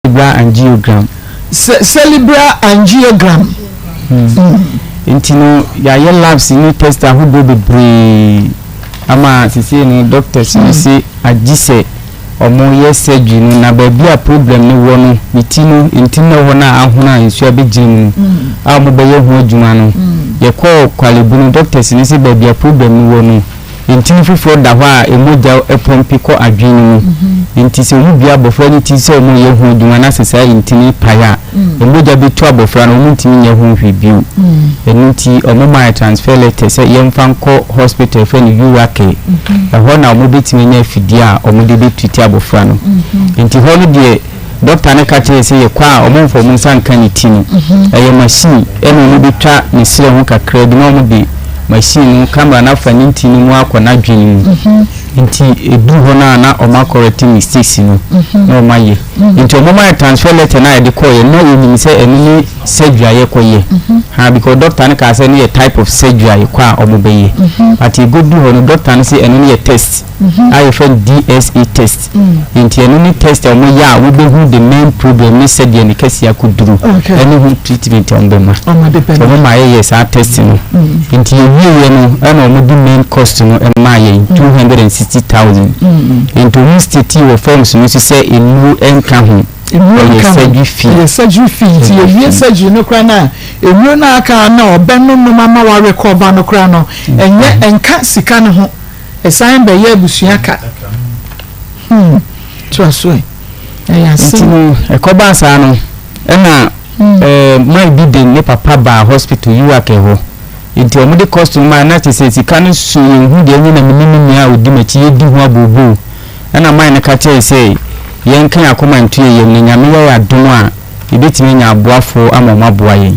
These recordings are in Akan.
Cerebral angiogram. Cerebral angiogram. Nti no yɛayɛ labs ne test ahodoɔ bebree ama sesei no doctors no se agye sɛ ɔmo yɛ surgery no, na baabi a problem no wɔ no, ne ti no ntini na ɛwɔ hɔ no a ahono a nsuo abɛgyina mu no a ɔmo bɛyɛ ho adwuma no. Yɛkɔɔ Korle Bu no, doctors no se baabi a problem no wɔ no, ntini foforɔ da hɔ a mogya pɔmpe kɔ adwene no mu. Nti sɛ wɔn bue abɔfra no ti sɛ wɔn reyɛ ho adwuma na sɛ saa ntini pae a, mogya bɛtu abɔfra no, wɔn ntumi nyɛ ho hwee bio. Ɛno nti wɔn maa yɛ transfer letter sɛ yɛmfa nkɔ hospital yɛfrɛ no Euracare. Ɛhɔ na wɔn bɛtumi anya afidie a wɔde bɛtreat abɔfra no. Nti hɔ no deɛ, dɔkta no ka kyerɛɛ sɛ yɛkɔ a wɔmfa wɔn nsa nka ne ti no. Ɛyɛ machine ɛna wɔbɛtwa ne serɛ ho kakra bi na wɔde machine no, camera no afa ne nti no mu akɔ n'adwene mu. Nti ɛduru hɔ no a na wɔn acorrect mistakes no na wɔn ayɛ. Nti wɔn ma yɛ transfer letter no a yɛde kɔeɛ no, na yɛnim sɛ ɛno ne surgery a yɛkɔyɛ. Ha, because doctor no kaa sɛ ɛno yɛ type of surgery a yɛkɔ a wɔbɛyɛ. But yɛkɔduru hɔ no, doctor no sɛ ɛno no yɛ test a yɛfrɛ no DSA test. Nti ɛno ne test a wɔyɛ a wobɛhu the main problem ne sɛdeɛ ne kɛseɛ akɔduru ɛne ho treatment a wɔbɛma. Nti wɔn ma yɛyɛ saa test no. Nti yɛwieɛ no ɛna wɔde main cost no maa yɛn, 260,000. Nti wɔn state wɔ forms no so sɛ nnuro nka ho. Ɛyɛ surgery fee. Ɛyɛ surgery fee. Nti yɛwie surgery no koraa no a, nnuro no a aka na ɔbɛnonom ama warecover no koraa no, ɛnyɛ ɛnka sika no ho. Ɛsan bɛyɛ abusua ka. Toa so ɛ. Ɛyɛ asɛm. Nti no, ɛkɔbaa saa no, ɛna man bi de ne papa baa hospital UAC hɔ. Nti wɔn de cost no maa, na kyerɛ sɛ sika no so yɛn hu deɛ ɛnyɛ, na me ne me nua a odi m'akyi yɛdi ho abooboo. Ɛna man no ka kyerɛɛ sɛ yɛnka yɛn akoma nto yɛn yam na Nyame yɛ yɛn adom a yɛbɛtumi anya aboafoɔ ama wɔn aboa yɛn.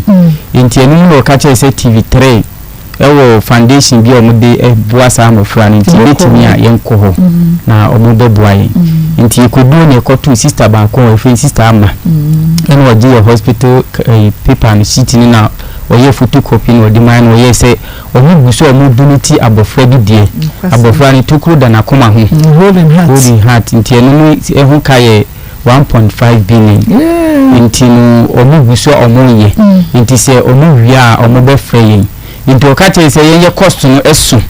Nti ɛno mu na ɔka kyerɛɛ sɛ TV3 wɔ foundation bi a wɔde boa saa mmɔfra no, nti yɛbɛtumi a yɛnkɔ hɔ na wɔbɛboa yɛn. Nti yɛkɔduu na yɛkɔtoo sister baako a yɛfrɛ no Sister Ama, ɛna ɔgye yɛ hospital paper no, sheet no, na ɔyɛɛ photocopy na ɔde maa, na ɔyɛɛ sɛ wɔn gu so a wɔn donate abɔfra bi deɛ, abɔfra no tokuro da n'akoma ho, hole in heart, hole in heart, nti ɛno no ɛho ka yɛ 1.5 billion. Nti no wɔn gu so a wɔn yɛ, nti sɛ wɔn wie a wɔn bɛfrɛ yɛn. Nti ɔka kyerɛ sɛ yɛnyɛ cost no ɛso,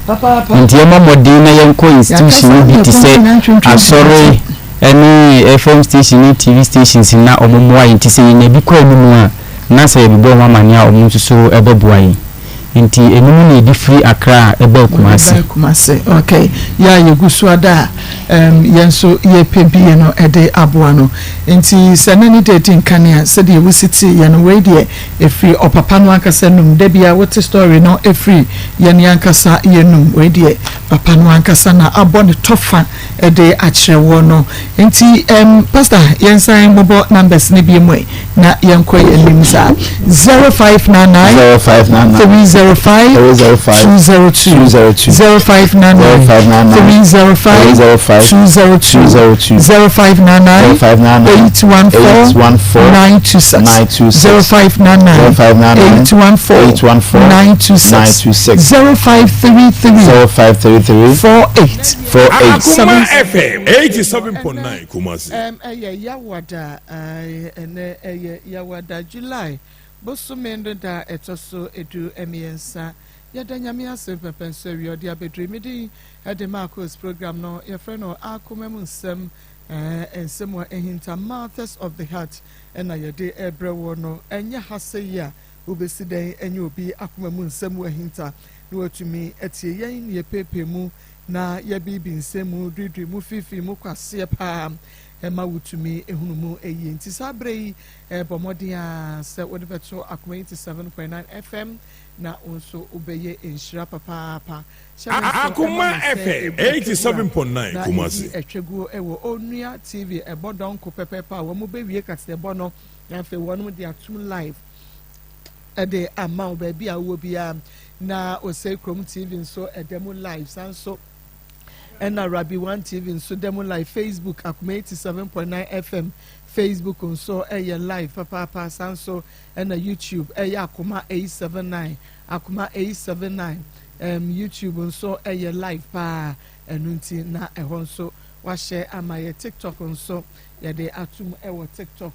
nti yɛmmɔ mmɔden na yɛnkɔ institution no bi te sɛ asɔre ɛne FM station ne TV stations na wɔn mmoa yɛn. Nti sɛ yɛnya bi kɔ anim a, na sɛ yɛbɛbɔ wɔn amaneɛ a, wɔn nso so ɛbɛboa yɛn. Nti ɛno mu na yɛde firi Accra a ɛbɛɛ Kumasi. Ɛbɛɛ Kumasi, okay. Yɛ a yɛgu so ada a yɛn nso yɛpɛ bie no ɛde aboa no. Nti sɛ na ne de adi nkane a, sɛdeɛ wosi te yɛ no, wei deɛ ɛfiri ɔpapa no ankasa num. Da bia wote story no ɛfiri yɛn ankasa yɛnum. Wei deɛ papa no ankasa na abɔ ne tɔfa ɛde akyerɛ wɔ no. Nti pastor, yɛnsan mmobɔ numbers ne bi mu na yɛnkɔ yɛn anim saa. 0599 0599 305 305 202. 202. 0599 0599 305 305 202. 202. 0599 0599 814 814 926. 926. 0599 0599 814 814 926. 926. 0533 0533 48 48 Akuma FM 87.9 Kumasi. Ɛyɛ Yawada, ɛnɛ ɛyɛ Yawada, July bosome no da ɛtɔ so 13. Yɛda Nyame ase pɛpɛ nso awie ɔde abɛduru. Mi din ɛde Marcos. Program no yɛfrɛ no Akoma mu Nsɛm, nsɛm a ɛhinta, Matters of the Heart, ɛna yɛde ɛbrɛ wɔ no. Ɛnyɛ ha sɛ yi a wobɛsi dɛn ɛnyɛ obi akoma mu nsɛm wɔ ahinta na watumi atie yɛn ne yɛpeepee mu na yɛbiibi nsɛm mu duidui mu fiifii mu kɔ aseɛ paa ɛma wotumi ehunu mu ɛyie. Nti saa abere yi, ɛbɔ mmɔden a sɛ wode bɛto Akoma 87.9 FM na wo nso wobɛyɛ nhyira papaapa. Akoma FM 87.9 Kumasi. Ɛtwaguo ɛwɔ Onua TV, ɛbɔ dɔnko pɛpɛɛpɛ a wɔn bɛwie kaseɛbɔ no na afei wɔn de atum live ɛde ama wo baabi a wowɔ biara. Na Osei Kurom TV nso ɛda mu live saa nso, ɛna Rabi One TV nso da mu live. Facebook, Akoma 87.9 FM Facebook nso ɛyɛ live papaapa saa nso, ɛna YouTube ɛyɛ Akoma 879, Akoma 879 YouTube nso ɛyɛ live paa. Ɛno nti na ɛhɔ nso wahyɛ ama yɛ. TikTok nso yɛde atum ɛwɔ TikTok.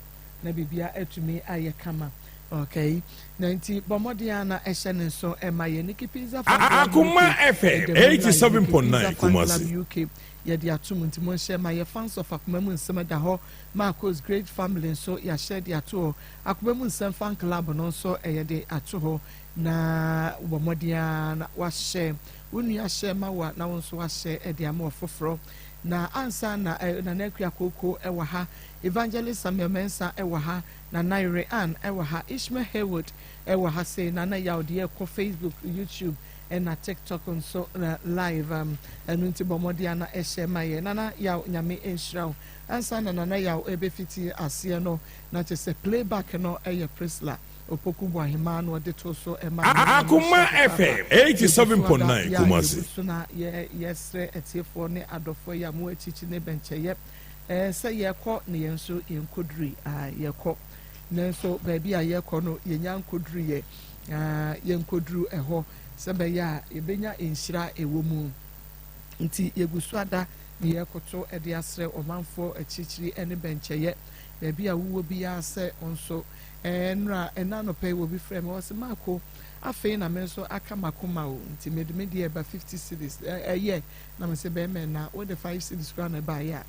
na biribia atumi ayɛ kama. Okay, na nti bɔ mmɔden a na ɛhyɛ ne nso ɛma yɛ Nikki Pizza Fan Club Akoma UK. FM Ɛda mu live, Nikki 87.9 Pizza Fan Club Kumasi. UK yɛde ato mu, nti monhyɛ ma yɛ. Fans of Akoma Mu Nsɛm da hɔ, Marcos Great Family nso yɛahyɛ de ato hɔ, Akoma Mu Nsɛm Fan Club no nso ɛyɛ de ato hɔ. Na bɔ mmɔden a na wahyɛ wo nua hyɛ ma wo a, na wo nso wahyɛ de ama ɔfoforɔ. Na ansa na Nana Akua Kooko ɛwɔ ha, Evangelist Samuel Mensa ɛwɔ ha, Nana Yere Ann ɛwɔ ha, Ishmael Haywood ɛwɔ ha sei, Nana Yaw deɛ ɛkɔ Facebook, YouTube ɛna TikTok nso na live. Ɛno nti bɔ mmɔden a na ɛhyɛ ma yɛ. Nana Yaw, Nyame nhyira wo. Ansa na Nana Yaw ɛbɛfiti aseɛ no, na kyerɛ sɛ playback no ɛyɛ Priscilla Opoku Buahemaa na ɔde to so ɛma. Akoma FM 87.9 Kumasi. So na yɛ yɛsrɛ atiefoɔ ne adɔfoɔ yi a mo akyikyi ne bɛnkyɛyɛ sɛ yɛkɔ ne yɛn nso yɛnkɔduri a yɛkɔ, nanso baabi a yɛkɔ no yɛnya nkɔduru yɛ yɛnkɔduru ɛhɔ sɛ bɛyɛ a yɛbɛnya nhyira ɛwɔ mu. Nti yɛgu so ada ne yɛkoto de asrɛ ɔmanfoɔ akyirikyiri ne bɛnkyɛyɛ, baabi a wowɔ biara, sɛ nso nnora ɛna anɔpɛ yi wɔ bi frɛ me, wɔ sɛ maako afei na me nso aka makoma o, nti mede me deɛ ɛba 50 cedis ɛyɛ na me sɛ bɛrima na wode 5 cedis koraa na ɛbaayɛ a,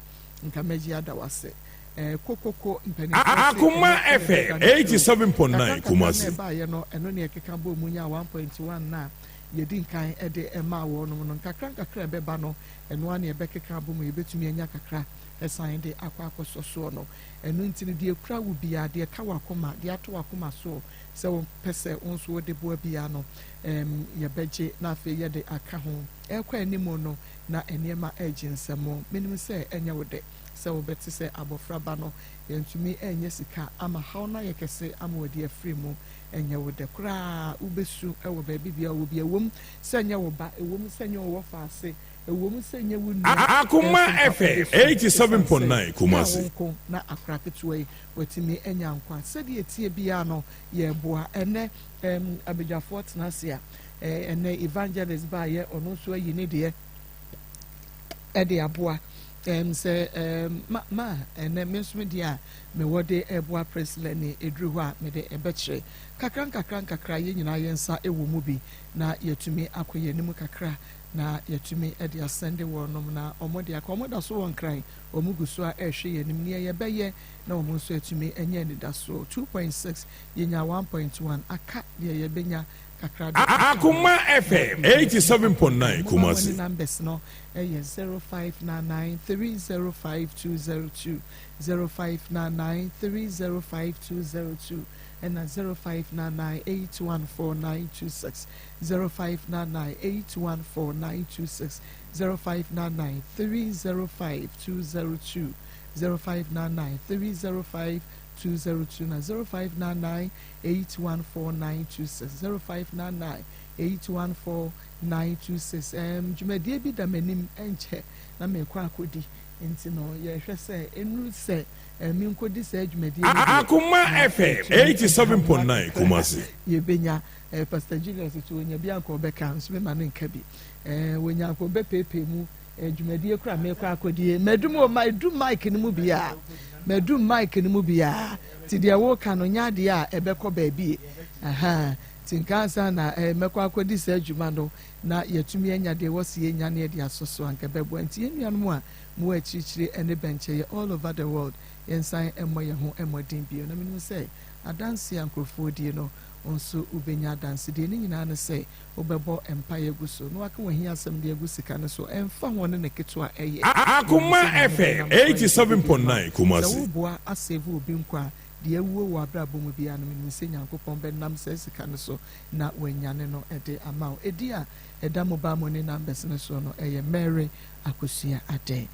nka mɛgye ada wase. Kokoko mpanimfoɔ. Akoma FM 87.9 Kumasi. Ɛbaayɛ no, ɛno ne ɛkeka bɔ mu nya 1.1 na yɛdi nkan ɛde ɛma wɔnom no. Nkakra nkakra ɛbɛba no, ɛno a ne ɛbɛkeka abɔ mu, yɛbɛtumi anya kakra ɛsan de akɔ akɔsɔ soɔ no. Ɛno nti no, deɛ ekura wo biara, deɛ ka wakoma, deɛ ato wakoma soɔ sɛ wɔpɛ sɛ wɔn nso wɔde boa biara no, yɛbɛgye na afei yɛde aka ho. Ɛrekɔ anim no na nneɛma ɛregye nsɛm. Menim sɛ ɛnyɛ wo dɛ sɛ wɔbɛte sɛ abɔfra ba no yɛntumi ɛnyɛ sika ama haw no ayɛ kɛse ama wɔde afiri mu. Ɛnyɛ wo dɛ koraa, wobɛsu ɛwɔ baabi bia wɔ bi. Ɛwom sɛ ɛnyɛ wo ba, ɛwom sɛ ɛnyɛ wo wɔfa ase, ɛwom sɛ ɛnyɛ wo nua. Akoma FM 87.9 Kumasi. Nko na akora ketewa yi watumi anya nkwa. Sɛdeɛ tie biara no, yɛboa. Ɛnɛ abadwafoɔ tena ase a, ɛnɛ evangelist baayɛ, ɔno nso ayi ne deɛ ɛde aboa sɛ ma ɛnɛ me nso deɛ a mewɔ de ɛboa Priscilla ne ɛduru hɔ a, mede ɛbɛkyerɛ kakra nkakra nkakra. Yɛn nyinaa yɛn nsa ɛwɔ mu bi na yɛtumi akɔ yɛn anim kakra na yɛtumi ɛde asɛnde wɔnom na ɔmo de akɔ. Ɔmo da so wɔ Nkran, ɔmo gu so a ɛrehwɛ yɛn anim nea yɛbɛyɛ na ɔmo nso atumi anya anidasoɔ. 2.6, yɛnya 1.1, aka deɛ yɛbɛnya kakra de. Akoma FM 87.9 Kumasi. Numbers no ɛyɛ 0599 305 202, 0599 305 202, ɛna 0599 814 926, 0599 814 926, 0599 305 202, 0599 305 202 na 0599 814 926, 0599 814 926. Dwumadie bi da m'anim, ɛnkyɛ na mekɔ akɔdi, nti no yɛhwɛ sɛ ɛnuru sɛ menkɔdi saa dwumadie no deɛ. Akoma Na FM ɛtumi 87.9 Kumasi. Yɛbɛnya Pastor Julius to onya bi anka ɔbɛka nso mema ne nka bi wonya anka ɔbɛpeepee mu. Dwumadie kora mekɔ akɔdie, madum o, madum mic no mu biaa, madum mic no mu biaa, nti deɛ woka no nyɛ adeɛ a ɛbɛkɔ baabi aha. Nti nka ansa na mɛkɔ akɔdi saa adwuma no na yɛtumi anya deɛ wɔsi yɛnya ne yɛde asɔ so anka bɛboa. Nti yɛn nuanom a mowɔ akyirikyiri ne bɛnkyɛyɛ all over the world, yɛnsan mmɔ yɛn ho mmɔden bio. Na menim sɛ adanse a nkurɔfoɔ die no, wo nso wobɛnya adansedie ne nyinaa ne sɛ wobɛbɔ mpaeɛ gu so na waka wɔn asɛm de agu sika no so, ɛmfa ho ne ne ketewa ɛyɛ. Akoma FM 87.9 Sɛ Kumasi. woboa asave obi nkwa a, deɛ awuo wɔ abrabɔ mu biara no, menim sɛ Nyankopɔn bɛnam saa sika no so na wanyane no de ama wo. Ɛdi a ɛda mobile money numbers no so no ɛyɛ Mary Akosua Aden.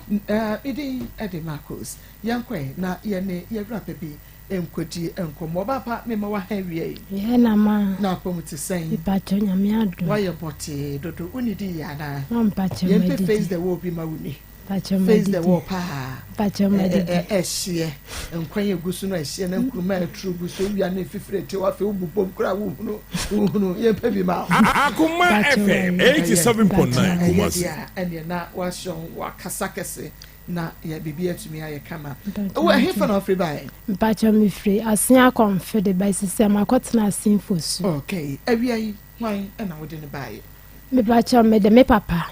Medin ɛde Marcos. Yɛnkɔe na yɛne yɛwura pɛ bi nkɔdi nkɔmmɔ. Ɔbaapa, mema waha awie yi. Yɛ na ma. Na apɔm te sɛn? Mepakyɛ, Nyame adom. Woayɛ bɔtee dodo, wonidi yɛ anaa? Ma mpakyɛ. Yɛmpɛ madidi. Face the wall bi ma wo ni. Mpakyɛ. Face the madidi. wall paa. Mpakyɛ, madidi. Ɛhyeɛ nkwan egu so no, ɛhyeɛ na nkuruma ɛturu gu so, wia ne fifiri te wafɛ wobobom koraa, wohunu wohunu, yɛmpɛ bi ma wo. Akoma Mpakyɛ, FM wayɛ. 87.9 Ɛyɛ Kumasi. deɛ a ɛneɛ na wahyɛ wo wakasa kɛse. Na yɛ biribi atumi ayɛ kama. Wɔ ɛhefa na wofiri baeɛ? Mpakyɛ mefiri Asen Akɔmfe de bae sisi a makɔtena Asen Fosu. Okay, awia yi hwan na wode no baeɛ? Mepakyɛ mede me papa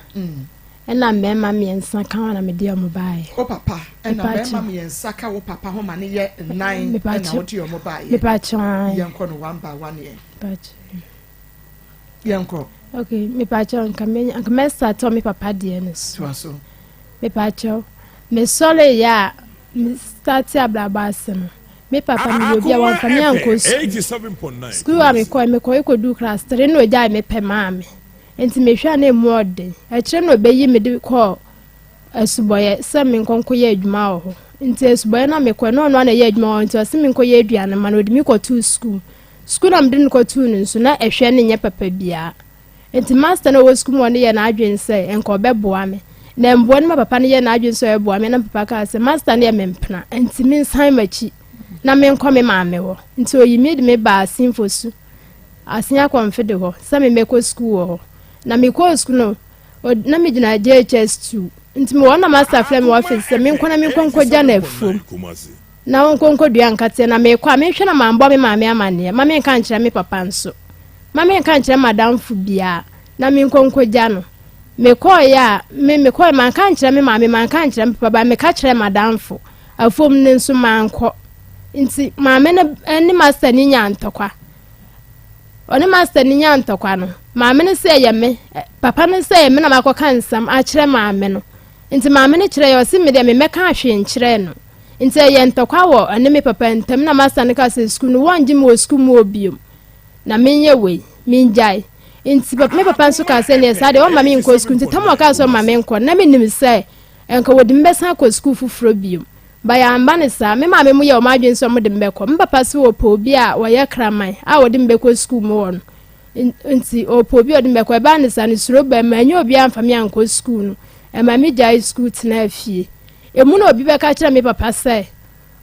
ɛna mmarima mmiɛnsa ka ho na mede ɔmo baeɛ. Wo papa ɛna mmarima mmiɛnsa ka wo papa ho ma ne yɛ nnan ɛna wode ɔmo baeɛ. Mepakyɛ. Yɛnkɔ no one by one yɛ. Mepakyɛ. Yɛnkɔ. Okay, mepakyɛ nka me nka mɛ start me papa deɛ no so. Toa so. Mepakyɛw, mesɔreeɛ a me starte abrabɔ ase no, me papa meyɛ obi a wamfa me ankɔ sukuu. Sukuu a mekɔe, mekɔe kɔduu class three na ogyae me pɛ maa me. Nti mehwɛ a na emu ɔden. Akyire na obeyi me de kɔɔ asubɔyɛ sɛ menkɔ nkɔyɛ adwuma wɔ hɔ. Nti asubɔyɛ no a mekɔe na ɔno ara na ɛyɛ adwuma wɔ hɔ nti ɔse menkɔyɛ aduane ma no, ɔde me kɔtoo sukuu. Sukuu no a mede no kɔtoo no nso, na ɛhwɛ no nyɛ papa biara. Enti master no a ɔwɔ sukuu mu hɔ no yɛɛ n'adwene sɛ nka ɔbɛboa me. Na mmoa no ma papa no yɛɛ n'adwene sɛ ɔbɛboa me, na papa kaa sɛ, Master no yɛ me mpena, enti mensan m'akyi na menkɔ me maame hɔ. Nti ɔyii me de me baa Asin Fosu, Asin Akɔmfede hɔ sɛ memmɛkɔ sukuu wɔ hɔ. Na mekɔɔ sukuu no, na megyina JHS 2. Nti mewɔ hɔ na master frɛ me wɔ office sɛ menkɔ na menkɔ nkɔgya no afuom. Na ɔnkɔ nkɔdua nkateɛ, na merekɔ a, menhwɛ na mambɔ me maame amanneɛ, ma menka nkyerɛ me papa nso, ma menka nkyerɛ m'adamfo biara, na menkɔ nkɔgya no. Mekɔeɛ a, me mekɔeɛ, manka ankyerɛ me maame, manka ankyerɛ me papa, but meka kyerɛɛ m'adamfo. Afuom no nso, mankɔ. Nti maame no ne master no nyaa ntɔkwa. Ɔne master no nyaa ntɔkwa no, maame no sɛ ɛyɛ me, papa no sɛ ɛyɛ me na makɔka nsɛm akyerɛ maame no. Nti maame no kyerɛeɛ, ɔse me deɛ memmɛka hwee nkyerɛɛ no. Ntsi ɛyɛɛ ntɔkwa wɔ ɔne me papa ntamu na masan kaa sɛ skuul no wɔnngye me wɔ skuul mu hɔ bio na menyɛ wei, mengyae. Ntsi me papa nso kaa sɛ neɛ saa deɛ ɔmma me nkɔ skuul ntsi tam a ɔkaa sɛ ɔmma me nkɔ no na menim sɛ nka wɔde me bɛsan akɔ skuul foforɔ bio. But yɛamba no saa, me maame mo yɛɛ wɔn adwene sɛ wɔde me bɛkɔ. Me papa se ɔpɛ obi a ɔyɛ kraman a ɔde me bɛkɔ skuul mu hɔ no nti ɔpɛ obi a ɔde me bɛkɔ. Ɛbaa no saa no suro baa mu, manyɛ obiara amfa me ankɔ skuul no, ɛma megyae skuul tenaa fie. Emu na obi bɛka kyerɛ me papa sɛ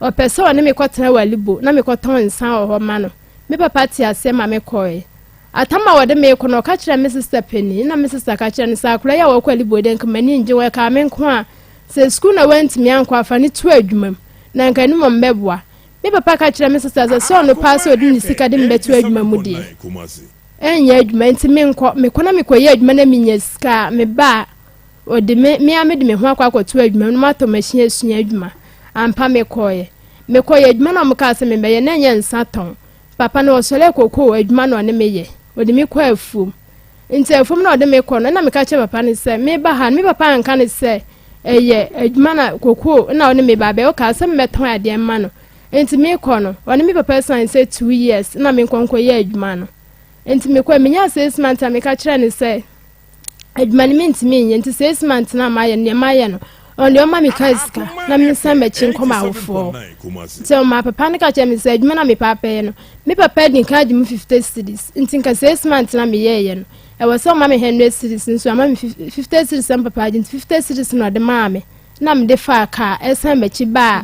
ɔpɛ sɛ ɔne me kɔtena Walibo na mekɔtɔn nsã wɔ hɔ ma no. Me papa tee aseɛ ma mekɔeɛ. Atam a wɔde me rekɔ no, ɔka kyerɛɛ me sista panin, ɛnna me sista ka kyerɛɛ no sɛ, Akwadaa yi a ɔrekɔ Walibo yi deɛ, anka m'ani nnye ho. Ɛkaa me nko a, sɛ sukuu na wantumi ankɔ a, fa no to adwuma mu, na anka ɛno mmom bɛboa. Me papa ka kyerɛɛ me sista sɛ, sɛ ɔno paa sɛ ɔde ne sika de me bɛto adwuma mu deɛ, ɛrenyɛ adwuma, enti menkɔ. Mekɔ na mekɔyɛ adwuma na menya sika a, meba a, Ɔde me, me ara mede me ho akɔ akɔto adwuma mu na matɔ machine asua adwuma. Ampa mekɔeɛ. Mekɔeɛ adwuma no a wɔkaa sɛ memmɛyɛ no na ɛnyɛ nsa tɔn. Papa no ɔsɔree kokoo adwuma na ɔne me yɛ. Ɔde me kɔɔ afuom. Nti afuom na ɔde me kɔ no ɛna meka kyerɛɛ papa no sɛ meba ha no me papa anka no sɛ ɛyɛ adwuma na kokoo na ɔne me ba abɛyɛ. Ɔkaa sɛ memmɛtɔn adeɛ mma no. Nti mekɔ no ɔne me papa sign sɛ 2 years na menkɔ nkɔyɛ adwuma no. Nti mekɔe menyaa 6 months a meka kyerɛɛ no sɛ adwuma no mentumi nyɛ nti six months na mayɛ no deɛ mayɛ no ɔno deɛ ɔma me ka sika na mensan m'akyi nkɔ m'awofoɔ nti ɔma papa no ka kyerɛ me sɛ adwuma na mepɛ apɛyɛ no me papa di nka agye mu 50 cedis nti nka 6 months na meyɛɛyɛ no ɛwɔ sɛ ɔma me 100 cedis nso ama me 50 cedis na papa agye nti 50 cedis na ɔde maa me na mede faa kaa ɛsan m'akyi baa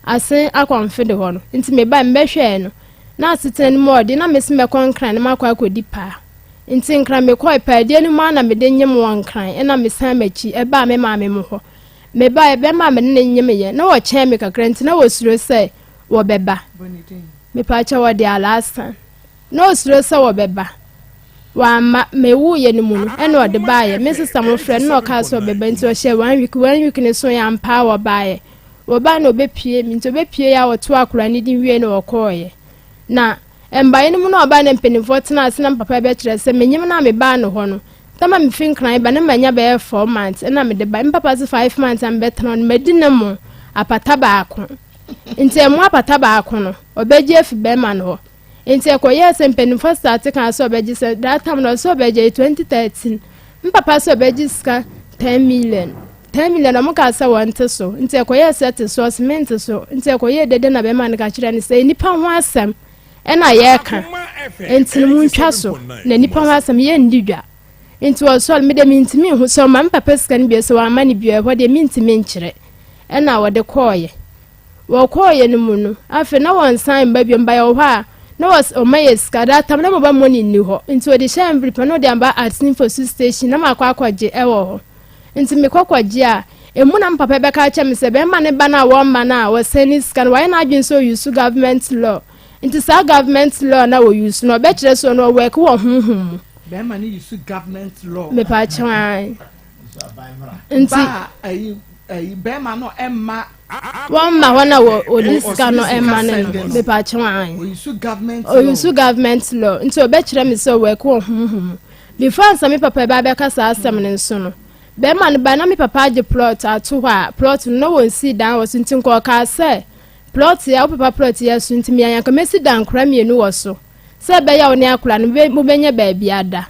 Asen Akɔmfede hɔ no nti meba mebɛhwɛɛ no na asetena no mu ɔde na mese mɛkɔ Nkran na makɔ akɔdi paa. Nti Nkran mekɔe, paadie no mu ara na mede nyem wɔ Nkran ɛna mesan m'akyi ɛbaa me maame mo hɔ. Mebaeɛ, bɛrima a mene no nyemeeɛ na wɔkyɛn me kakra nti na wɔsuro sɛ wɔbɛba. Mepaakyɛw wɔde Alaasan. Na ɔsuro sɛ wɔbɛba. Wamma. Mewuiɛ no mu no ɛna ɔde baeɛ. Me sista mo frɛ no na ɔkaa sɛ ɔbɛba nti ɔhyɛɛ one week. One week no soeɛ ampa ara wɔbaeɛ. Wɔbaeɛ na ɔbɛpue me nti ɔbɛpueɛ a wɔtoo akwadaa no din wieeɛ na wɔkɔeɛ. Na Mbaeɛ no mu na ɔbaa na mpanimfoɔ tenaa ase na me papa bɛkyerɛ sɛ menyem no a mebaa no hɔ no, tam a mefi Nkran ba na manya bɛyɛ 4 months ɛna mede bae. Me papa se 5 months a mebɛtena hɔ no madi ne mo apata baako. Nti ɛmo apata baako no ɔbɛgye afi bɛrima no hɔ. Nti ɛkɔyɛɛ sɛ mpanimfoɔ starte kaa sɛ ɔbɛgye sɛ that time no ɔsɛ ɔbɛgye 2013. Me papa sɛ ɔbɛgye sika 10 million. 10 million ɔmo kaa sɛ wɔnte so. Nti ɛkɔyɛɛ sɛ te so ɔse mente so. Nti ɛkɔyɛɛ dede na bɛrima no ka kyerɛ no sɛ nnipa ho asɛm ɛna yɛreka nti no muntwa so na nnipa ho asɛm yɛnndi dwa. Nti ɔsɔre me deɛ mentumi nhu sɛ ɔma me papa sika no bio sɛ wamma no bio ɛhɔ deɛ mentumi nkyerɛ. Ɛna wɔde kɔɔeɛ. Wɔkɔɔeɛ no mu no afei na wɔnsan mba bio mba yɛwɔ hɔ a na wɔma yɛ sika that time na mobile money nni hɔ nti wɔde hyɛ envelope na wɔde aba Asin Fosu station na makɔ akɔgye ɛwɔ hɔ. Nti mekɔ kɔgye a. Emu na me papa bɛka akyerɛ me sɛ bɛrima ne ba no a wɔmma no a wɔsɛn ne sika no wayɛ n'adwene sɛ ɔyusu government law. Nti saa government law na wɔyusu no ɔbɛkyerɛ sɛ ɔno ɔwɔɛke wɔ honhom mu. Bɛrima no yusu government law. Mepaakyɛw ae. Nti. Ba a ayi ayi bɛrima no ɛmma. Wɔmma hɔ na wɔ ɔdi sika no ɛmma no no. Mepaakyɛw ae. Ɔyusu government law. Ɔyusu government law. Nti ɔbɛkyerɛ me sɛ ɔwɔɛke wɔ honhom mu. Before ansa me papa ɛba abɛka saa asɛm no nso no, bɛrima no bae na me papa agye plot ato hɔ a plot no na wɔnsii dan wɔ so nti nka ɔkaa sɛ plot yi a wo papa plot yi aso nti mea anka mɛsi dan nkora mmienu wɔ so sɛ ɛbɛyɛ a wo ne akora no mobɛnya baabi ada.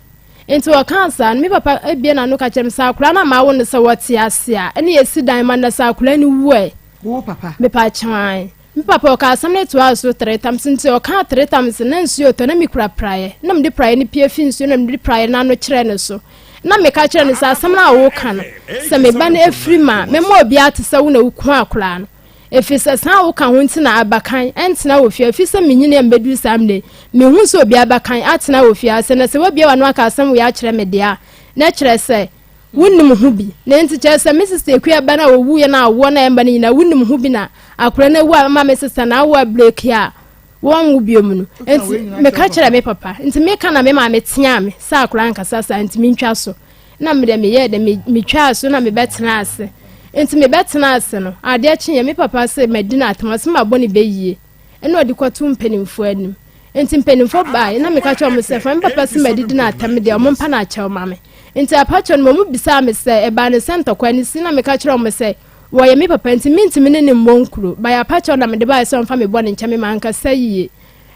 Nti ɔkaa saa no me papa abue n'ano ka kyerɛ me sɛ akora no a mawo no sɛ wɔte ase a ɛne yɛsi dan ma no na sɛ akora no wu ɛ. Wo papa? Mepa kyɛw ae. Me papa ɔkaa asɛm no toaa so three times nti ɔkaa three times na nsuo retɔ na mekura praeɛ na mede praeɛ no pue fi nsuo na mede praeɛ no ano kyerɛ no so na meka kyerɛ no sɛ asɛm no a woka no sɛ me ba no afiri mu a mɛma obiara ate sɛ wo na woku akwadaa no ɛfiri sɛ saa a woka ho nti na abakan ɛntena wɔ fie ɛfiri sɛ menyini a mebɛduru saa mmerɛ yi mehu sɛ obi abakan atena wɔ fie ase na sɛ woabie w'ano aka asɛm wei akyerɛ me deɛ a na kyerɛ sɛ Wonnim ho bi. Na enti kyerɛ sɛ me sista Akua ba no a ɔwuiɛ no awoɔ no a ɛmba no nyinaa wonnim ho bi na akwadaa no awu a ama me sista no awo abreki a wɔnwo biom no. Enti meka kyerɛ me papa. Nti meka na me maame teaa me sɛ akwadaa nkasa saa nti mentwa so. Na me deɛ meyɛɛ dɛ metwaa so na mebɛtena ase. Nti mebɛtena ase no adeɛ kyeeɛ me papa se madi no atam ɔse mabɔ ne bɛyie. Ɛna ɔde kɔtoo mpanimfoɔ anim. Nti mpanimfoɔ baeɛ na meka kyerɛ wɔn sɛ fa me papa si madidi no atɛm deɛ wɔn mpa no akyɛw ma me. Nti apakyɛw no wɔn bisaa me sɛ ɛbaa ne sɛ ntɔkwa no si na meka kyerɛ wɔn sɛ wɔyɛ me papa nti mentumi ne no mmɔ nkuro. Baeɛ apakyɛw na mede baeɛ sɛ ɔmfa me bɔne nkyɛ me mankasa yie.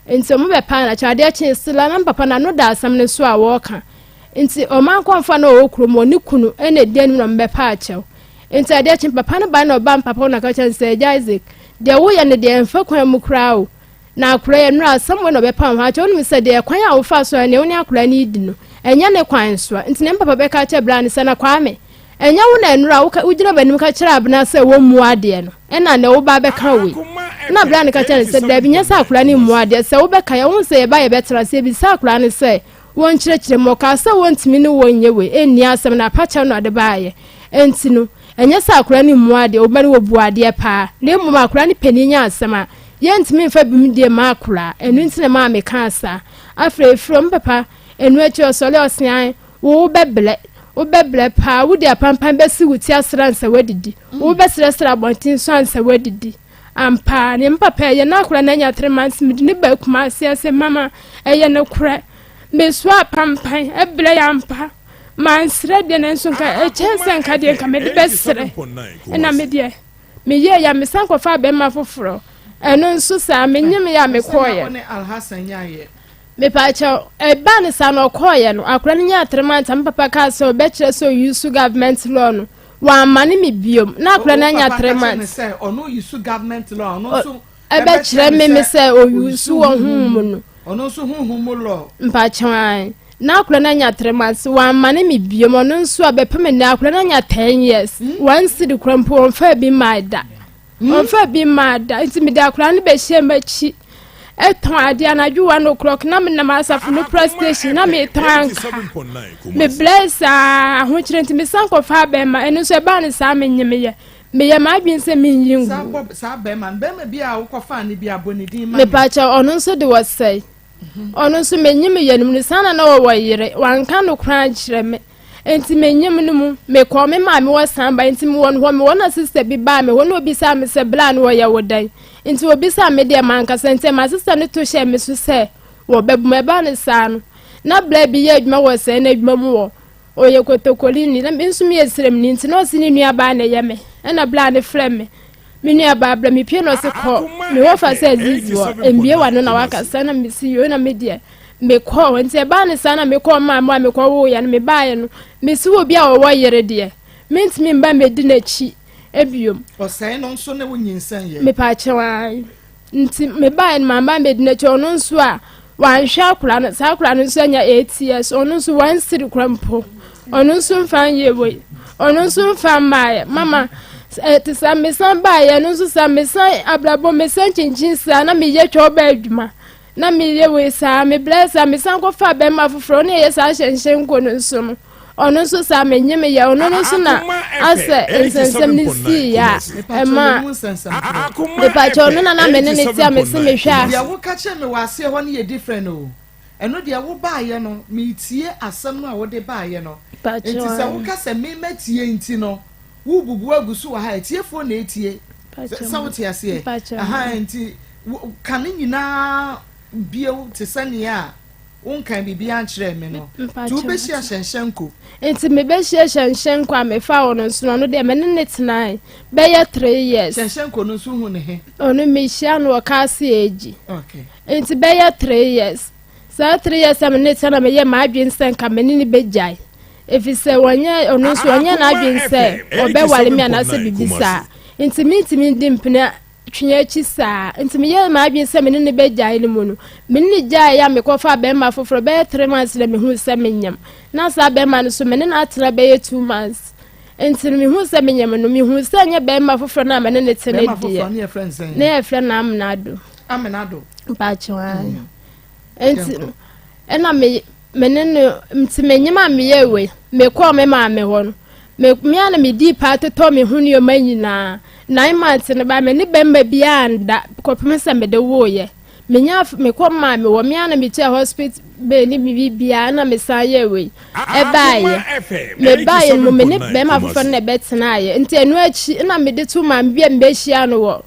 Nti wɔn bɛpaa no akyɛw. Adeɛ kyee still a na me papa n'ano da asɛm no so a wɔreka. Nti ɔman kɔmfoɔ a na ɔwɔ kurom hɔ ne kunu na ɛdi anim na wɔn bɛpaa akyɛw. Enti adeɛ kye papa no bae na ɔbaa me papa hɔ na ɔka kyerɛɛ no sɛ, Agya Isaac, deɛ woyɛ no deɛ ɛmfa kwan mu koraa o. Na akwadaa yi, nnora asɛm wei na ɔbɛpam ho akyɛ. Wonim sɛ deɛ kwan a wofaa so a ɛne wo ne akwadaa no redi no, ɛnyɛ ne kwan so a. Nti na me papa bɛka akyerɛ bra no sɛ, Na Kwame, ɛnyɛ wo na nnora woka wogyina m'anim ka kyerɛ Abena sɛ wɔmmu adeɛ no, ɛna nnɛ woba abɛka wei. Na bra no ka kyerɛ no sɛ, Daabi, nyɛ sɛ akwadaa no mmu adeɛ. Sɛ wobɛkae a, wohu sɛ yɛba yɛbɛtena ase, yɛbisa akwadaa no sɛ wɔnkyerɛkyerɛ mu. Ɔkaa sɛ wɔntumi ne wɔn nyɛ wei, ɛnni asɛm na apakyɛw na ɔde baeɛ. Enti no, ɛnyɛ sɛ akwadaa no mmu adeɛ, wo ba no wɔbu adeɛ paa, na mmom akwadaa no panin nya asɛm a, yɛntumi mfa bem die mma akwadaa. Ɛno nti na ɛmaa mekaa saa. Afei ɛfiri hɔ, me papa, ɛno akyi ɔsɔre ɔse ae, wo wobɛbrɛ, wobɛbrɛ paa, wode apampan bɛsi wo ti asrɛ ansa woadidi, wobɛsrɛsrɛ abɔnten so ansa woadidi. Ampa ara, nea me papa yɛ na akwadaa no anya 3 months, mede no baa Kumasi ase, mama ɛyɛ nokorɛ. Mesoa apampan, ɛbrɛ yɛ ampa. Mansrɛ deɛ nanso nka ɛkyɛn sɛ nka deɛ nka mede bɛsrɛ. Ɛna me deɛ meyɛɛ ya mesan kɔfaa bɛrima foforɔ. Ɛno nso saa menyem yɛ a mekɔɔyɛ. Mepaakyɛw, ɛbaa no saa na ɔkɔɔyɛ no, akwadaa no nyaa 3 months a me papa kaa sɛ ɔbɛkyerɛ sɛ ɔuse government law no, wammane me biom. Na akwadaa no anya 3 months. Ɛbɛkyerɛ me me sɛ ɔuse wɔ honhom mu no. Ɔno nso honhom mu law. Mpakyɛw ae. Na akwadaa no anya 3 months, wammane me biom. Ɔno nso a bɛpem nnɛ akwadaa no anya 10 years. 1 cedi koraa mpo ɔmfaa bi mmaa da. Ɔmfaa bi mmaa da. Nti mede akwadaa no bɛhyɛɛ m'akyi ɛtɔn adeɛ anadwo 1 o'clock na menam asafo no pra station na metɔn anka. Mebrɛ saa ahokyerɛ nti mesan kɔfaa bɛrima. Ɛno nso ɛbaa no saa menyemeyɛ. Meyɛ m'adwene sɛ menyi ngu. Saa bɛrima no, bɛrima bi a wokɔfaa no bi abɔ ne din ma me. Mepakyɛw, ɔno nso de wɔsɛe. Ɔno nso menyim yɛ no mu no saa na na wɔwɔ yere. Wanka no koraa ankyerɛ me. Nti menyim no mu. Mekɔɔ me maame hɔ san bae. Nti mewɔ no hɔ, mewɔ na sister bi baa me hɔ na obisaa me sɛ bla no wɔyɛ wo dɛn. Nti obisaa me deɛ mankasa. Nti ɛma sister no to hyɛɛ me so sɛ wɔbɛbu me. Ɛbaa no saa no, na bla bi yɛ adwuma wɔ sɛɛ n'adwuma mu wɔ Ɔyɛ kotokolini na me nso meyɛ sremni nti na ɔse ne nuabaa na ɛyɛ me. Ɛna bla no frɛ me, me nuabaa bla mepie na ɔse kɔ me hɔ fa sɛ Azizi hɔ, mbie w'ano na wakasa na mese yoo na me deɛ mekɔɔ hɔ. Nti ɛbaa no saa na mekɔɔ maa mu a mekɔwoeɛ no mebaeɛ no mese obi a ɔwɔ yere deɛ mentumi mba mmɛdi n'akyi biom. Ɔsɛe no nso ne wo nyinsɛn yɛ. Mepaakyɛw ae. Nti mebaeɛ no mamba ammɛdi n'akyi ɔno nso a wanhwɛ akwadaa no saa akwadaa no nso anya 8 years ɔno nso 1 cedi kora mpo ɔno nso mfa nyɛ wei ɔno nso mfa mmaeɛ mama ɛte sɛ mesan baeɛ no nso sɛ mesan abrabɔ mesan kyinkyin saa na meyɛ twɛ ɔba adwuma na meyɛ wei saa mebrɛ saa mesan kɔfa bɛrima foforɔ ne ɛyɛ saa hyɛnhyɛn nko no nso no. Ɔno nso saa menyem yɛ ɔno no nso na asɛ nsɛnsɛm no sii yɛ a ɛma mepakyɛ ɔno na na me ne ne te a mese mehwɛ a. Deɛ woka kyerɛ me wɔ aseɛ hɔ no yɛ different o. Ɛno deɛ wobaeɛ no meretie asɛm no a wode baeɛ no. Nti sɛ woka sɛ me matie nti no worebubu agu so wɔ ha a, atiefoɔ na ɛretie. Sɛ wote aseɛ? Aha nti ka ne nyinaa bio te sɛ nea wonkan biribiara nkyerɛɛ me no. Nti wobɛhyia Hyɛnhyɛnko. Nti mebɛhyia Hyɛnhyɛnko a mefaa ɔno nso no, ɔno deɛ me ne no tenae bɛyɛ 3 years. Hyɛnhyɛnko no nso wohu ne he? Ɔno mehyia no wɔ Kaase Egi. Okay. Nti bɛyɛ 3 years. Saa 3 years a me ne no tena na meyɛɛ m'adwene sɛ nka me ne no bɛgyae. Efisɛ wɔnyɛ ɔno nso ɔnyɛ n'adwene sɛ ɔbɛware me anaasɛ biribi saa. Nti mentumi ndi mpena twe akyi saa. Nti meyɛɛ m'adwene sɛ me ne no bɛgyae no mu no, me ne no gyaeɛ a mekɔfaa bɛrima foforɔ bɛyɛ 3 months na mehuu sɛ menyam. Na saa bɛrima no so me ne no atena bɛyɛ 2 months. Nti no mehuu sɛ menyam no, mehuu sɛ ɛnyɛ bɛrima foforɔ no a me ne no te no Bɛrima foforɔ deɛ. no yɛfrɛ no sɛn? Na yɛfrɛ no Amenado. Amenado. Mpakyɛw ae. Nti no, ɛna me me ne no nti menyim a meyɛɛ wei mekɔɔ me maame hɔ no me me a na medii paa totɔ me ho nneɛma nyinaa 9 months no ba me ne bɛrima biara nda kɔpem sɛ mede woeɛ menya mekɔ maame wɔ me a na metua hospital bill ne biribiara na mesan yɛɛ wei ɛbaeɛ mebaeɛ no mu me ne bɛrima foforɔ no na ɛbɛtenaeɛ. Nti ɛno akyi na mede to maame bi a mebɛhyia no wɔ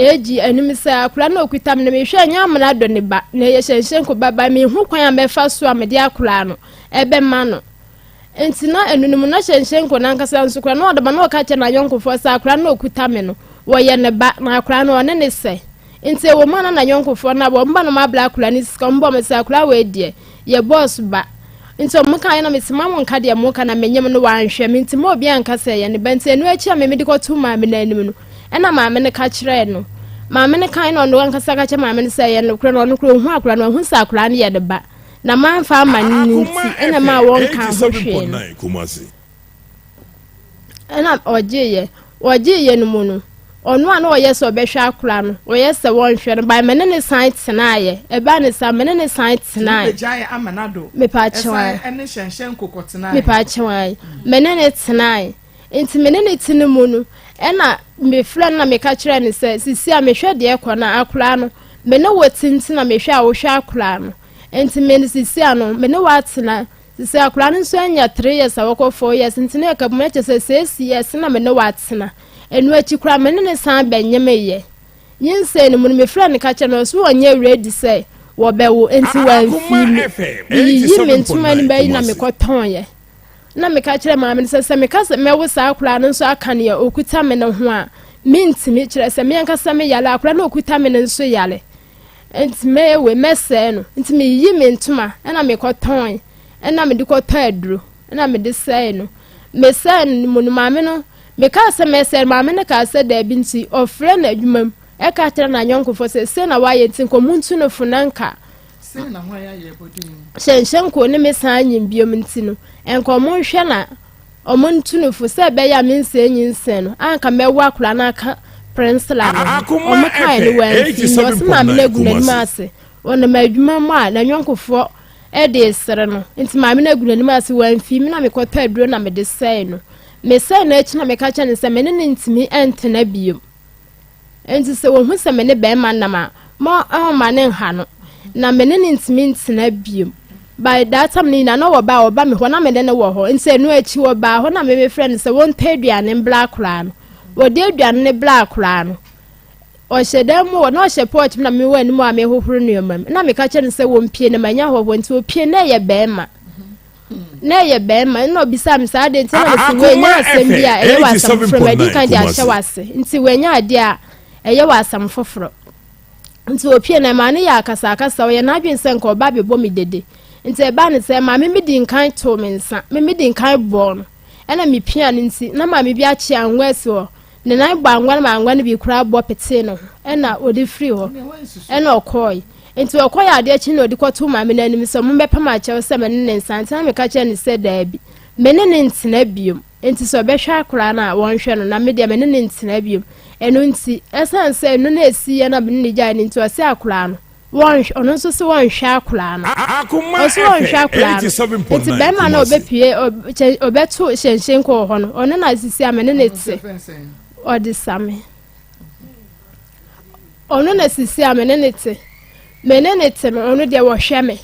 AG anim sɛ akwadaa no a ɔkuta me no, mehwɛ ɛnyɛ amena dɔ ne ba, na ɛyɛ hyɛnhyɛnko ba ba, menhu kwan a mɛfa so a mede akwadaa no ɛbɛma no. Nti na ɛno no mu na hyɛnhyɛnko no ankasa nso koraa na ɔde ba na ɔka kyerɛ n'ayɔnkofoɔ sɛ akwadaa no a ɔkuta me no, wɔyɛ ne ba, na akwadaa no ɔne ne sɛ. Nti ɛwɔ mu a na n'ayɔnkofoɔ no a wɔn ba no abla akwadaa no sika, wɔn bɔ wɔn sɛ akwadaa wei deɛ, yɛ bɔs ba. Nti ɔmo kaeɛ na mese ma mo nka deɛ mo ka na menyem no wanhwɛ me nti ma obiara nka sɛ ɛyɛ ne ba. Nti ɛno akyi a me mede kɔtoo maame no anim no ɛna maame no ka kyerɛɛ no. Maame no kaeɛ na ɔno ankasa ka kyerɛ maame no sɛ ɛyɛ nokorɛ na ɔno koraa ɔhu akwadaa no wahu sɛ akwadaa no yɛ ne ba na mamfa ama no no nti ɛna maa wɔnkaa ho hwee no. Ɛna ɔgyeeɛ. Ɔgyeeɛ no mu no, ɔno a na ɔyɛ sɛ ɔbɛhwɛ akora no, ɔyɛ sɛ wɔnhwɛ no, by me ne ne san tenaeɛ. Ɛbaa ne saa, me ne ne san tenaeɛ. Mepaakyɛw ae. Mepaakyɛw ae. Me ne ne tenaeɛ. Nti me ne ne te no mu no, ɛna mefrɛ no na meka kyerɛ no sɛ, sisi a mehwɛ deɛ ɛkɔ no, akora no, me ne wo te nti na mehwɛ a wohwɛ akora no. Nti me sisi a no, me ne wo atena. Sesei akwadaa no nso anya 3 years a wɔkɔ 4 years, nti na ɛka mu kyerɛ sɛ 6 years na me ne watena. Ɛno akyi koraa me ne ne san bɛnyemeyɛ. Nyinsɛn no mu no mefrɛ no ka kyerɛ no, ɔso ɔnyɛ ready sɛ wɔbɛwo nti wamfii me. Meyiyi me ntoma no bɛyi na mekɔtɔnyɛ. Na meka kyerɛ maame no sɛ sɛ meka sɛ mɛwo saa akwadaa no nso aka nea okuta me no ho a, mentumi. Kyerɛ sɛ me ankasa me yare, akwadaa no okuta me no nso yare. Nti mɛyɛ wei, mɛsɛe no. Nti meyiyi me ntoma ɛna mekɔtɔn, ɛna mede kɔtɔ aduro, ɛna mede sɛe no. Mesɛe no mu no, maame no, mekaa sɛ mɛsɛe no, maame no kaa sɛ daabi, nti ɔfrɛ no adwuma mu ɛka kyerɛ n'anyɔnkofoɔ sɛ sei na wayɛ nti nka ɔmo ntu no fo na nka hyɛnhyɛnko ne me san nyim biom nti no nka ɔmo nhwɛ na ɔmo ntu no fo sɛ ɛbɛyɛ a mensɛe nyinsɛn no anka mɛwo akwadaa no aka Prensla no ho. Ɔmo kae no wamfi mu. Ɔse maame no agu n'anim ase. Ɔnam adwuma mu a n'anyɔnkofoɔ de resere no. Nti maame no agu n'anim ase wamfi mu na mekɔtɔ aduro na mede sɛe no. Mesɛe no akyi na meka kyerɛ no sɛ me ne no ntumi ntena biom. Enti sɛ wɔhu sɛ me ne barima nam a, ma ɔmma no nha no, na me ne no ntumi ntena bio. By that time no nyinaa na wɔba a wɔba me hɔ na me ne no wɔ hɔ. Nti ɛno akyi wɔbaa hɔ na me mefrɛ no sɛ wɔntɔ aduane mbra akoraa no. Wɔde aduane no bra akoraa no. Ɔhyɛ dan mu hɔ na ɔhyɛ porch mu na mewɔ anim a mehohoro nneɛma mu. Na meka kyerɛ no sɛ wɔmpie na manya hɔhoɔ nti wɔpie na ɛyɛ barima. Na ɛyɛ bɛrima ɛna ɔbisaa me saa adeɛ nti na mese wanya asɛm bi a ɛyɛ wɔ asɛm foforɔ madi kan de ahyɛ w'ase nti wanya adeɛ a ɛyɛ wɔ asɛm foforɔ. Nti opie na ɛmaa no yɛ akasakasa, ɔyɛ n'adwene sɛ nka ɔba abɛbɔ me dede. Nti ɛbaa ne sɛ maame me di nkan too me nsa, me me di nkan bɔɔ no ɛna mepia no nti na maame bi akye anwa asi hɔ. Ne nan bɔ anwa no ma anwa no bi koraa bɔ petee ne ho ɛna ɔde firi hɔ ɛna ɔkɔɔe. Nti ɔkɔyɛ adeɛ kye na ɔde kɔtoo maame no anim sɛ mommɛpam akyɛw sɛ me ne ne nsa ntena. Meka kyerɛ no sɛ daabi, me ne no ntena biom. Nti sɛ ɔbɛhwɛ akwaraa no a wɔnhwɛ no na me deɛ me ne no ntena biom. Ɛno nti ɛsiane sɛ ɛno na ɛsiiɛ na me ne no gyae no nti ɔse akwaraa no. Wɔnhwɛ, ɔno nso se wɔnhwɛ akwadaa no. Ɔse wɔnhwɛ akwadaa no. Nti bɛrima no ɔbɛpie, ɔbɛto hyɛnhyɛnko wɔ hɔ no, ɔno na sisi a me ne ne te. Ɔde same. Ɔno na sisi a me ne ne te. Me ne ne te no, ɔno deɛ wɔhwɛ me.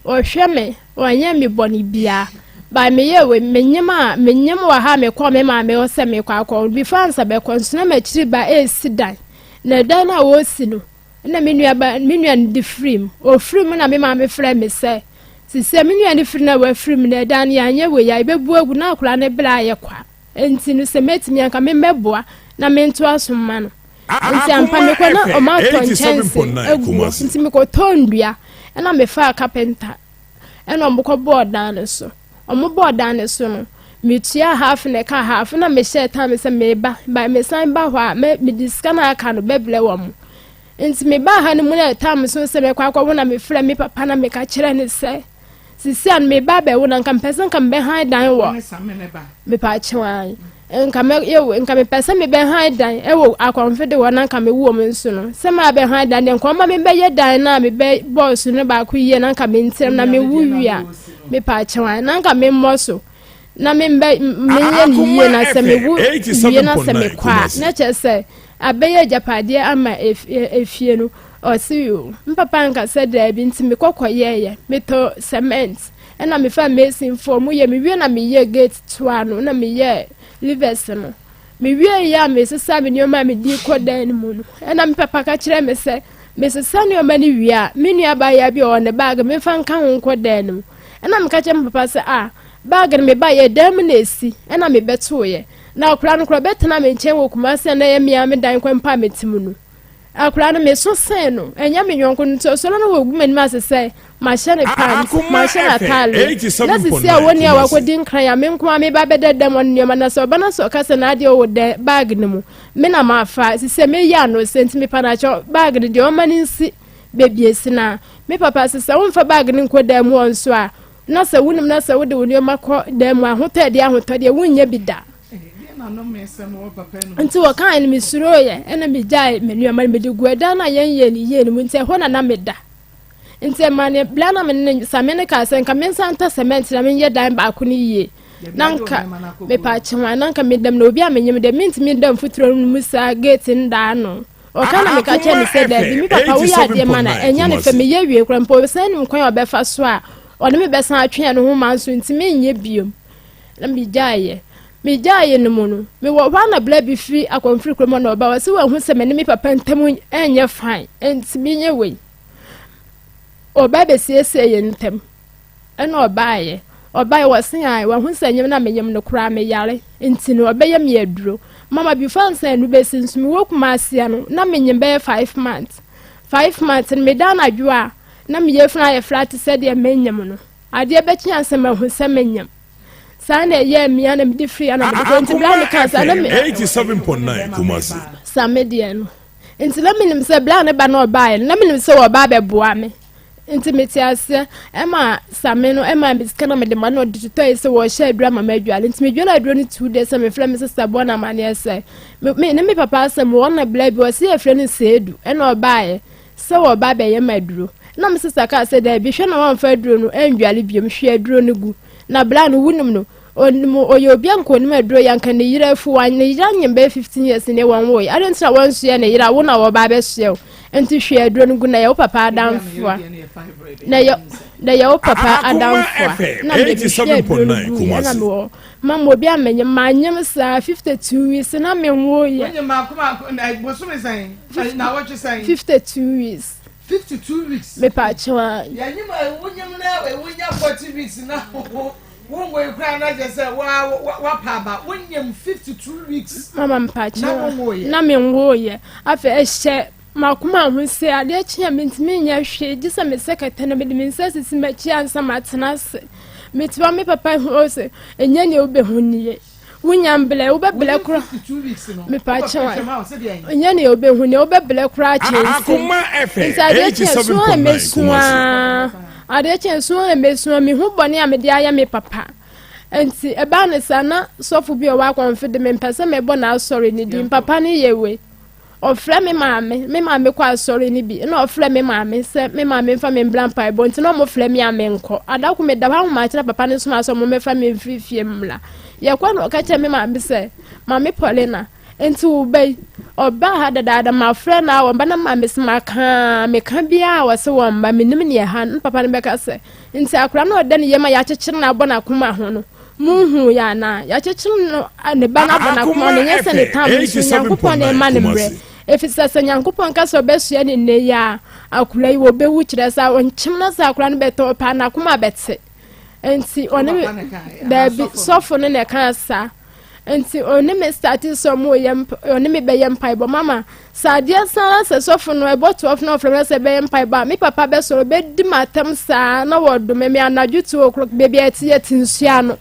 Ɔhwɛ me, ɔnyɛ me bɔne biara. But meyɛ wei, menyem a, menyem wɔ ha a mekɔɔ me maame hɔ sɛ mekɔ akɔ. Before ansa bɛkɔ nso na m'akyiri ba ɛresi dan. Na dan no a wɔresi no, na me nua ba, me nua no de firi mu. Ɔfiri mu na me maame frɛ me sɛ, sisi a me nua no firi na wafiri mu na ɛdan no yɛanyɛ wei a, yɛbɛbu agu na akwadaa no brɛ ayɛ kwa. Enti no sɛ mɛtumi anka memmɛboa na mentoa so mma no. Nti ampa mekɔ na ɔmo atɔ nkyɛnse agu hɔ nti mekɔtɔɔ nnua ɛna mefaa kapenta ɛna ɔmo kɔ bɔɔ dan no so. Ɔmo bɔɔ dan no so no metuaa half na ɛka half na mehyɛɛ time sɛ meba by mesan ba hɔ a mɛ mede sika no aka no bɛbrɛ wɔn. Nti mebaa ha no mu na time so sɛ mɛkɔ akɔwo na mefrɛ me papa na meka kyerɛ no sɛ Sisi a no meba abɛwo na nka mepɛ sɛ nka mebɛhan dan wɔ mepaakyɛw ae nka mɛ yɛ nka mepɛ sɛ mebɛhan dan ɛwɔ akɔnfe de hɔ na nka mewo wɔn nso no sɛ maa bɛhan dan deɛ nka ɔma mebɛyɛ dan na mebɛ bɔɔ so no baako yie na nka mentrɛm na mewo wie a mepaakyɛw ae na nka memmɔ so na membɛ menyɛ no yie na sɛ mewo wie na sɛ mekɔ a na kyerɛ sɛ abɛyɛ agyapadeɛ ama efie no Ɔse yoo, me papa anka sɛ daabi nti mekɔ kɔyɛɛyɛ, metɔ cement ɛna mefaa mason foɔ ɔmo yɛ, mewie na meyɛɛ gate toa no na meyɛɛ livers no. Mewie yɛ a mesesa me nneɛma a mede kɔ dan no mu no, ɛna me papa ka kyerɛ me sɛ mesesa nneɛma no wie a, me nua baayaa bi ɔwɔ ne bag memfa nka ho nkɔ dan no mu. Ɛna meka kyerɛ me papa sɛ ah, bag no mebaeɛ dan mu na esi ɛna mebɛtoeɛ. Na akwadaa no koraa ɔbɛtena me nkyɛn wɔ Kumasi a na ɛyɛ me ara me dan kwan mpo a mete mu no. Akwadaa no, meso sen no, ɛnyɛ me yɔnko no nti ɔsɔre no wɔgu m'anim ase sɛ mahyɛ ne pant, mahyɛ n'ataare. Na sisi a wɔn a wakɔdi nkran a me nko ara meba bɛda dɛm ɔne nneɛma na sɛ ɔba na sɛ ɔka sɛ n'adeɛ wɔ dɛ baage no mu, me na mafa. Sisi a meyi ano sɛ nti mepa no akyɛw baage no deɛ ɔma no nsi baabi esi na me papa sɛ sɛ womfa baage no nkɔ dan mu hɔ nso a na sɛ wonim na sɛ wode wo nneɛma kɔ dan mu ahotɔ ɛdeɛ ahotɔ deɛ wonnya bi da. Nti wɔkae no mesuroeɛ ɛna megyae me nneɛma no mede gu ɛdan no a yɛnyɛɛ no yie no mu nti ɛhɔ na na meda nti ɛma ne bla na me ne same no kaa sɛ nka mensa ntɔ cement na menyɛ dan baako no yie na nka mepa akyewa na nka medam na obi a menyem deɛ mentumi nda mfuturo no mu saa gate ndaa no ɔka na meka kyerɛ ne sɛ daabi me papa woyɛ adeɛ ma na ɛnyɛ ne fɛ meyɛ wie kora mpo sɛ nim kwan a ɔbɛfa so a ɔne me bɛsan atwe ɛno ho ma nso nti menyɛ biom Na megyaeɛ. Megyaeɛ no mu no, mewɔ hɔ a na bla bi firi akɔmfiri kurom hɔ na ɔba ɔse wahu sɛ me ne me papa ntam ɛnyɛ fine nti menyɛ wei. Ɔba bɛsiesie yɛn ntam. Ɛna ɔbaeɛ. Ɔbaeɛ wɔse ae wahu sɛ nyem na menyem no koraa meyare nti no ɔbɛyɛ me aduro. Mama before ansa ɛno bɛsi nso mewɔ Kumasi no na menyem bɛyɛ 5 months. 5 months no meda anadwo a na me yafunu ayɛ flat sɛ deɛ menyem no. Adeɛ bɛkye ansa mahu sɛ menyem. Saa na ɛyɛɛ me a na mede firi a na mede kɔ. Nti berɛ a mekaa saa na me. 87.9 Kumasi. Sa me deɛ no. Nti na menim sɛ berɛ a ne ba no ɔbaeɛ no na menim sɛ wɔba abɛboa me. Nti mete aseɛ ɛma same no ɛma me sika na mede ma no ɔde totɔe sɛ wɔhyɛ aduro ama m'adwale. Nti medwale aduro no 2 days sɛ mefrɛ me sista bɔ no amaneɛ sɛ me ne me papa asɛm wɔn na bla bi ɔse yɛfrɛ no Seedu ɛna ɔbaeɛ sɛ wɔreba abɛyɛ me aduro. Ɛna me sista kaa sɛ, Daabi, hwɛ na woamfa aduro no anguare biom, hwie aduro no gu. Na bra no, wonim no, ɔnim, ɔyɛ obi a nka ɔnim aduro yɛ, anka ne yere afu, wa, ne yere anyem bɛyɛ 15 years ne wɔnwoeɛ. Adɛn nti na wɔnsoɛ ne yere a wo na wɔreba abɛsoɛ wo? Nti hwie aduro no gu na yɛ wo papa adamfoa. Na yɛ, na yɛ wo papa adamfoa. Na mede mehwie aduro no guiɛ, ɛna mewɔ Mama obi a menyem, manyem saa 52 weeks na menwoeɛ. Wonyem baako baako na bosome sɛn? Na wɔtwe sɛn? 52 weeks. 52 weeks. Mepa kyɛw a. Yɛnyem wonyem na wonya 40 weeks na wonwoe koraa na kyerɛ sɛ wa wapa aba wonyem 52 weeks. Mama mepa kyɛw a. Na menwoeɛ. Afei ɛhyɛ M'akoma ho sɛ adeɛ kye a mentumi nyɛ hwee gye sɛ mesɛ kɛtɛ na mede me nsa sisi m'akyi ansa matena ase. Mete hɔ me papa hu o sɛ ɛnyɛ nea wobɛhu nie. Wonya mblɛ wobɛblɛ kora mepa kyɛw a ɛnyɛ nea wobɛhu nie wobɛblɛ koraa kyɛn se. Nti adeɛ kye a su a mɛsu a adeɛ kye a su a mɛsu a mehu bɔne a mede ayɛ me papa. Nti ɛbaa ne saa na sɔfo bi a ɔwɔ akɔmfe de mempɛ sɛ mɛbɔ n'asɔre ne din papa ne yɛ wei. Ɔfrɛ me maame, me maame kɔ asɔre no bi, ɛna ɔfrɛ me maame sɛ me maame mfa me mbra mpaebɔ nti na ɔmo frɛ me a menkɔ. Ada ko meda hɔ ahomakye na papa no soma sɛ ɔmo mmɛfa me mfiri fie mmra. Yɛkɔ na ɔka kyerɛ me maame sɛ, Maame Paulina, nti wo ba yi, ɔbaa ha dadaada mafrɛ no a ɔmba na maame sɛ maka a meka biara a ɔse wɔmba, menim neɛ ɛha no. Na papa no bɛka sɛ, nti akora no a ɔda ne yam a yɛakyekyere no abɔ n'akoma ho no, Munhuu yɛ anaa? Yɛakyekyere no ne ba no abɔ n'akoma no, ɛnyɛ sɛ ne tam nso, Nyankopɔn na ɛma no mmerɛ. Efisɛ sɛ Nyankopɔn ka sɛ ɔbɛsoɛ no nnɛ yi a, akora yi wɔbɛwu, kyerɛ sɛ ɔnkyem na sɛ akora no bɛtɔ ɔpɛ a, n'akoma bɛte. Nti ɔne me, daabi, sɔfo no na ɛkaa saa. Nti ɔne me starte sɛ ɔmo yɛ ɔne me bɛyɛ mpaebɔ mama sɛ adeɛ san na sɛ sɔfo no ɛbɔ 12 na ɔfrɛ me sɛ bɛyɛ mpaebɔ a me papa bɛsɔrɔ bɛdi m'atɛm saa na wɔdome me anadwo 2 o'clock baabi a ɛte yɛ te nsuo ano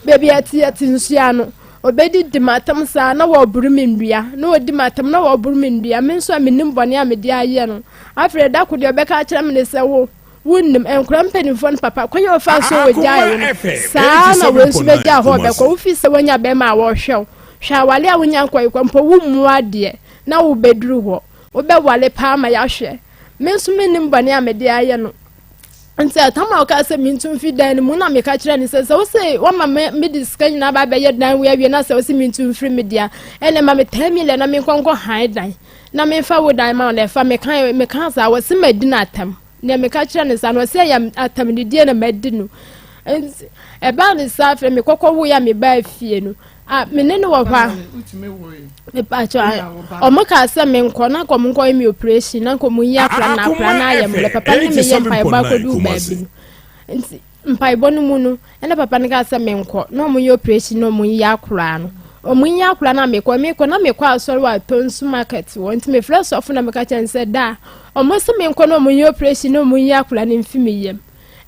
baabi a ɛte yɛ te nsuo ano ɔbɛdi di m'atɛm saa na wɔboro me nnua na wɔdi m'atɛm na wɔboro me nnua me nso a menim bɔne a mede ayɛ no afei da ko deɛ ɔbɛka akyerɛ me ne sɛ wo Wonnim, nkora mpanimfoɔ no papa, kwan a wɔfaa so wɔgyae wo no, saa ara na wei nso bɛgyaa hɔ ɔbɛkɔ. Wofii sɛ woanya bɛrima a wɔhwɛ wo. Hwɛ awale a wonya nkɔe kɔ mpo, wommu adeɛ na wobɛduru hɔ. Wobɛwale paa ma yɛahwɛ. Me nso mennim bɔne a mede ayɛ no. Nti ɛtam a ɔkaa sɛ mentu mfi dan no mu na meka kyerɛ no sɛ sɛ wose wama me mede sika nyinaa ba abɛyɛ dan wei awie na sɛ wose mentu mfiri me dea ɛnɛ ma me 10 million na menkɔ nkɔ han dan na memfa wo dan ma wo na ɛfa meka meka saa wɔse madi no atam nea meka kyerɛ no saa no ɔsɛ ɛyɛ atamdidie na madi no nti ɛbaa ne saa afei mekɔkɔ woeɛ a mebaa fie no a me ne no wɔ hɔ a mepakyɛ ɔmo kaa sɛ menkɔ na nka ɔmo nkɔyɛ me operation na nka ɔmo nyi akora na akora no ayɛ mmerɛ papa ne meyɛ mpaebɔ akɔduu baabi no nti Mpaebɔ no mu no, ɛna papa no kaa sɛ menkɔ na wɔnyɛ operation na wɔnyi akoraa no. Wɔnyi akoraa no a mekɔ, mekɔ na mekɔ asɔre wɔ Atonsu market hɔ. Nti mefrɛ sɔfo na meka kyerɛ no sɛ daa, wɔn se menkɔ na wɔnyɛ operation na wɔnyi akoraa no mfi me yam.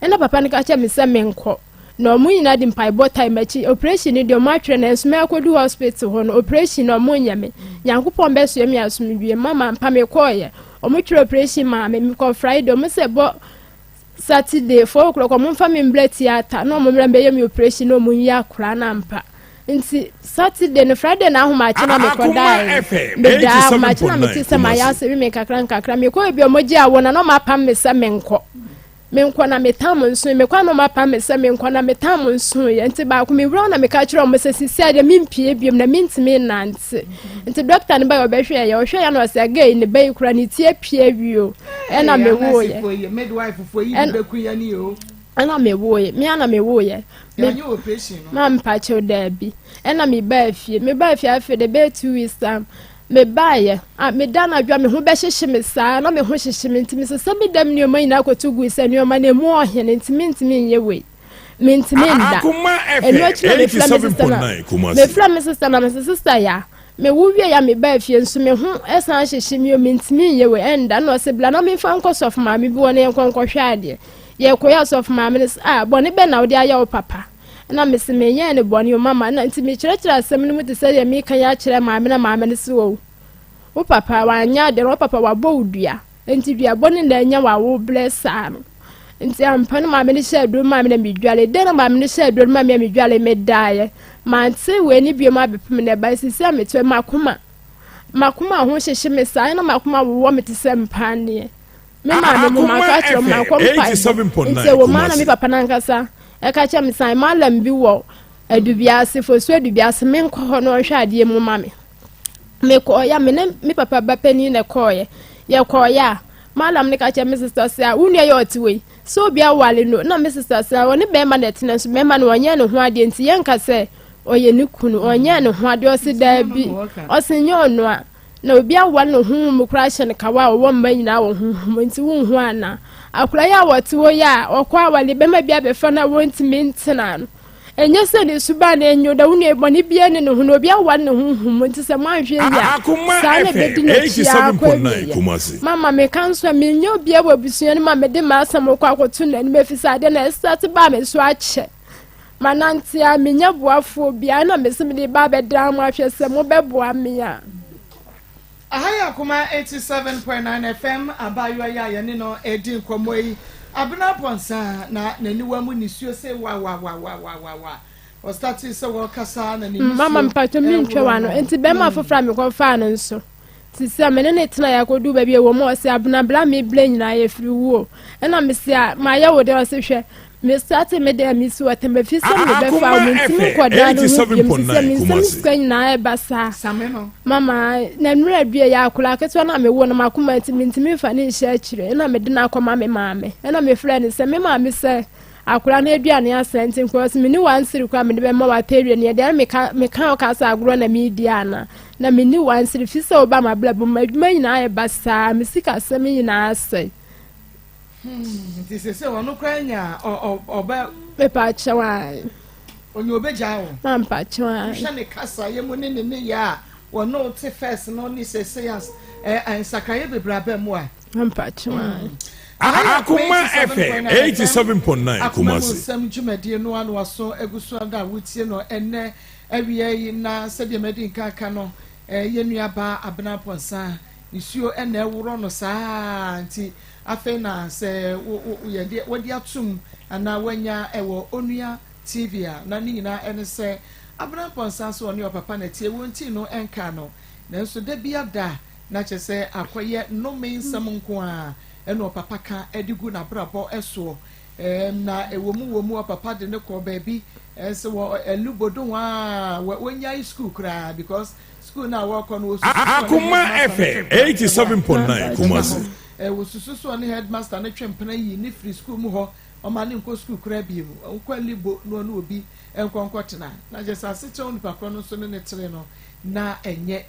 Ɛna papa no ka kyerɛ me sɛ menkɔ. Na wɔn nyinaa de mpaebɔ tae m'akyi. Operation no deɛ wɔn atwerɛ nanso mɛkɔdu hospital hɔ no, operation no wɔn nyɛ me. Nyankopɔn bɛsoɛ me asomdwie. Mama mpa mekɔɔyɛ. Wɔn twerɛ operation maa me. Mekɔ Friday, wɔn sɛ bɔ Saturday 4 o'clock ɔmo nfa me mbra theatre na ɔmo mbra mbɛyɛ me operation na ɔmo nyi akora no ampa nti Saturday no Friday na ahomakye na mekɔ daeɛ medaa ahomakye na mete sɛ mayɛ ase we me nkakra nkakra mekɔ ebi ɔmo gye awo na na ɔmo apam me sɛ menkɔ menkɔ na metam nso mekɔ na ɔmo apam me sɛ menkɔ na metam nso yɛ nti baako mewura na meka kyerɛ ɔmo sɛ sisi adeɛ mempie biom na mentumi nnante nti dɔkta no ba yɛ ɔbɛhwɛ yɛ ɔhwɛ yɛ na ɔsɛ gay ne ba yi kura ne ti apue awie o ɛna mewoeɛ ɛna mewoeɛ me ana mewoeɛ ma mpakyɛw daabi ɛna mebaa fie mebaa fie afei de bɛyɛ 2 weeks time mebaeɛ a meda anadwo a me ho bɛhyehye me saa na me ho hyehye me nti mesesa me dam nneɛma nyinaa kɔto gui sɛ nneɛma no ɛmu ɔhene nti mentumi nyɛ wei mentumi nda ɛno akyi na mefrɛ me sista na mefrɛ me sista na mese sista ya Mewo wiei a mebaa fie nso me ho san hyehye me o, mentumi nyɛ wei, ɛnda. Ɛna ɔse bla na memfa nkɔ sɔfo maame bi hɔ na yɛnkɔ nkɔhwɛ adeɛ. Yɛkɔeɛ a sɔfo maame no se ah bɔne bɛn na wode ayɛ wo papa? Ɛna mese menyɛɛ no bɔne o mama. Ɛna nti mekyerɛkyerɛ asɛm no mu te sɛ deɛ meka yi akyerɛ maame na maame no se o wo papa wanyɛ adeɛ no, wo papa wabɔ wo dua. Enti duabɔ no na anya w'awobrɛ saa no. Nti ampa no maame no hyɛɛ aduro maa me na medwale. Dɛn na maame no hyɛɛ aduro no maa me a medwale medaeɛ. Mante wei ne biom abɛpem na ɛbae sisi a metoɛ makoma. Makoma ho hyehye me saa na makoma wowɔ me te sɛ mpaneɛ. Me maame mo manka akyerɛ mo mankɔ mpaebɔ. Nti ɛwɔ mu ara na me papa no ankasa ɛka kyerɛ me sɛ malam bi wɔ Adubiase, Fosu Adubiase menkɔ hɔ na ɔnhwɛ adeɛ mu ma me. Mekɔeɛ a, me ne me papa ba panin na ɛkɔeɛ. Yɛkɔeɛ a, madam no ka kyerɛ me sista sɛ, wo nua yɛ ɔte wei, sɛ obi awale no. Na me sista sɛ, ɔne bɛrima na ɛtena nso bɛrima no ɔnyɛɛ ne ho adeɛ nti yɛnka sɛ ɔyɛ ne kunu, ɔnyɛɛ ne ho adeɛ. Ɔse daabi, ɔse nyɛ ɔno a. Na obi awale no honhom mu koraa hyɛ no kawa a ɔwɔ mma nyinaa wɔ honhom mu nti wonhu anaa? Akwadaa yi a wɔte hɔ yi a ɔkɔ awale bɛrima bi abɛfa no a wɔntumi ntena no. Ɛnyɛ sɛ ne suban na enye o, na wo nua yi bɔne biara nni ne ho, na obi aware ne honhom mu, nti sɛ moanhwɛ yie a, saa na ebedi n'akyi ara akɔ awieɛ. Mama meka nso a, menyɛ obiara wɔ abusua no mu a mede m'asɛm rekɔ akɔto n'anim, efisɛ ade no ɛstate baa me so akyɛ. Manante a mennya boafoɔ biara, ɛna mese mede reba abɛdan mo ahwɛ sɛ mobɛboa me a. Aha yɛ Akoma 87.9 FM, abaayewa yi a yɛne no redi nkɔmmɔ yi, Abena Amponsah, na n'aniwa mu nisuo se wawawawawawa. Ɔstartee sɛ wɔrekasa na ne nisuo Mama mpakyɛ mentwa ɛreworɔ w'ano. no. Nti bɛrima foforɔ a mekɔfaa no nso. Te sɛ me ne no tenaeɛ akɔduu baabi a ɛwɔ mu a ɔse Abena bra me brɛ nyinaa yɛfiri wuo ɛna mese a mayɛ wo dɛn ɔse hwɛ me starte me dan a mesi wɔ tɛm ɛfiri sɛ mebɛfa wo mentumi nkɔ dan no ho biom te sɛ me nsam sika nyinaa ɛba saa mama na nnura dua yɛ akwadaa ketewa no a mewɔ no makoma nti mentumi mfa ne nhyɛ akyire ɛna mede no akɔma me maame ɛna mefrɛ no sɛ me maame sɛ Akwadaa no aduane asɛe nti nka ɔse menni one cedi koraa mede bɛma wo atɔ aduane ɛdeɛ meka meka wo ka sɛ agorɔ na meredi ana na menni one cedi fi sɛ woba m'abrabɔ mu m'adwuma nyinaa ayɛ basaa me sikasɛm nyinaa asɛe. Hmm, nti sese ɔno koraa nya ɔbɛ. Mepa kyɛw ae. Onye obegyae wo. Mampa kyɛw ae. Wohwɛ ne kasa yɛ mu ne ne nneyɛɛ a wɔne wo te first no ne sese as nsakraeɛ bebree aba mu a. Akoma FM 87.9 Akoma mu Kumasi. nsɛm dwumadie no ano aso agu so ada a wotie no ɛnnɛ awia yi na sɛdeɛ madi nka aka no yɛn nua baa Abena Amponsah nsuo na ɛworɔ no saa nti afei na sɛ yɛde wɔde atum anaa wanya ɛwɔ Onua TV a na ne nyinaa ɛne sɛ Abena Amponsah so ɔne ɔpapa na ɛteɛ wɔn ti no ɛnka no nanso da bi ada Na kyerɛ sɛ akɔyɛ nnome nsɛm nko ara na ɔpapa ka de gu n'abrabɔ soɔ. Na ɛwɔ mu wɔ mu ɔpapa de no kɔɔ baabi sɛ wɔ Alubodo hɔ a wɔnyae sukuu koraa because sukuu no a wɔrekɔ no wɔsusu sɛ ɔne Akoma headmaster no FM twe mpena 87.9 Kumasi. Wɔsusu sɛ ɔne headmaster no twe mpena yii no firi sukuu mu hɔ ɔma no nkɔ sukuu koraa bio. Ɔnkɔ Alubo na ɔne obi nkɔ nkɔtena. Na kyerɛ sɛ asekyerɛ onipa korɔ no nso ne no tere no na ɛnyɛ.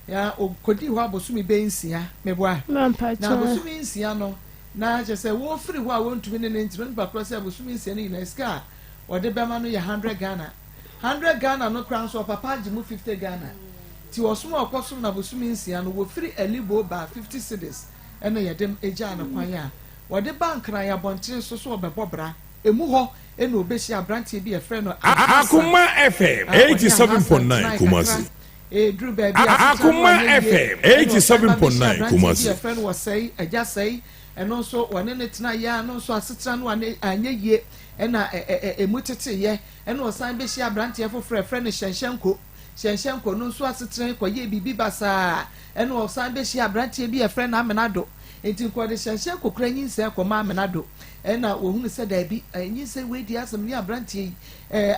Na ɔkɔdii hɔ abosome bɛyɛ nsia, meboa? Na abosome nsia no, na kyerɛ sɛ wɔfiri hɔ a wɔntumi ne no ntena, onipa korɔ sɛ abosome nsia no nyinaa sika a ɔde bɛma no yɛ hundred Ghana. Hundred Ghana no koraa nso ɔpapa agye mu fifty Ghana. Nti ɔsom a ɔkɔsom no abosome nsia no, wɔfiri Alibo baa fifty cedis ɛna yɛde gyaa no kwan a wɔde baa Nkran abɔntene so sɛ ɔbɛbɔ bra. Emu hɔ na ɔbɛhyia aberanteɛ bi a yɛfrɛ no Alhassan. Akoma FM A ɔne Alhassan 87.9 tenae kakra. Kumasi. Eduru baabi a asetra no Akoma anyɛ yie FM ɛna ɔsan ba bɛhyia 87.9 aberanteɛ bi Kumasi. a yɛfrɛ no Ɔsɛe, Agya Sɛe, ɛno nso wɔne no tenaeɛ ara no nso asetra no anyɛ yie ɛna emu teteeɛ. Ɛna ɔsan bɛhyia aberanteɛ foforɔ a yɛfrɛ no Hyɛnhyɛnko, Hyɛnhyɛnko no nso asetena yi kɔyɛɛ biribi basaa ɛna ɔsan bɛhyia aberanteɛ bi a yɛfrɛ no Amenado. Enti nka ɔde Hyɛnhyɛnko koraa nyinsɛn kɔmaa Amenado ɛna wɔhunu sɛ daabi, nyinsɛn wei deɛ asɛ me ne aberanteɛ yi,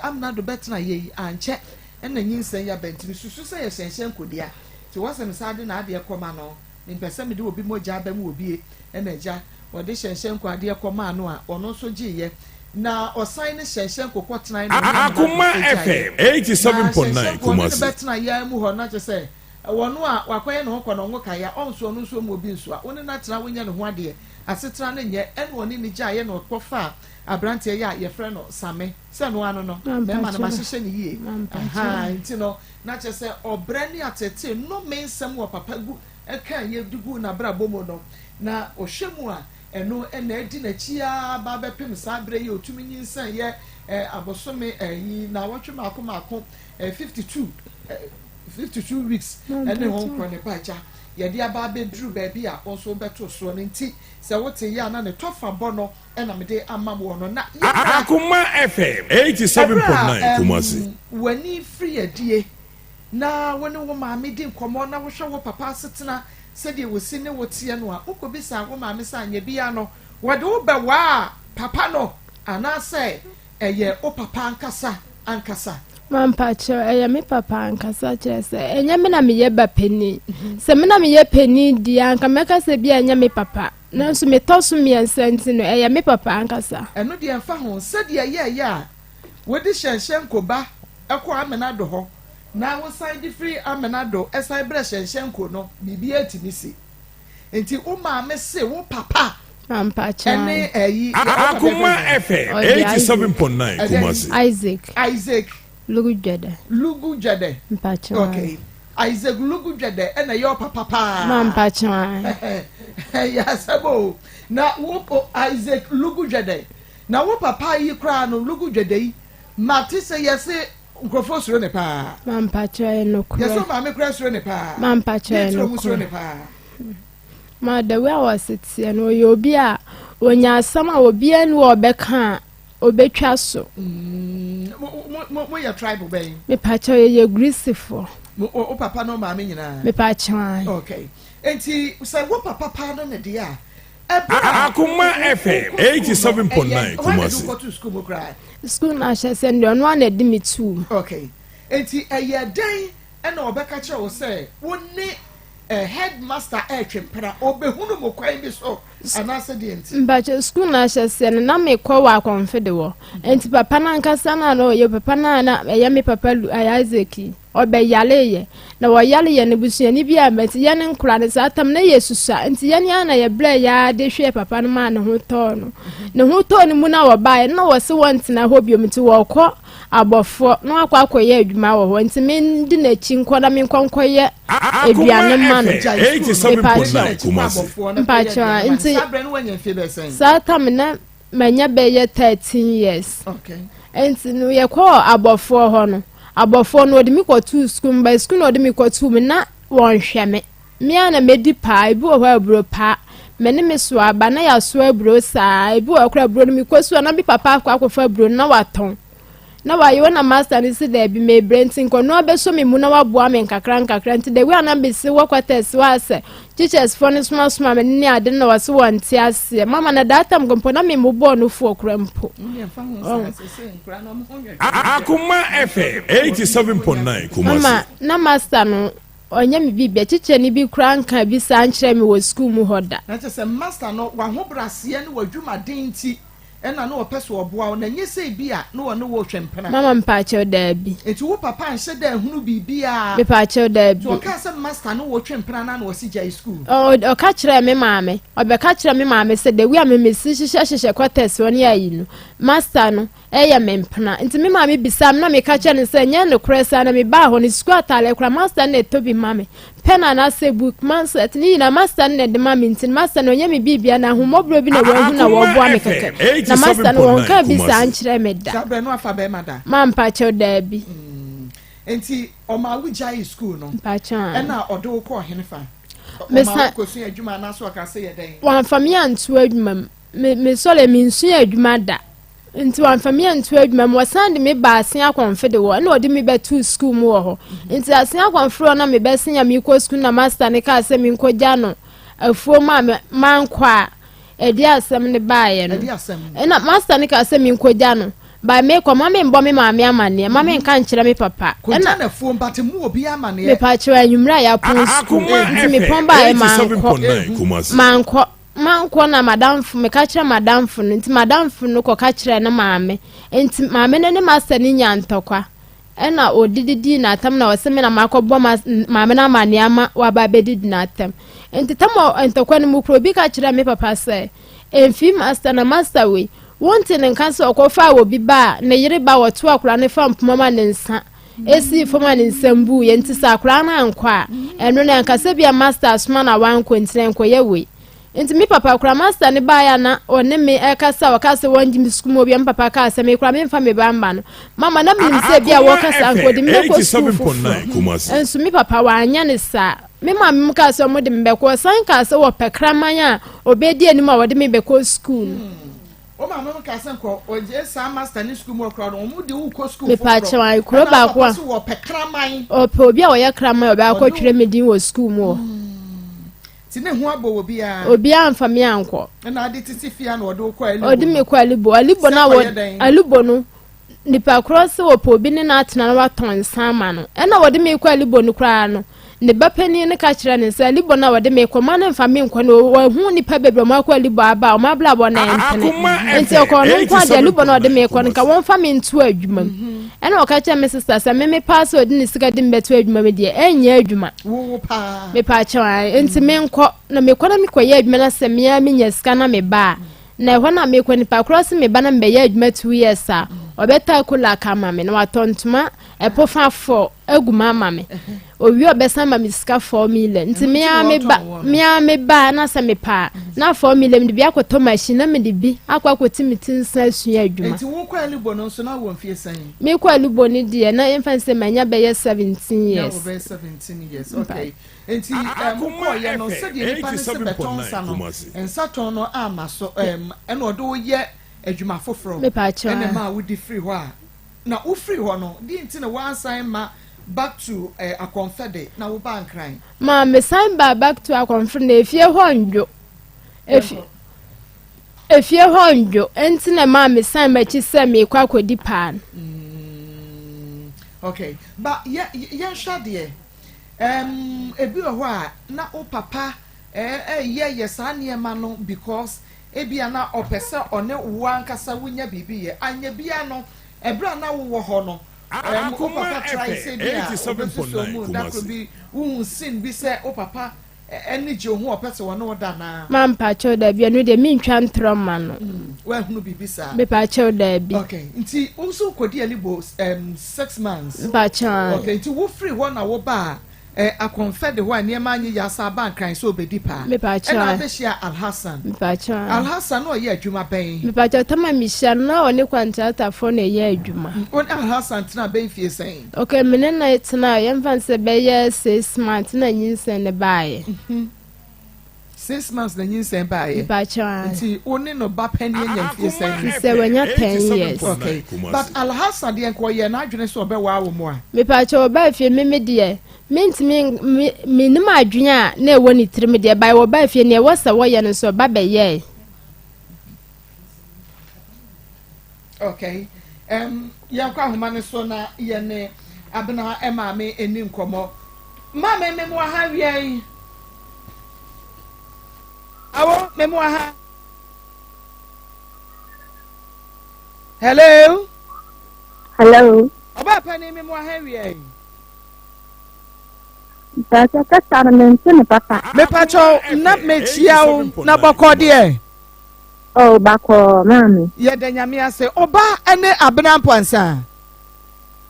Amenado bɛtenaeɛ yi ankyɛ Ɛna nyinsɛn yi aba nti mesusu sɛ yɛ hyɛnhyɛn kodea nti wɔsɛ me saa de n'adeɛ kɔ ma no mempɛ sɛ mede obi mogya aba mu wɔ bie ɛna agya wɔde hyɛnhyɛn ko adeɛ kɔ maa no a ɔno nso gyeeɛ na ɔsan ne hyɛnhyɛn ko kɔ tenae na ɔne amena do Akoma gyaeɛ FM na 87.9 hyɛnhyɛn ko ɔne no Kumasi. bɛtena yaa mu hɔ na kyɛ sɛ ɔno a wakɔyɛ ne ho kɔ na ɔnwo kaya ɔnso ɔno nso ɔmu obi nso a wo ne no atena wonyɛ ne ho adeɛ asetena no nyɛ ɛna ɔne ne gyaeɛ na ɔkɔ faa abranteɛ yi a yɛfrɛ no Same sɛ no ano no mɛma no mahyehyɛ no yie ahaa nti no na kyerɛ sɛ ɔbrɛ ne atetee nnome nsɛm wɔ papa gu ɛka yɛ de gu n'abrabɔ mu no na ɔhwɛ mu a ɛno ɛna adi n'akyi ara ba bɛpem saa berɛ yi ɔtumi nyinsɛn yɛ ɛ abosome ɛyi naawɔtwe maako maako ɛ 52 ɛ 52 weeks ɛne ho nkorɔ ne ba agya yɛde aba abɛduru baabi a wɔn nso bɛto soɔ no nti sɛ wote yɛ a na ne tɔfa bɔ no na mede ama woɔ no, na yɛ Akoma FM Ɛberɛ a 87.9 Kumasi. ɛɛm w'ani firi adie na wo ne wo maame di nkɔmmɔ na wohwɛ wo papa asetena sɛdeɛ wɔsi ne wo teɛ no a, wokɔbisaa wo maame sɛ anyɛ biara no wɔde wo bɛwaa papa no anaasɛ ɛyɛ wo papa ankasa ankasa? Mampakyɛw, ɛyɛ me papa ankasa, kyerɛ sɛ ɛnyɛ me na meyɛ ba panin. Sɛ me na meyɛ panin deɛ a, anka mɛka sɛ bi a ɛnyɛ me papa. Nanso metɔ so mmiɛnsa nti no, ɛyɛ me papa ankasa. Ɛno deɛ ɛmfa ho, sɛdeɛ ɛyɛeɛ a wode Hyɛnhyɛnko ba kɔɔ Amenado hɔ na wosan de firi Amenado san brɛɛ Hyɛnhyɛnko no, biribiara tumi si. Nti wo maame se wo papa ne ayi, wo papa yɛfrɛ no Akoma sɛn? FM Ɔde Isaac. 87.9 Ɛdɛn? Kumasi. Isaac. Isaac. Lugu Dwɛdɛ. Lugu Dwɛdɛ. Mpakyɛw. Okay. Isaac Lugu Dwɛdɛ ɛna ɛyɛ ɔpapa paa. Ma mpakyɛw. Ɛyɛ asɛm o. Na wo Isaac Lugu Dwɛdɛ. Na wo papa yi koraa no Lugu Dwɛdɛ yi mate sɛ yɛse nkurɔfoɔ suro ne paa. Ma mpakyɛw ɛyɛ nokorɛ. Yɛsɛ maame koraa suro ne paa. Ma mpakyɛw ɛyɛ nokorɛ. Suro ne paa. Ma the way a wɔse teɛ no ɔyɛ obi a ɔnya asɛm a obiara ni wɔ ɔbɛka a Obetwa so. Mm, mo, mo, mo, mo yɛ tribe bɛn? Mepakyɛw yɛyɛ Greecefoɔ. Wo papa ne wo maame nyinaa? Mepaakyɛw ae. Okay. Enti sɛ wo papa paa no ne deɛ a, ɛberɛ a Akoma FM wokɔ sukuu no, ɛyɛ 87.9 hwan na de Kumasi. wo kɔtoo sukuu mu koraa? Sukuu no ahyɛseɛ no deɛ ɔno ara na ɛde me too mu. Okay. Enti ɛyɛ dɛn na ɔbɛka kyerɛ wo sɛ wo ne headmaster retwe mpena? Ɔbɛhunu mo kwan bi so anaasɛ deɛ nti? Mpakyɛ sukuu no ahyɛseɛ no na mekɔ wɔ akɔmfede hɔ. Nti papa no ankasa no a na ɔyɛ papa no a na ɛyɛ me papa Lu Isaac yi, ɔbɛyareeɛ. Na wɔyareeɛ no busuani bi amma nti yɛne nkora no saa tam na yɛsusua nti yɛne ara na yɛbrɛɛ yɛ ara de hwɛɛ papa no maa ne ho tɔɔ no. Ne ho tɔɔ no mu no a wɔbaeɛ no na wɔse wɔntena hɔ biom nti wɔkɔ abɔfoɔ na wakɔ akɔyɛ adwuma wɔ hɔ nti mendi n'akyi nkɔ na menkɔ nkɔyɛ aduane ma no. Mepakyɛw. Mpakyɛw nti saa tam na manya bɛyɛ 13 years. Nti no yɛkɔɔ abɔfoɔ hɔ no, abɔfoɔ no wɔde me kɔtoo sukuu mu, ba sukuu na wɔde me kɔtoo mu na wɔnhwɛ me. Me ara na medi paa, ebi wɔ hɔ a aburo paa. Me ne me soa aba na yɛasoa aburo saa. Ebi wɔ hɔ koraa aburo no mekɔ sukuu a na me papa akɔ akɔfa aburo no na watɔn. Na wayɛ wo na master no si daabi mebrɛ nti nka ɔno abɛsɔ me mu na waboa me nkakra nkakra nti the way a na mesi wɔ quarters hɔ a sɛ teachers foɔ no somasoma me ne ade no na wɔse wɔnte aseɛ mama na that time mpo na memmobɔɔ no foɔ kora mpo. Akoma FM 87.9 Kumasi. Mama na master no ɔnyɛ me biribi kyekyɛni bi koraa nka bi saa nkyerɛ me wɔ sukuu mu hɔ da. Na kyerɛ sɛ master no w'ahobraseɛ ne w'adwumaden nti na na ɔpɛ sɛ ɔboa wo na ɛnyɛ sɛ ebia na ɔne wo retwe mpena. Mama mepaakyɛw daabi. Nti wo papa anhyɛ da anhunu biribiara? Mepaakyɛw daabi. Nti ɔkaa sɛ master ne wo retwe mpena no a na ɔse gyae sukuu? Ɔka kyerɛɛ me maame, ɔbɛka kyerɛɛ me maame sɛ the way a me mesi hyehyɛ hyehyɛ quarters hɔ ne ayi no, master no yɛ me mpena. Nti me maame bisaa me na meka kyerɛɛ no sɛ ɛnyɛ nokorɛ saa na mebaa hɔ no sukuu ataadeɛ koraa master no na ɛtɔ bi ma me. Pen anaasɛ book, mindset ne nyinaa master no na ɛde ma me nti no master no ɔnyɛ me biribia na ahummɔborɔ bi na wahu na Akoma wɔboa me FM kɛkɛ. Na master no wɔnkaa bi saa 87.9 Kumasi. nkyerɛɛ me da. Saa berɛ no wafa bɛrima da? Mampa kyɛw daabi. Nti ɔmaa wo gyaee sukuu no Mpakyɛw aane. ɛna ɔde wo kɔɔ henefa? Ɔmaa Mesa wo kɔsua adwuma anaasɛ ɔkaa sɛ yɛ dɛn? Wamfa me anto adwuma mu. Me mesɔre mensua adwuma da. Nti wamfa me anto adwuma mu, wɔsan de me baa Asen Akɔmfo de hɔ, ɛna ɔde me bɛtoo sukuu mu wɔ hɔ. Nti Asen Akɔmfo hɔ na mebɛsen a mekɔ sukuu na masta no kaa sɛ menkɔgya no afuom a mankɔ a ɛde asɛm no baeɛ no. Ɛna masta no kaa sɛ menkɔgya no, by mekɔ ma membɔ me maame amanneɛ, ma menka nkyerɛ me papa. Ɛna mepakyerɛ anwummerɛ a yɛapɔn sukuu, nti mepɔn baeɛ mankɔ, mankɔ. Mankɔ na m'adamfo, meka kyerɛɛ m'adamfo no, nti m'adamfo no kɔka kyerɛɛ ne maame. Nti maame no ne masta no nyaa ntɔkwa. Ɛna ɔdidi dii n'atam na ɔse me na makɔbɔ ma maame no amaneɛ ama waba abɛdidi n'atam. Nti tam a ntɔkwa no mu koro obi ka kyerɛɛ me papa sɛ, ɛmfii masta na masta wei, wonte ne nka sɛ ɔkɔfaa obi ba a ne yere ba wɔto akwadaa no fa mpoma ma ne nsa esii fam a ne nsam buiɛ nti sɛ akwadaa no ankɔ a ɛno no ɛnka sɛ bia master asoma na wankɔ nti na nkɔyɛ wei nti me papa koraa master no baeɛ a na ɔne me ɛkasa ɔka sɛ wɔngye me sukuu mu obia me papa kaa sɛ me koraa memfa me ba mba no mama na menim sɛ bia Akoma wɔkasa nka FM ɔde me bɛkɔ sukuu foforɔ 87.9 Kumasi. nso me papa wanyɛ ne saa me maame mu kaa sɛ ɔmo de me bɛkɔ ɔsan kaa sɛ wɔpɛ kraman a ɔbɛdi anim a wɔde me bɛkɔ sukuu no. Wo maame mo kaa sɛ nkɔ ɔgye saa master ne sukuu mu ɔkora no wɔn de wo kɔ sukuu foforɔ. Mepaakyɛw kuro baako a so wɔpɛ kraman. Ɔpɛ obi a ɔyɛ kraman a ɔbɛ akɔtwerɛ me din wɔ sukuu mu hɔ. Ti ne ho abɔ wɔ biara. Obiara nfa me ankɔ. Ɛna ade tete fia na ɔde wo kɔ alibo. Ɔde me kɔ alibo alibo na wɔ alibo no nipa korɔ sɛ wɔpɛ obi ne no atena na watɔn nsa ama no ɛna wɔde me kɔ alibo no koraa no Ne ba panin no ka kyerɛɛ no sɛ, Alibɔ no a wɔde me rekɔ, mma no mfa me nkɔ no, wɔahu nnipa bebree a wɔakɔ Alibɔ aba a wɔn abrabɔ no ɛntene. Enti ɔkɔɔ no nko ara deɛ, Alibɔ no a wɔde me rekɔ no, nka wɔmfa me nto adwuma mu. Ɛnna ɔka kyerɛɛ me sista sɛ, Me me paa sɛ ɔde ne sika de me bɛto adwuma mu deɛ, ɛnyɛ adwuma. Mepaa kyɛw ae, enti menkɔ. Na mekɔ na mekɔyɛ adwuma na sɛ me ara menya sika na meba a, na ɛhɔ na mekɔ nipa korɔ se meba na mebɛyɛ adwuma 2 years a, ɔbɛtɔ akolak ama me na watɔ ntoma ɛpofa fɔ agu mu ama me owie ɔbɛsan ma me sika 4 million nti me ara me ba me ara me ba na sɛ me paa na 4 million mede bi akɔtɔ machine na mede bi akɔ akɔti me ti nsa asua adwuma. Nti wokɔ Alubo no nso na wɔ mfie sɛn? Mekɔ Alubo no deɛ na yɛmfa no sɛ manya bɛyɛ 17 years. Na wɔ bɛyɛ 17 years, okay. Nti mokɔɔyɛ no sɛdeɛ nipa no sɛ bɛtɔn nsa no nsa tɔn no ama so ɛna ɔde wo yɛ adwuma foforɔ ɛna ma wodi firi hɔ a na wofiri hɔ no deɛ nti na woansan ma. back to eh, Akɔmfɛde na wobaa Nkran? Ma mesan baa back to Akɔmfɛde na efie hɔ ndwo. Efi efie hɔ ndwo nti na maa mesan m'akyi sɛ meekɔ akɔdi paa no. Mm, okay, ba yɛ yɛnhwɛ adeɛ. Um, ebi wɔ hɔ a na wo papa ɛyɛ eh, yɛ saa nneɛma no because ebia na ɔpɛ sɛ ɔne wo ankasa wonya biribi yɛ. Anyɛ bia no, ɛberɛ a na wowɔ hɔ no, um, wo papa try sɛ bi a ɔbɛsusuo mu da koro bi wohu sin bi sɛ wo papa Ɛne gye wo ho ɔpɛ sɛ ɔne wo da anaa? Ma mpakyɛw daabi ɛno deɛ mentwa ntorɔ mma no. Woahunu biribi saa? Mepakyɛw daabi. Okay, nti wo nso wokɔdi Alibo um, 6 months? Mpakyɛw ae. Okay, nti wofiri hɔ na wobaa eh, Akɔmfɛ de hɔ a nneɛma anyɛ yie asa aba Nkran sɛ wobɛdi paa. Mepakyɛw Ɛna ae. wobɛhyia Alhassan. Mepakyɛw ae. Alhassan na ɔyɛ adwuma bɛn? Mepakyɛw tam a mehyia no na ɔne kwantratafoɔ na ɛyɛ adwuma. Wo ne Alhassan tenaa bɛn mfie sɛn? Ok, me ne no tenaa, yɛmfa no sɛ bɛyɛ 6 months na nyinsɛn no baeɛ. 6 months na nyinsɛn baeɛ? Mepakyɛw ae. Nti wo ne no ba panin anya mfie sɛn? Nti sɛ wanya 10 years. Okay, but Alhassan deɛ nka ɔyɛɛ n'adwene sɛ ɔbɛwaa wo mo a? Mepakyɛw ɔbaa fie, me me deɛ, mentumi, me, mennim adwene a na ɛwɔ ne tirim deɛ, but wɔbaa fie, nea ɛwɔ sɛ wɔyɛ no nso ɔba bɛyɛe. Okay. Um, yɛnkɔ ahoma no so na yɛne Abena maame ɛni nkɔmmɔ. Maame, memoa ha wia yi. Awo, memoa ha. Hello. Hello. Ɔbaa panin, memoa ha wia yi. Mpakyɛ kasa no mente ne papa. Mepakyɛw na mekyia wo na bɔkɔ deɛ. Oh, bakɔɔ, maame. Yɛda Nyame ase. Ɔba ne Abena Mpoansa?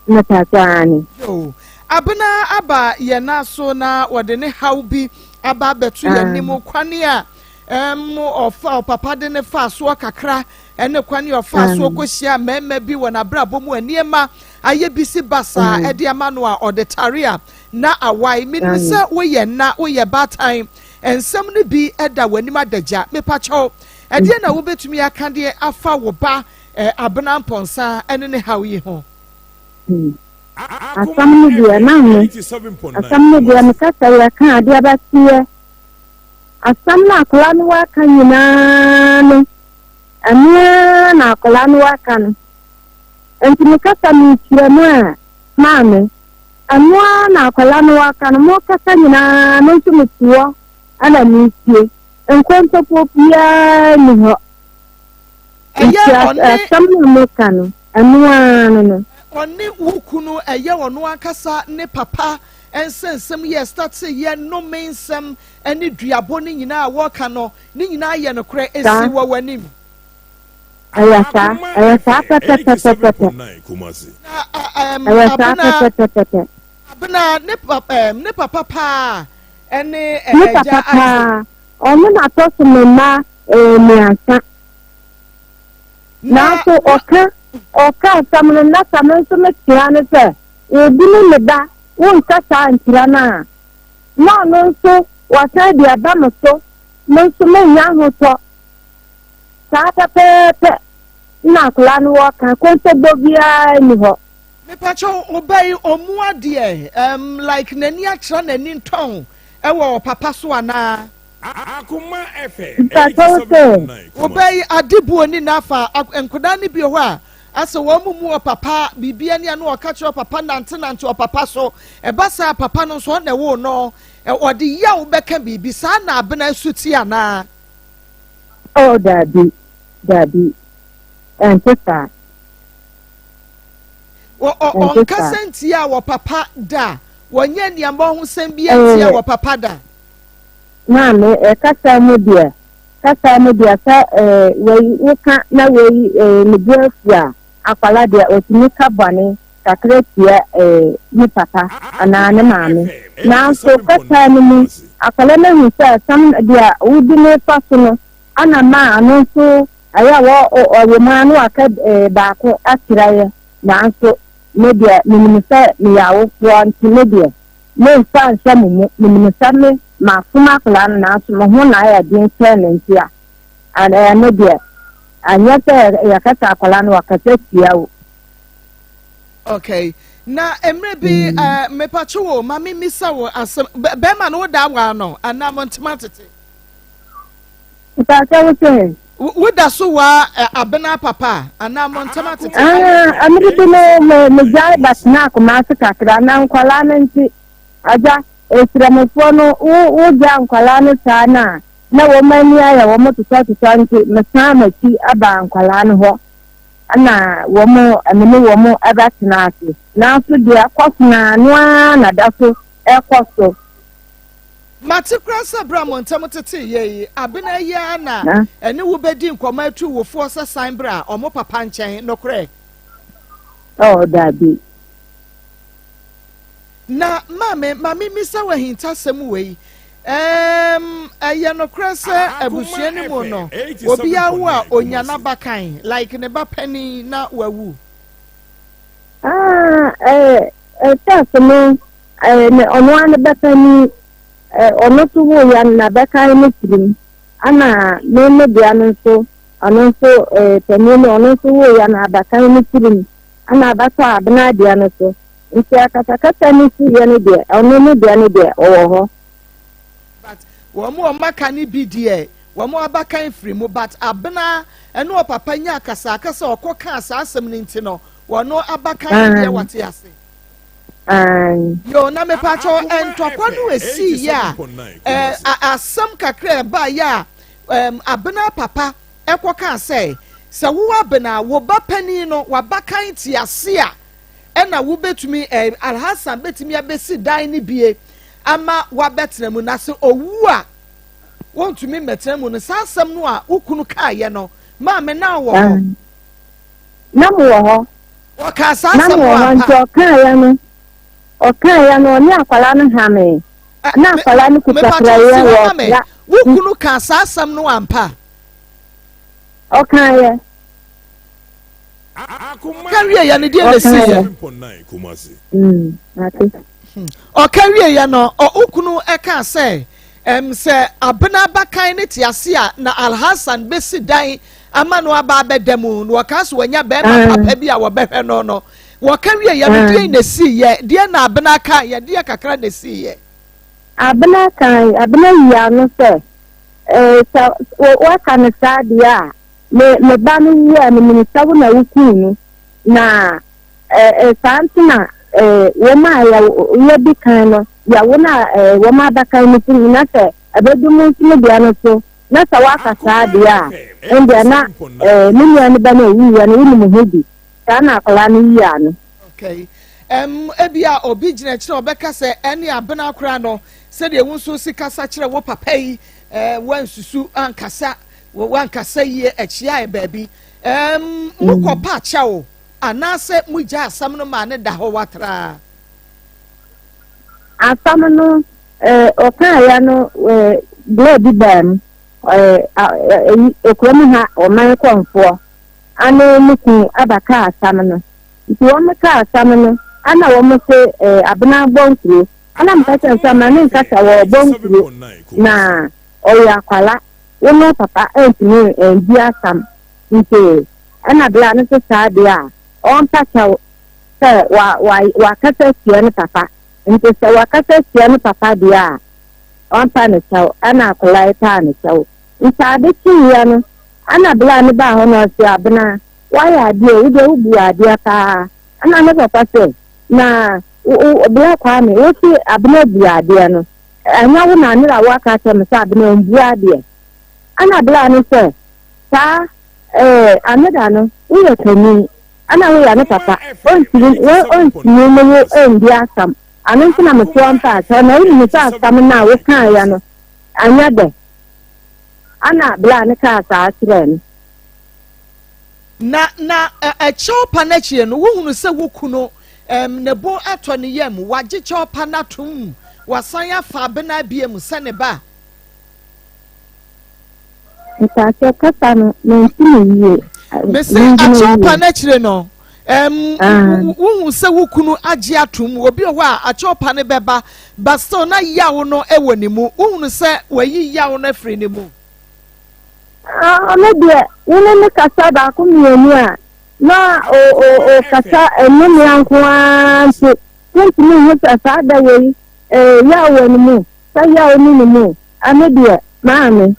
Mepakyɛ aane. Yoo. Abena aba yɛn nan so na wɔde ne haw bi aba abɛto yɛn anim. Kwane a ɛm ɔfa ɔpapa de ne faa soɔ kakra ɛne kwane a ɔfaa soɔ kɔhyia mmarima bi wɔ n'abrabɔ mu a nneɛma ayɛ bisi basaa ɛde ama no a ɔde tare a na awae. Menim sɛ woyɛ nna, woyɛ baatan. Nsɛm no bi da w'anim adagya. Mepakyɛw, ɛdeɛn na wobɛtumi aka de afa wo ba Abena Mpɔnsa ne ne haw yi ho? Asɛm no deɛ na me asɛm no deɛ meka sɛ yɛka adeɛ bɛteɛ asɛm no akwadaa no waka nyinaa no ɛno ara na akwadaa no waka no nti meka sɛ mekyerɛ mu a maame Ɛno ara na akwadaa no aka no, mokasa nyinaa me nso mete hɔ na meretie. Nkontompo biara nni hɔ. Ɛyɛ Nti ɔne asɛm no a moka no, ɛno ara no no. Ɔne wo kunu ɛyɛ ɔno ankasa ne papa nsɛnsɛm yi a ɛstate yɛ nnome nsɛm ne duabɔ no nyinaa a wɔka no, ne nyinaa yɛ nokorɛ, ɛsi Saa. wɔ w'anim. Ɛyɛ saa, ɛyɛ saa pɛpɛpɛpɛpɛ. Na Ɛyɛ saa Abena, pɛpɛpɛpɛpɛ. Abena ne papa, ne papa paa ɛne Ne ɛgya papa Isaac. paa, ɔno na tɔ so me mma mmiɛnsa. Na Nanso ɔka ɔka asɛm no na sɛ me nso metea no sɛ obi ne me ba wonka saa nkyerɛ no a, na ɔno nso wasan de aba me so, me nso mennya ahotɔ. Saa pɛpɛɛpɛ na akwadaa no wɔ ka, kɔnsɛbɔ biara nni hɔ. Mepakyɛw ɔba yi ɔmu adeɛ um, like n'ani akyerɛ n'ani ntɔn ɛwɔ ɔpapa so anaa? Akoma FM Mpakyɛw sɛ. 87.9 Ɔba yi Kumasi. ade bu oni n'afa nkwadaa no bi wɔ hɔ a asɛ wɔn mu mu ɔpapa biribi ani a na ɔka kyerɛ ɔpapa nante nante ɔpapa so ɛba saa papa no nso ɔna ɛwɔ no ɔde yaw bɛka biribi saa na Abena su ti anaa? Oh, dabi, dabi, ɛnte saa. Wɔ ɔ Ɛnte saa. ɔnkasa ntia wɔ papa da. Wɔnyɛ nneɛma ho sɛm bi ntia Ɛɛ, wɔ papa da. Maame, ɛ, kasa mu deɛ, kasa mu deɛ sɛ ɛɛ wei woka na wei ɛɛ ne bo afu a, akwala deɛ otumi ka bɔne kakra tia ɛɛ ne papa anaa ne Akoma maame. FM Nanso kasa no 87.9 mu, Kumasi. akwala no ahu sɛ asɛm deɛ wodi ne fa so no ana ma ano nso ɛyɛ a wɔ ɔwɔ mu ara na waka ɛɛ baako akyerɛ yɛ. Nanso me deɛ menim sɛ meyɛ awofoɔ nti me deɛ memfa nhyɛ mo mu. Menim sɛ me mafom akwadaa no nanso me ho na ayɛ den kyɛn no nti a, ɛno deɛ anyɛ sɛ yɛkasa akwadaa no wakasa tia wo. Okay. Na mmerɛ bi eh, mepatwo wo ma me misa wo asɛm, bɛrima no woda awaa no anaa mo ntoma tete? Mpakyɛ wo sɛ? Woda so waa eh, abena papa anaa mo ntoma tete? Ah, mmerɛ bi no me megyae batena akoma ase kakra na nkwalaa no nti agya esrɛmofoɔ no wo wogya nkwalaa no saa no a na wɔn ani ayɛ wɔn totɔtotɔ nti mesan m'akyi aba nkwalaa no hɔ. na wɔn me ne wɔn bɛtena ase. Nanso deɛ ɛkɔ so no ara, ɛno ara na da so rekɔ so. Mate koraa sɛ berɛ a mo ntam teteeɛ yi, Abena yi ara na ɛne wo bɛdi nkɔmmɔ atu wo foɔ sɛ san bra wɔn papa nkyɛn, nokorɛ? Oh, dabi. Na maame, ma memmisa wo ahintasɛm wei. Ɛɛm, ɛyɛ nokorɛ sɛ abusua no mu no, obi awo a onya n'abakan, like ne ba panin na wawu? Ah, eh, eh, first no, eh, ne ɔno ara ne ba panin, eh, ɔno nso woeɛ no n'abakan no firim. Ana me me dea no nso, ɔno nso, eh, panin no, ɔno nso woeɛ no abakan no firim. Ana abatɔ abena dea no so. Nti akasakasa no siiɛ no deɛ, ɔno ne deɛ no deɛ, ɔwɔ hɔ. But wɔn a wɔn aka no bi deɛ, wɔn abakan firi mu, but abena ɛne ɔpapa nya akasakasa a ɔkɔ kaa saa asɛm no nti no, wɔn abakan no deɛ wɔte ase. Yoo, na mepakyɛw ntɔkwa no esii yɛ a, asɛm kakra ɛbaa yɛ a, abena papa ɛkɔ kaa sɛ, sɛ wo abena, wo ba panin no, w'abakan te ase a, ɛna wobɛtumi eh, Alhassan bɛtumi abɛsi dan no bie ama wabɛtena mu na sɛ ɔwu a wɔntumi mmɛtena mu no saa asɛm no a wo kunu kaeɛ no maame na wɔ hɔ na mewɔ hɔ ɔkaa saa asɛm no ampa nti ɔkaeɛ no ɔkaeɛ no ɔne akwadaa no hamee na akwadaa no kuta praeɛ wɔ wo kunu kaa saa asɛm no ampa ɔkaeɛ Ɔka wieɛ no deɛ na ɛsiiɛ? Ɔka wieɛ no wo kunu kaa sɛ ɛm sɛ Abena abakan no te ase a na Alhassan bɛsi dan ama no aba abɛda mu na wɔkaa sɛ wɔanya bɛrima papa bi a wɔbɛhwɛ no no wɔka wieɛ no deɛ na ɛsiiɛ deɛ na Abena kaeɛ deɛ kakra na ɛsiiɛ? Abena kae Abena yii ano sɛ sɛ wɔaka no saa deɛ a Me me ba no wu a, menim sɛ wo na wokuu no, na ɛ saa nti na ɛ wɔn a yɛ yɛdi kan no, yɛwo no a ɛ wɔn abakan no firi mu, na sɛ ɛbɛdu mo nso mo deɛ no so, na sɛ woaka saa deɛ a, ɛndeɛ na ɛ me nua no ba no a ɔwuiɛ no, wonim ho bi. Saa na akwadaa no yii ano. Okay. Um, ebia obi gyina akyire a ɔbɛka sɛ ɛne abena koraa no, sɛdeɛ wo nso si kasa kyerɛ wo papa yi, eh, wansusu ankasa Wankasa yie akyiaɛ baabi. Ɛɛm, mokɔ pa kyɛw anaasɛ mogya asɛm no maa no da hɔ watraa? Asɛm no, eh, ɔkaeɛ no, eh, berɛ bi baa mu, eh, eh, ekurom ha ɔman kɔmfoɔ ane ne kun abɛka asɛm no. Nti wɔn kaa asɛm no, ana wɔn se, eh, abena bɔ nkuro. Ana meka kyerɛ sɛ ma ne nkasa wɔbɔ nkuro na ɔyɛ akwala. Wo ne wo papa antumi andi asam nti ɛna bere a no nso saa deɛ a ɔmpa kyɛw sɛ wa wa wakasa atia ne papa nti sɛ wakasa atia ne papa deɛ a ɔmpa ne kyɛw ɛna akwadaa yi paa ne kyɛw nti ade kyeeɛ no ɛna bere a ne baa hɔ no ɔse abena wayɛ adeɛ wo deɛ wobu adeɛ paa ɛna ne papa sɛ na wo wo bere kwame wo se abena bu adeɛ no Ɛnyɛ wo na Nera woaka akyerɛ me sɛ Abena ɔmbu adeɛ? Ɛna Bla no sɛ, Saa, eh, Ameda no, woyɛ panin, ɛna woyɛ ne papa, ɔntumi, wɔ, ɔntumi ne wo ndi asɛm, ano nti na mese ɔmpa akyɛw, na wonim sɛ asɛm no a wokaeɛ no, anyɛ dɛ. Ɛna Bla no kaa saa kyerɛɛ no. Na, na ɛ, kyɛw pa no akyire no, wohunu sɛ wo kunu Ɛm, ne bo atɔ ne yam, wagye kyɛwpa no atom, wasan afa abena biom sɛ ne ba. Mpakyɛ kasa no mente no yie. Mese akyɛwpa no akyire no, ɛm, wohu sɛ wo kunu agye atom, obi wɔ hɔ a akyɛwpa no bɛba, but still na yaw no wɔ ne mu, wohunu sɛ wayi yaw no afiri ne mu. Ɔno deɛ, wo ne no kasa baako mmienu a. Na ɔkasa nnome nko ara nti, wontumi nhu sɛ saa da wei yaw wɔ ne mu, sɛ yaw nni ne mu. Ɛno deɛ, maame,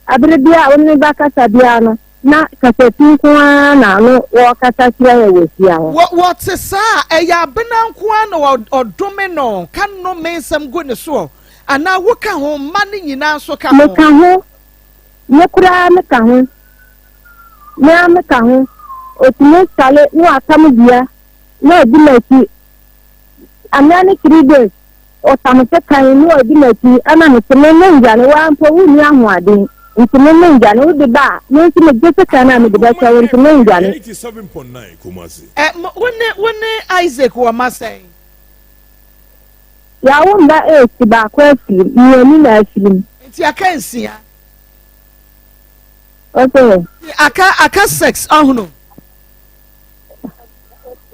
abere biara a wo ne me bɛkasa biara no, na kasafi nko ara na ano wɔkasa kyerɛ yɛ wɔ fie hɔ. Wɔ wɔte saa a, ɛyɛ abena nko ara na ɔdome no, ka nnome nsɛm gu ne soɔ, anaa woka ho, mma no nyinaa nso ka ho? Meka ho, me koraa meka ho. Me ara meka ho. Otumi sale na watam dua na adi m'akyi. Anaa ne 3 days ɔtam sekan na wadi m'akyi ɛna mese me mendwane wo ara mpo wonni ahoɔden nti me mendwane wode ba a me nso megye sekan a mede bɛkyɛ wo nti mendwane. Ɛ wo ne wo ne Isaac wɔ mma sɛn? Yɛawo mma eight, baako afirim, mmienu na afirim. Nti aka nsia. Ɔsɛ. Aka aka sex ɔhono.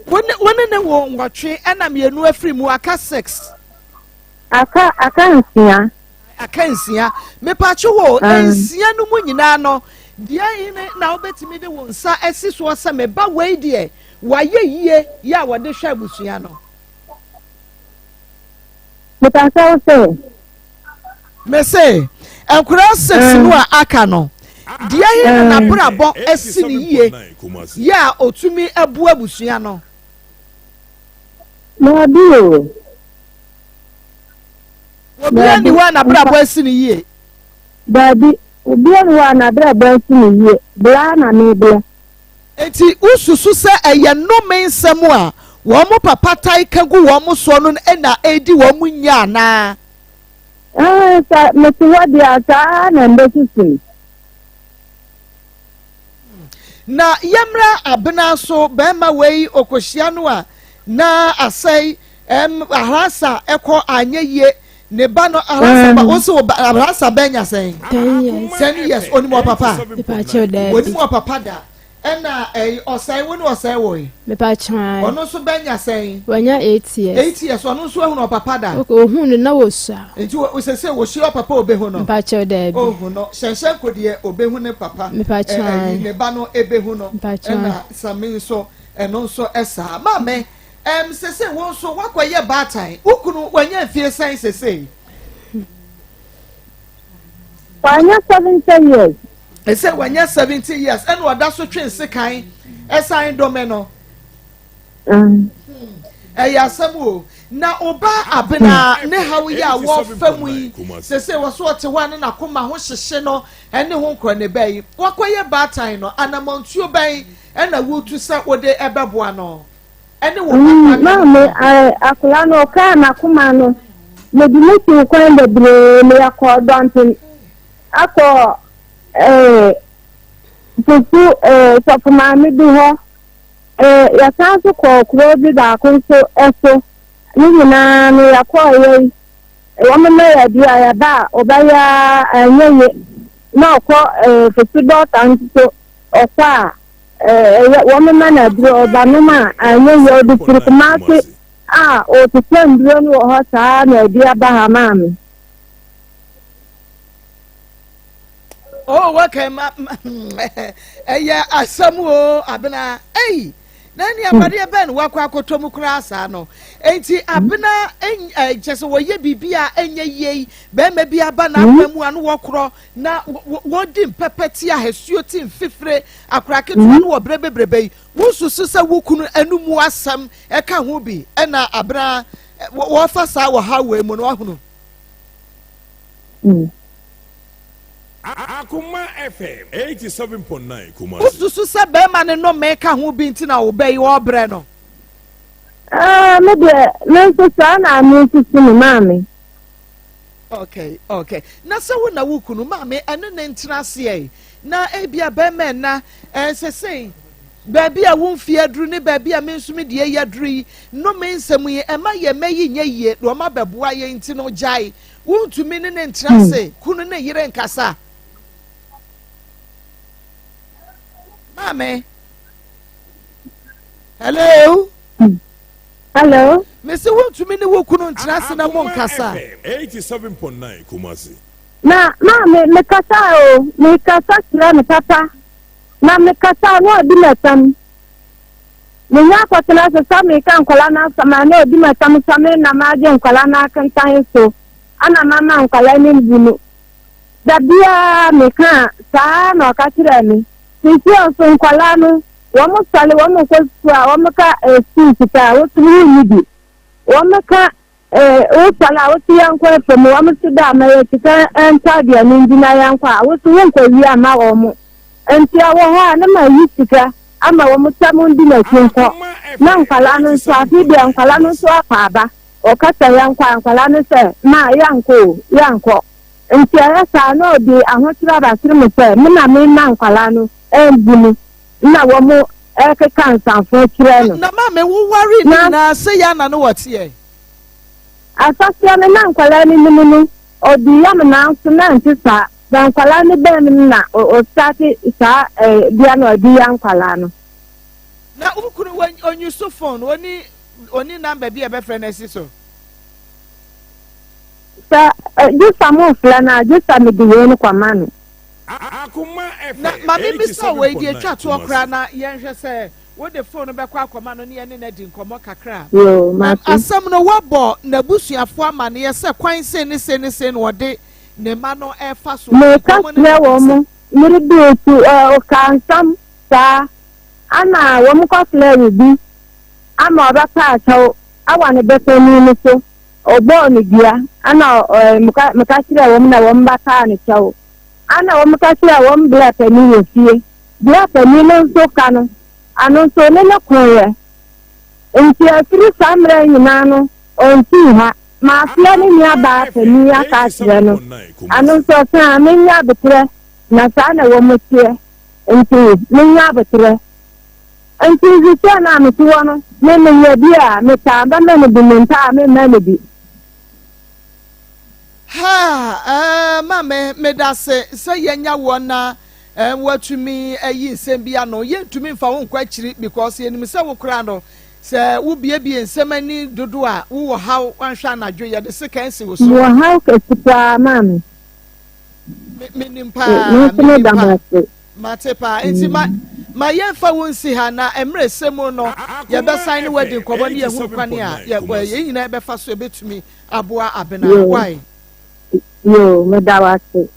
Wo ne wo ne ne wo nwɔtwe ɛna mmienu afiri mu aka six. Aka aka nsia. Aka nsia. Mepatwo wo nsia no mu nyinaa no deɛ hene na wobɛtumi de wo nsa asi soɔ sɛ me ba wei deɛ wayɛ yie yɛ a wɔde hwɛ abusua no. Mepatwo wo sɛ. Mese, nkwadaa 6 no a aka no, deɛ he na n'abrabɔ asi ne yie yɛ a otumi boa abusua no? Daabi o. Obiara nni hɔ a n'abrabɔ asi ne yie. Daabi, obiara nni hɔ a n'abrabɔ asi ne yie. Brɛ ara na mebrɛ. Enti wosusu sɛ ɛyɛ nnome nsɛm a wɔn papa tae ka gu wɔn soɔ no na ɛredi wɔn nya anaa? Ɛɛ, sɛ mete hɔ deɛ a, saa ara na mɛsusu. Na yɛmmra abena so, barima wei ɔkɔhyia no a, na asɛe, ɛm, ahrasa ɛkɔ anyɛ yie, ne ba no ahrasa ba, wo se wo ba, ahrasa bɛnya sɛn? 10 years. 10 years, onim ɔpapa? Mepakyɛw, daabi. Onim ɔpapa da. Ɛna ɛyi ɔsɛe, wo ne ɔsɛe wɔ yi? Mepakyɛw. Ɔno nso bɛnya sɛn? Wanya 8 years. 8 years, ɔno nso ehunu ɔpapa da? Okay, ohun no na wosua. Nti sɛ wɔhyia ɔpapa obehu no? Mepakyɛw, daabi. Ohu no hyɛnhyɛn ko deɛ obehu ne papa. Mepakyɛw. Ɛyi ne ba no ebehu no. Mepakyɛw. Ɛna sami nso ɛno nso ɛsaa maame sese wo nso wakɔyɛ baatan, wokunu wanya mfie sɛn sese? Wanya 70 years. Ɛsɛ wanya 70 years ɛna ɔda so twe nsekan ɛsan dɔmɛ no. Ɛyɛ asɛm o. Na ɔba abena ne haw yi a wɔfa mu yi sese wɔ so ɔte hɔ a ne n'akoma ho hyehye no ɛne ho nkɔ ne bɛ yi wakɔyɛ baatan no, anammɔntuo bɛn ɛna wotu sɛ wode ɛbɛboa no ɛne wo papa? Maame, akwadaa no ɔkaa n'akoma no, mede ne siw kwan bebree, meyɛkɔ dɔnten akɔ fufu sɔfo maame bi hɔ, yɛsan so kɔɔ kuro bi baako nso so. Ne nyinaa no yɛkɔɔ yɛ yi, wɔn mma yɛ adu a yɛba a ɔbɛyɛ a ɛnyɛ ye na ɔkɔ fufu dɔɔta nso so ɔkɔ a ɛyɛ wɔn mma no aduro ɔba nom a ɛnyɛ ye, ɔde firi Kumase a ɔtetɛ nduro no wɔ hɔ saa na adi aba ha, maame. Oh, okay, ma ɛyɛ asɛm o, abena. Ei, na ne amadeɛ bɛn no wakɔ akɔtɔ mu koraa saa no? Enti abena, kyɛ sɛ wɔyɛ biribi a ɛnyɛ yie yi, bɛrima bi aba n'akwan mu a no wɔkorɔ na wɔdi mpɛpɛ te ahasuo te mfifire akora ketewa no wɔ berɛ bebrebe yi, wosusu sɛ wo kunu anumu asɛm ɛka ho bi ɛna abena wɔfa saa wɔ ha wei mu no wahunu? Akoma FM 87.9 Kumasi. Wosusu sɛ bɛrima no nnome ka ho bi nti na wo bɛ yi ɔrebrɛ no? Ɛɛ, me deɛ, me nso saa na me nsusu no, maame. Okay. Na sɛ wo na wo kunu, maame, ɛne ne ntena aseɛ yi, na ebia bɛrima ɛna ɛnsɛ sɛ baabi a wo mfie aduru ne baabi a me nso me deɛ yɛ aduru yi, nnome nsɛm yi ɛma yɛ mɛ yi nyɛ yie na ɔma bɛboa yɛn nti no gyae. Wontumi ne ne ntena ase, kunu ne yere nkasa. Maame. Hello. Hello. Mesi wontumi ne wo kunu ntena ase na mo nkasa? 87.9 Kumasi. Na maame, mekasa o, mekasa kyerɛ no papa. Na mekasa no ɔdi m'asɛm. Menya akɔtena ase sɛ meka nkwadaa no asɛm a na ɔdi m'atam sɛ me na magye nkwadaa no akenkan so ana mama nkwadaa no mbu no. Da biara meka a, saa ara na ɔka kyerɛɛ me. Seesei nso nkwadaa no, wɔn sɔre wɔn kɔ sukuu a wɔka eh, sukuu sika a wotumi wonni bi. Wɔka eh, wosɔre a wosi yɛnkɔ afam, wɔn si da ma yɛ sika ntɔ aduane ndi na yɛnkɔ a wosi wonkɔ wie ama wɔn. Nti ɛwɔ hɔ a na mayi sika ama wɔn sɛ mondi m'akyi nkɔ. Na nkwadaa no nso afei deɛ nkwadaa no nso akɔ aba. Wɔka sɛ yɛnkɔ a nkwadaa no sɛ ma yɛnkɔ o yɛnkɔ. Nti ɛyɛ saa na ɔde ahokyerɛ abakyere me sɛ me na mema nkwadaa no mbu no na wɔn ɛkeka nsamfo kyerɛ no. Na maame wo waree no nyinaa sɛ yɛ na ne wɔ teɛ? Asaseɛ no na nkwadaa no nim no ɔdi yam nanso na ɛnte saa. Na nkwadaa no bɛn no na ɔstarte saa bia na ɔde ya nkwadaa no. Na wo kunu wɔ ɔnyi so phone ɔni ɔni number bi a ɛbɛfrɛ no asi so. Sɛ gye sa mo frɛ no a gye sa mede wei no kɔma no. Na ma me bisa wei deɛ etwa toɔ koraa na yɛnhwɛ sɛ wode phone no bɛkɔ akɔma no ne yɛne no adi nkɔmmɔ kakra. Yoo mate. Asɛm no woabɔ n'abusuafoɔ amaneɛ sɛ kwan sei ne sei ne sei na ɔde ne mma no refa so. Meka kyerɛ wɔn, meredu tu ɔkaa nsɛm saa, ana wɔn kɔfrɛɛ obi ama ɔbɛpa akyɛw wɔ ne ba panin no so, ɔbɔɔ no dua, ana meka kyerɛɛ wɔn na wɔn ba paa no kyɛw. Ana wɔn ka kyerɛɛ wɔn bra panin wɔ fie, bra panin no nso ka no, ano nso ne no koeɛ. Nti afiri saa mmerɛ nyinaa no, ɔntii ha. Mafrɛ ne nuabaa panin aka akyerɛ no, ano nso ɔse aa menyɛ aboterɛ na saa na wɔn teɛ nti menyɛ aboterɛ. Nti seesei no a mete hɔ no me meyɛ bi a metaa bɛma no bi mempɛ a memma no bi. Haa eh maame medase sɛ yɛanya woɔ na eh woatumi ayi nsɛm bi ano. Yɛntumi mfa wo nkɔ akyiri because yɛnim sɛ wo koraa no Sɛ wobuebue nsɛm ani dodo a, wowɔ haw, woanhwɛ anadwo, yɛde sekan si wo so. Mewɔ haw kɛse paa, maame. Me, menim paa, Me nso menim meda mo paa. ase. Mate paa. Nti ma, ma yɛmfa wo nsi ha, na mmerɛ sɛ mu no, yɛbɛsan ne wo adi nkɔmmɔ ne yɛahunu kwane a yɛ, yɛn nyinaa yɛbɛfa so yɛbɛtumi aboa Abena. Yoo. Wai? Yoo, meda wo ase. Me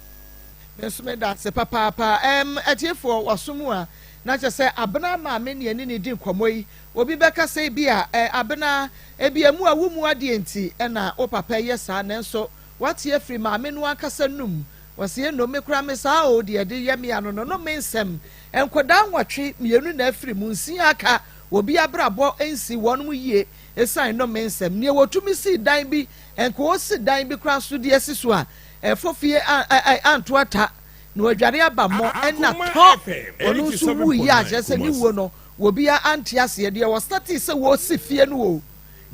nso meda ase papaapa. Ɛm, atiefoɔ, waso mu a, na kyerɛ sɛ Abena maame ne yɛne no di nkɔmmɔ yi. Obi bɛka sɛ ebia, Ɛ, Abena, ebia mu a wummu adeɛ nti na wo papa yɛ saa, nanso woate afiri maame no ankasa num. Ɔse, Eno, me koraa me saa oo, deɛ ɛde yɛ me ano no, no me nsɛm. Nkwadaa nwɔtwe, mmienu na afiri mu, nsia aka, obi abrabɔ nsi wɔnom yie esiane no me nsɛm. Neɛ wɔtumi sii dan bi, nka ɔsi dan bi koraa so de asi so a, ɛfɔ fie a, ɛ, ɛ, anto ata, na wadware aba mmɔ, ɛna tɔ, ɔno nso wuiɛ a, kyerɛ sɛ ne wuo no, Obia ante aseɛ, deɛ wɔstartee sɛ wɔresi fie no o,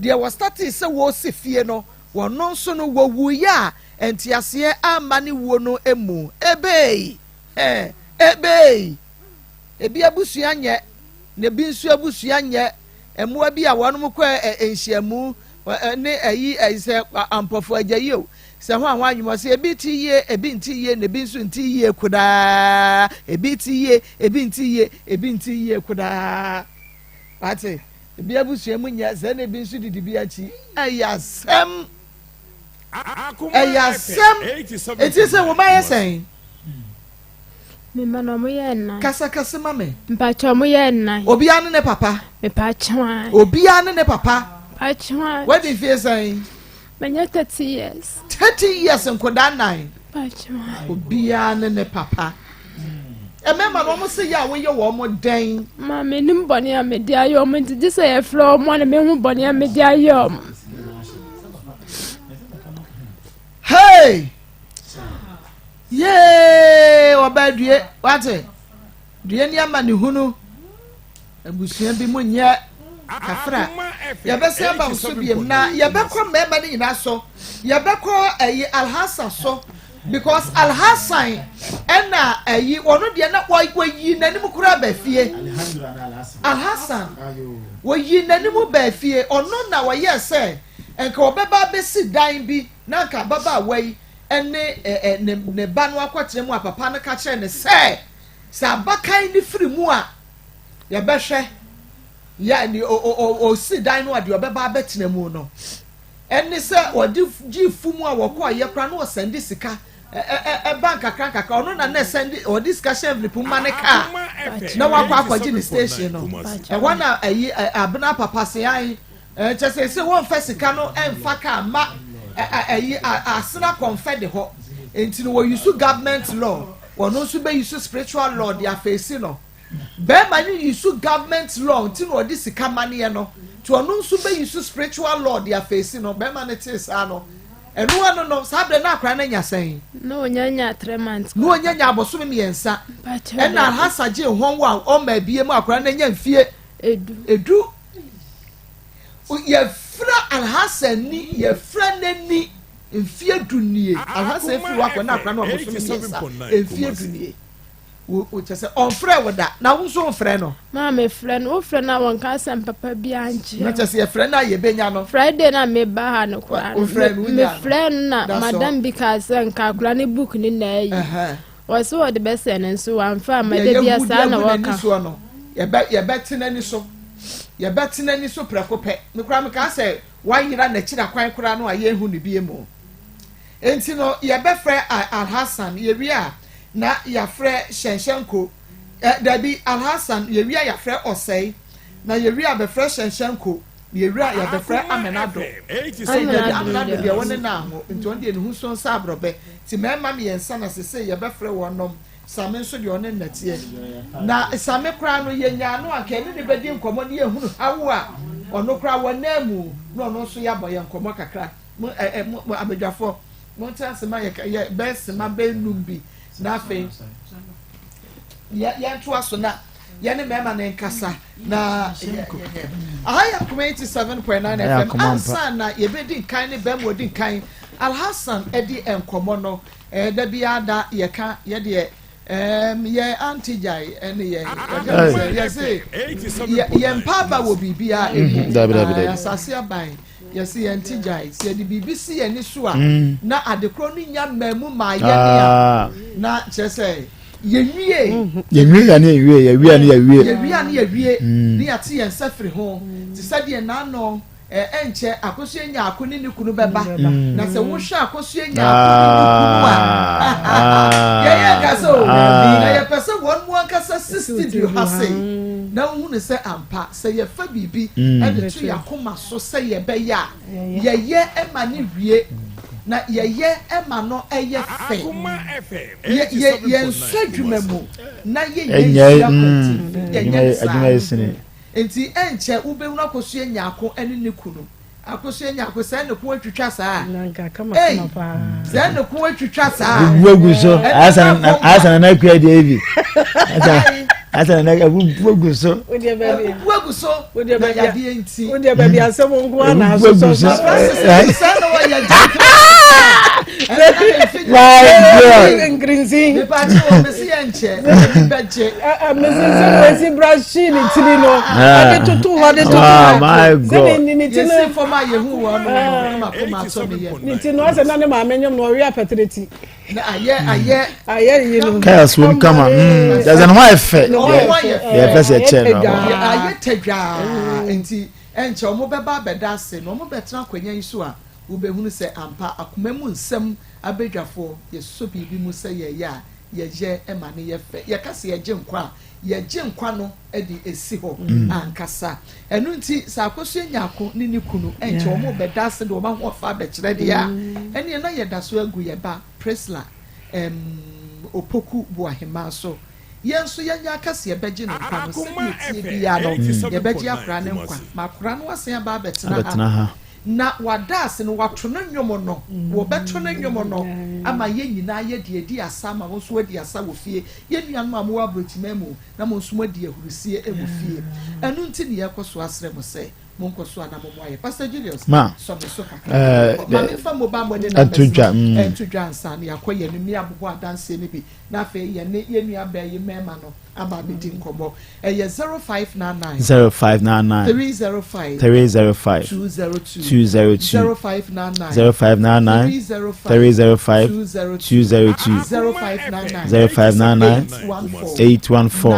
deɛ wɔstartee sɛ wɔresi fie no, wɔno nso no wɔwuiɛ a nteaseɛ amma ne wuo no mu. Ebei! Hɛn! Ebei! Ebi abusua nyɛ, na ebi nso abusua nyɛ. Mmoa bi a wɔnom kɔ ɛ, nhyiamu ne ayi, ɛ, sɛ ampɔfo agya yi o, sɛ ho a ho adwuma sɛ ebi te yie, ebi nte yie, na ebi nso nte yie kodaa. Ebi te yie, ebi nte yie, ebi nte yie kodaa. Wate? Ebi abusua mu nyɛ sɛ na ebi nso didi bi akyi. Ɛyɛ asɛm. Ɛyɛ asɛm. Eti sɛ wo ba yɛ sɛn? Me mma no ɔmo yɛ nnan. Kasa kɛse ma me. Mpakyɛ ɔmo yɛ nnan. Obiara ne ne papa. Mepakyɛ ae. Obiara ne ne papa. Mpakyɛ ae. Wadi mfie sɛn? Manya 30 years. 30 years nkɔdaa nnan. Mpakyɛ ae. Obiara ne ne papa. Mmarima no wɔn se yɛ a woyɛ wɔn dɛn? Ma menim bɔne a mede ayɛ wɔn nti gye sɛ yɛfrɛ wɔn a na mehu bɔne a mede ayɛ wɔn. Hey! Yee! Ɔbaa due, wate? Due ne amanehunu. Abusua bi mu nyɛ kafra. Yɛbɛsɛ aba wo so biem na yɛbɛkɔ mmarima no nyinaa so. Yɛbɛkɔ ɛyi Alhassan so because Alhassan ɛna ɛyi ɔno deɛ na wɔyi n'anim koraa baa fie. Alhassan wɔyi n'anim baa fie ɔno na wɔyɛɛ sɛ nka ɔbɛba abɛsi dan bi na nka ababaawa yi ne ne ne ba no akɔtena mu a papa no ka kyerɛ no sɛ sɛ abakan no firi mu a yɛbɛhwɛ. Yɛ ne ɔsi dan no a deɛ ɔbɛba abɛtena mu no. Ɛne sɛ ɔde gye fum a wɔkɔ ɔyɛ koraa na ɔsɛnde sika ɛba nkakra nkakra. Ɔno na na ɛsɛnde, ɔde sika hyɛ envelope mu ma ne kaa na wakɔ akɔgye ne station no. Ɛhɔ na ɛyi Abena papa se ayi kyɛ sɛ wɔmfa sika no ɛmfa kaa ma ɛyi asena kɔnfɛ de hɔ. Nti no wɔyi government law, wɔn nso bɛyi so spiritual law de afeesi no. Bɛrima no yi so government law nti na ɔde sika maneɛ no, nti ɔno nso bɛyi so spiritual law de afeesi no. Bɛrima no tee saa no, ɛno ano no saa abirɛ na akora no anya sɛn? Na onya 3 months. Na onya nya abɔsome 3. Mpakyɛw. Ɛna Alhasa gye hɔn wɔ a ɔma ebie mu, akora no anya mfie 10. 10. Yɛfrɛ Alhasa ni, yɛfrɛ n'ani mfie 10 nie. Alhasa efiri hɔ akɔ na akora no abɔsome 3, mfie 10 nie. Wo kyɛ sɛ ɔnfrɛ wo da na wo nso nfrɛ no? Maa mefrɛ no, wofrɛ no a, wɔnka asɛm papa bi ankyerɛ. Na kyɛ sɛ yɛfrɛ no a, yɛbɛnya no. Friday na meba ha no koraa no, Wofrɛ no, wonya no. mefrɛ no na That's all. madam bi kaa sɛ nka akora ne book ne na ayi wɔsɛ wɔde bɛsɛ no nso wamfa ama Deɛ da bia yɛhu saa deɛ na gu n'ani wɔka. soɔ no, yɛbɛte n'ani so, yɛbɛte n'ani so prɛko pɛ. Mekora mekaa sɛ wayera n'akyiri akwan koraa no a yɛnhu ne bie mu. Nti no yɛbɛfrɛ Alhassan, yɛwie a na yɛafrɛ Hyɛnhyɛnko ɛ dabi, Alhassan yɛwie a yɛafrɛ Ɔsɛe, na yɛwie a bɛfrɛ Hyɛnhyɛnko, na yɛwie a yɛbɛfrɛ Amenado. Ayi dabi, Amenado deɛ wɔne na aho nti ɔno deɛ ne ho so nsa aborɔbɛ. Nti mmarima 3 na sese yɛbɛfrɛ wɔn nom. Same nso deɛ ɔne nnɛteɛ na Same koraa no yɛnyaa no anka ɛne ne bɛdi nkɔmmɔ ne yɛhunu hawo a ɔno koraa wɔ nan mu na ɔno nso yɛabɔ yɛn nkɔmmɔ kakra. Mo ɛ ɛ mo abadwafoɔ, mo ntena ase ma yɛ yɛ bɛyɛ sema bɛyɛ 5 bi na afei yɛ yɛntoa so na yɛne mmarima ne nkasa. Na yɛ yɛ aha yɛ Akoma 87.9 Ɛyɛ FM. Akoma mpa. Ansa na yɛbɛdi nkan ne bɛrima odi nkan Alhassan ɛdi nkɔmmɔ no, da biara da yɛka yɛdeɛ yɛ anti gyae ɛne yɛ yɛka sɛ yɛse yɛ mpa aba wɔ biribiara emu. Dabi, dabi, dabi. Asase aban yɛse yɛn ti gyae sɛ yɛde biribi si yɛn ani so a na adekorɔ no nya mmamu maa yɛne a na kyerɛ sɛ yɛnwie. Yɛnwie ya ne yɛnwie, yɛwie a ne yɛwie. Yɛwie a ne yɛwie ne yɛate yɛn nsa firi ho te sɛ deɛ n'ano ɛnkyɛ Akosua Nyaako ne ne kunu bɛba. Na sɛ wohwɛ Akosua Nyaako ne ne kunu a, yɛyɛ nkasa o, na yɛpɛ sɛ wɔn mu ankasa si studio ha sei na wohu ne sɛ ampa sɛ yɛfa biribi ɛde to yɛn akoma so sɛ yɛbɛyɛ a, yɛyɛ ɛma ne wie na yɛyɛ ɛma no ɛyɛ fɛ. Yɛ yɛ yɛn nsɔ adwuma mu na yɛnyɛ ɛnyɛ nhyia kwanti yɛnyɛ ne saa. Adwuma yɛ sini. Nti ɛnkyɛ wobɛhunu Akosua Nyaako ne ne kunu. Akosua Nyaako sɛ ne ko atwitwa saa. Na nka kama. Ei, kama paa. Sɛ ne ko atwitwa saa. Bubu agu so. Ɛne Ayasa na akua deɛ ebi ayasa na abubu agu so. Wodeɛ baabi Abubu agu so Wodeɛ na baabi a- yadeɛ nti. Wodeɛ baabi asɛm nko ara na Abubu agu asosɔ so. so. Francis sɛ na wɔyɛ My God. Nkirinsi. Mepakye wɔ mesi yɛ nkyɛ ɛbi bɛgye. Mesi sɛ wɔsi brush ne tiri no ɔde toto hɔ de toto Ah, hɔ. my Sɛ God. ne ti no Yɛsi fam a yɛhu wɔ no no ma kɔma atɔ me yɛ. Ne ti no ɔsɛ na ne maame nyam na ɔwe apɛtɛrɛ ti. Na ayɛ ayɛ. Ayɛ yi no. Chaos wɔm kama yɛsɛ ne ho ayɛ fɛ. Ne ho ayɛ fɛ. Deɛ ɛpɛ sɛ ɛkyɛ no. Ayɛ tadwaa nti ɛnkyɛ ɔmo bɛba abɛda ase na ɔmo bɛtena akonnwa yi so a wobɛhunu sɛ ampa akoma mu nsɛm abadwafoɔ yɛsɔ biribi mu sɛ yɛyɛ a, yɛyɛ ma no yɛ fɛ. Yɛka sɛ yɛgye nkwa a, yɛgye nkwa no de esi hɔ ankasa. Ɛno nti sɛ Akosua Nyaako ne ne kunu ɛnkyɛ wɔn bɛda ase de wɔn ahoɔfɛ abɛkyerɛ deɛ a, ɛneɛ na yɛda so agu yɛ ba Priscilla Opoku Boahemaa so. Yɛn nso yɛnyɛ aka sɛ yɛbɛgye ne nkwa no sɛdeɛ tie biara no, yɛbɛgye akora ne nkwa ma akora no asan aba abɛtena abɛtena ha ha. Na wada ase no wato no nnwom no, wɔbɛto no nnwom no ama yɛn nyinaa yɛde adi asa ama wɔn nso adi asa wɔ fie. Yɛn nuanom a mowɔ aburokyiman mu na mo nso mo adi ahurusie wɔ fie. Ɛno nti ne yɛkɔ so asrɛ mo sɛ Monkɔ so a na mommoa yɛn. Pastor Julius, Ma, sɔ me so kakra. eh, Ma the- memfa mobile money ɛnto numbers dwa, no ɛnto dwa ansa na yɛakɔ yɛn anim na yɛabobɔ adanseɛ no bi na afei yɛne yɛn nua baa yi mmarima no aba abɛdi nkɔmmɔ. Ɛyɛ 0599 0599 305 305 202 202 0599 0599 305 305 202 202 0599 0599 814 814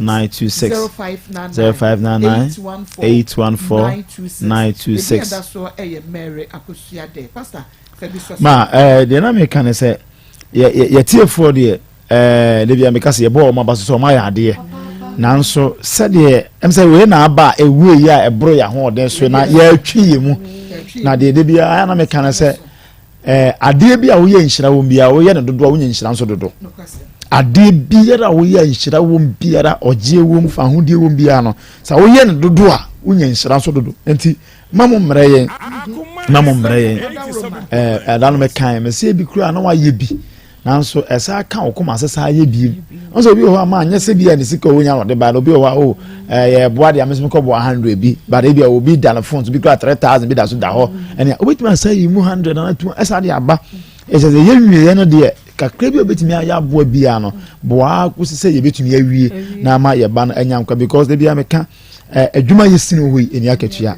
926 926 0599 0599 814 814 926 926. Ebi ɛda so ɛyɛ Mary Akosua dɛ. Pastor, fɛ bi sɔ so. Ma deɛ na meka ne sɛ yɛtiefoɔ deɛ, de bia meka sɛ yɛbɔ ɔma ba so sɛ ɔma ayɛ adeɛ, nanso sɛdeɛ sɛ wei na aba a ɛwue yi a ɛboro yɛ ahoɔden so na yɛatwi yɛ mu na deɛ de biara na meka ne sɛ adeɛ bi a woyɛ nhyira wɔ biara, woyɛ no dodoɔ a, wonya nhyira nso dodo. Adeɛ biara a woyɛ nhyira wɔ biara, ɔgyeɛ wɔ mu, fahodie wɔ biara no, sɛ woyɛ no dodo a, wonya nhyira nso dodo. Nti ma mo mmerɛ yɛn, na mo mmerɛ yɛn. Ɛda no mɛkan mɛsɛ bi kura na wayɛ bi, nanso ɛsa ka wo kɔma sɛ saa yɛ biem nso. Obi wɔ hɔ a ma anyɛ sɛ bi a ne sika ɔwɔ nya na ɔde ba no. Obi wɔ hɔ a o yɛ boa deɛ amesom kɔ boa 100 bi, but ebi a obi da ne phone so bi kura 3,000 bi da so da hɔ, ɛnea obetumi asa yi mu 100 ana two ɛsa de aba. Ɛsɛ sɛ yɛn wie yɛn no deɛ, kakra bi a obetumi ayɛ aboa biara no, boa kosi sɛ yɛbɛtumi awie na ama yɛba no anya nkwa, because ebi a meka adwuma yɛ sini wɔ hɔ yi ɛni akatua.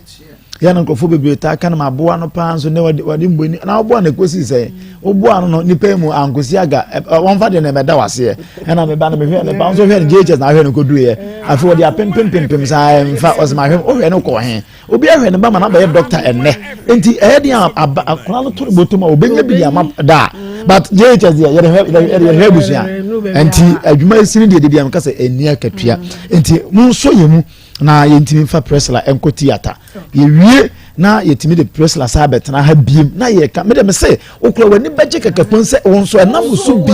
Yɛn no nkurɔfoɔ bebree taa ka no ma aboa no paa nso ne wɔde wɔde mbɔ ni na ɔboa no ekosi sɛ ɔboa no no nipa yi mu ankosi aga ɛ ɛ wɔnfa deɛ na ɛbɛda waseɛ. Ɛna meba no mehwɛ ne ba nso hwɛ no JHS na ahwɛ no kodu yɛ. Afei wɔde apempempempem saa ɛnfa ɔsɛ ma ahwɛ ɔhwɛ no kɔ he. Obi ahwɛ ne ba ma na bɛyɛ doctor ɛnɛ, nti ɛyɛ deɛ aba akora no to ne bɔtɔ mu a obɛnya bi de ama daa, but JHS deɛ yɛde hwɛ yɛde hwɛ abusua. Nti adwuma esini deɛ de bi a meka sɛ ɛni akatua, nti mo nso yɛ mu na yɛntumi nfa Priscilla nkɔ theatre. Yɛwie na yɛtumi de Priscilla saa bɛtena ha biem na yɛka. Mede me sɛ wokura w'ani bɛgye kɛkɛ pɔn sɛ wo nso ɛnam wo so bi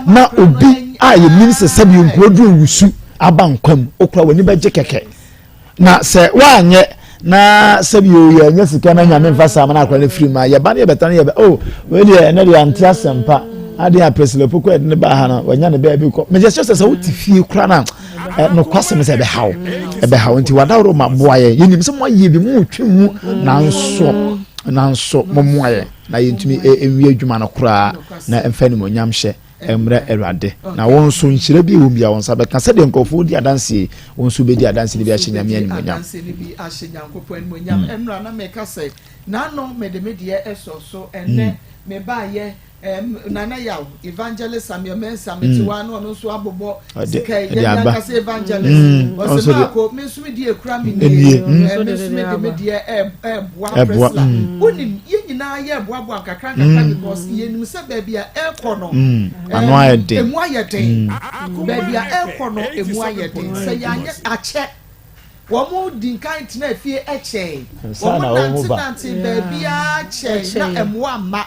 na obi a yɛnim sɛ sɛbi nkuro duro wusu aba nkwa mu. Wokura w'ani bɛgye kɛkɛ na sɛ woanyɛ na sɛbi o yɛnyɛ sika na Nyame mfa saa ma na akora no firi mu a yɛba no yɛbɛta no yɛbɛ o wei deɛ ɛnɛ deɛ ante asɛmpa adeɛ a Priscilla Poko ɛde ne baa ha no wanya ne baabi kɔ. Megyɛ sɛ sɛ wote fie kora no a, nokwasɛm sɛ ɛbɛhaw ɛbɛhaw. Nti wadaworo ma boa yɛn. Yɛnim sɛ moayɛ bi motwe mu, nanso mommoa yɛn na yɛntumi nwie adwuma no koraa na ɛmfa animuonyam hyɛ mmerɛ Awurade, na wɔn nso nhyira bi wɔ mu bi a wɔn nsa bɛka sɛdeɛ nkurɔfoɔ di adanseɛ, wɔn nso bɛdi adanseɛ no bi ahyɛ Nyame animuonyam. Adanseɛ no bi ahyɛ Nyankopɔn animuonyam. Ɛnora na meka sɛ n'ano mede me deɛ ɛsɔ so. Ɛnɛ mebaayɛ Nana Yaw, Evangelist Samuel Mensah, mete hɔ a na ɔno nso abobɔ sika yi. Ɛde yɛn aba. Ankasa evangelist ɔno ɔsɛ nso de- maako me nso me deɛ ekura me Nie, nie. Me nso me de me deɛ ɛɛboa Ɛboa, Priscilla. Wonim yɛn nyinaa yɛ ɛboaboa nkakra nkakra because yɛnim sɛ baabi a ɛrekɔ no Ano ayɛ den. Emu ayɛ den. Baabi a ɛrekɔ no emu ayɛ den sɛ yɛanyɛ akyɛ. Wɔn mo di nkan tena fie ɛkyɛɛ Ansa wɔn na wɔn nante ba. nante baabiara kyɛɛ na ɛmoa mma.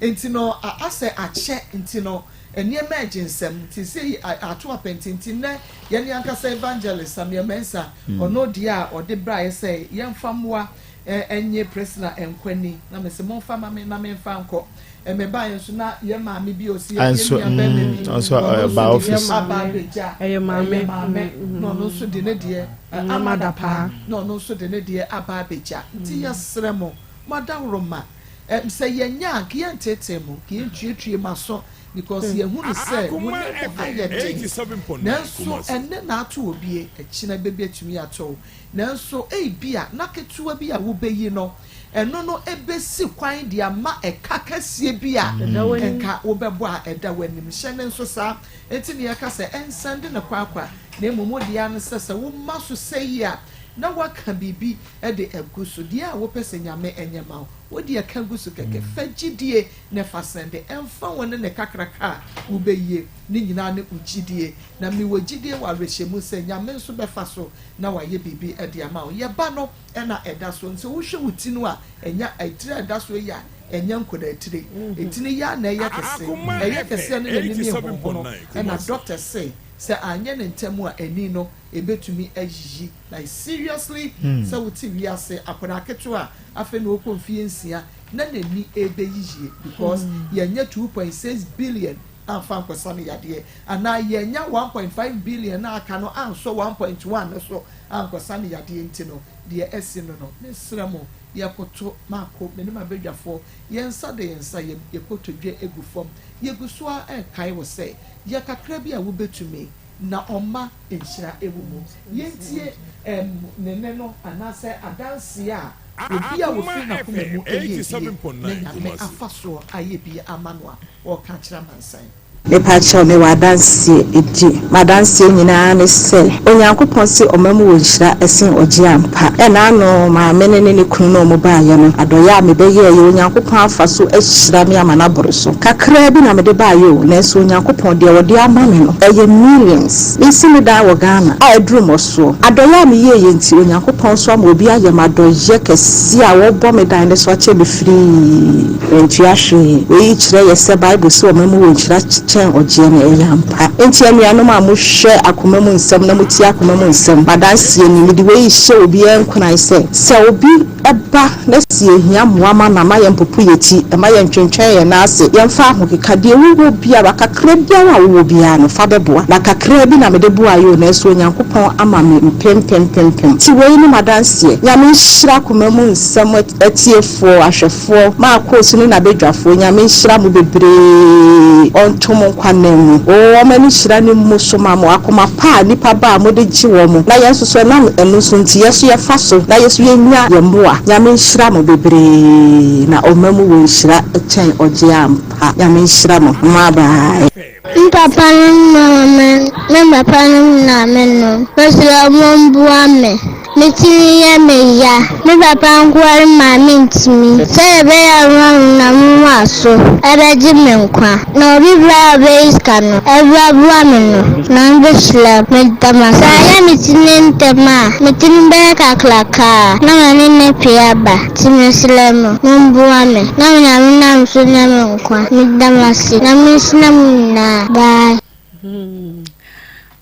Nti no asɛ akyɛ, nti no nneɛma ɛgye nsɛm nti sɛ ato apɛnti. Nti nnɛ yɛn ankasa Evangelist Samuel Mensah, ɔno deɛ a ɔde braeɛ sɛ yɛmfa mmoa ɛnyɛ Priscilla nkwani na mɛ sɛ momfa ma me na memfa nkɔ. Ɛmɛ baeɛ nso na yɛ maame bi osi yɛ Nso, nua bɛrima bi ɔnso, ɔno ɔba nso de office. aba abɛgya. Ɛyɛ maame. Ɛyɛ maame na ɔno nso de ne deɛ Amada amada paa. Paa na ɔno nso de ne deɛ aba abɛgya. Nti yɛsrɛ mo, mo adaworo ma sɛ yɛnya a, nka yɛntetee mo, nka yɛntuatue mo aso because yɛhu no sɛ mo Akoma ne mo FM ayɛ den. 87.9 Nanso Kumasi. ɛnɛ na ato obie, ɛkyina bɛbi atumi ato wo. Nanso ebi a na ketewa bi a wobɛyi no, ɛno no ebesi kwan de ama ɛka kɛseɛ bi a Ɛda w'anim. nka wobɛbɔ a ɛda w'anim hyɛ ne nso saa. Eti ne yɛka sɛ ɛnsɛnde ne kwakwa na emu mo deɛ ano sɛ woma so sɛ yi a na waka biribi ɛde agu so deɛ a wopɛ sɛ Nyame ɛnyɛ ma wo, wode ɛka gu so kɛkɛ. Fa gyidie na fa sɛnde. Ɛmfa wɔn ne ne kakraka a wobɛyie ne nyinaa ne wo gyidie, na mewɔ gyidie wɔ awerɛhyɛmu sɛ Nyame nso bɛfa so na wayɛ biribi ɛde ama wo. Yɛba no ɛna ɛda so nti wohwɛ wo ti no a ɛnya ɛtiri a ɛda so yi a ɛnyɛ nkɔda tire etiri yɛ a na ɛyɛ kɛse. Akoma Ɛyɛ FM kɛseɛ no n'anim yɛ honhono. 87.9 Ɛna Kumasi. doctor say sɛ anyɛ ne ntɛm a, ani no ebetumi ayiyi. Like seriously, sɛ wote wiase akwadaa ketewa a afei na okɔ mfie 6 na n'ani ebɛyiyie because yɛnyɛ 2.6 billion. amfa ankɔsa no yadeɛ, anaa yɛannya 1.5 billion no a aka no ansɔ 1.1 no so ankɔsa no yadeɛ nti no, deɛ asi no no, mesrɛ mo, yɛkoto, mako, me ne m'abadwafoɔ, yɛn nsa da yɛn nsa yam, yɛn kotodwe gu fam, yɛgu so ara rekae wo sɛ, yɛ kakra bi a wobɛtumi, na ɔma nhyira wɔ mu. Yɛntie ɛm, ne nne no, anaasɛ adanseɛ a obi a ɔfiri n'akoma mu yɛ bie na Nyame afa soɔ ayɛ bi ama no a ɔreka akyerɛ amansan. Mepakyɛw, mewɔ adanseɛ di. M'adanseɛ nyinaa ne sɛ, Onyankopɔn se ɔma mu wɔ nhyira sen ɔgyeɛ ampa. Ɛna ano maame no ne ne kunu ne wɔn baeɛ no, adɔeɛ a mebɛyɛeɛ, Onyankopɔn afa so ahyira me ama no aboro so. Kakraa bi na mede baeɛ o, nanso Onyankopɔn, deɛ ɔde ama me no, ɛyɛ millions. Mesi me dan wɔ Ghana a aduru mmɔsoɔ. Adɔeɛ a meyɛeɛ nti, Onyankopɔn nso ama obi ayɛ me adɔeɛ kɛseɛ a wɔrebɔ me dan no so akyɛ me firii. Mantua hwee. Wei kyerɛ yɛ sɛ Bible se ɔma mu wɔ nhyira kyɛn ɔgyeɛ no, ɛyɛ ampa. Enti anuanom a mohwɛ akoma mu nsɛm na motie akoma mu nsɛm, m'adanseɛ ni, mede wei rehyɛ obiara nkuran sɛ, sɛ obi ba na sɛ yɛhia mmoa ma no a, mma yɛmpopo yɛn ti, mma yɛntwentwɛn yɛn nan ase, yɛmfa ahokeka, deɛ wowɔ biara, kakra biara a wowɔ biara no, fa bɛboa. Na kakra bi na mede boaeɛ o, nanso Onyankopɔn ama me mpempempempem. Nti wei ne m'adanseɛ. Nyame nhyira akoma mu nsɛm atiefoɔ, ahwɛfoɔ. Foɔ, maa koosu ne nabedwafoɔ Nyame nhyira mo bebree ɔnto mo nkwa nna mu oo ɔma ne nhyira no mmu so ma mo akoma pa a nipa ba a mode gye wɔn na yɛn nso so ɛnam ɛno so nti yɛso yɛfa so na yɛso yɛnya yɛn mmoa Nyame nhyira mo bebree na ɔma mu wɔ nhyira kyɛn ɔgyeɛ ampa Nyame nhyira mo bye bye. Me papa no maame me papa no maame no mesrɛ mo mboa me me tiri yɛ me ya me papa nkoa ne maame ntumi sɛdeɛ ɛbɛyɛ a wɔn na mo aso ɛbɛgye me nkwa na obi bra a ɔbɛyi sika no ɛbra boa me no na ɔbɛhyira me da mo ase sɛ ayɛ me ti ne ntɛm a me ti no bɛyɛ kakraka na m'ani ne pue aba nti mesrɛ mo momboa me na Onyame nam so nya me nkwa. Meda mo ase. Nyame nhyira mo nyinaa. Bye. Hmm.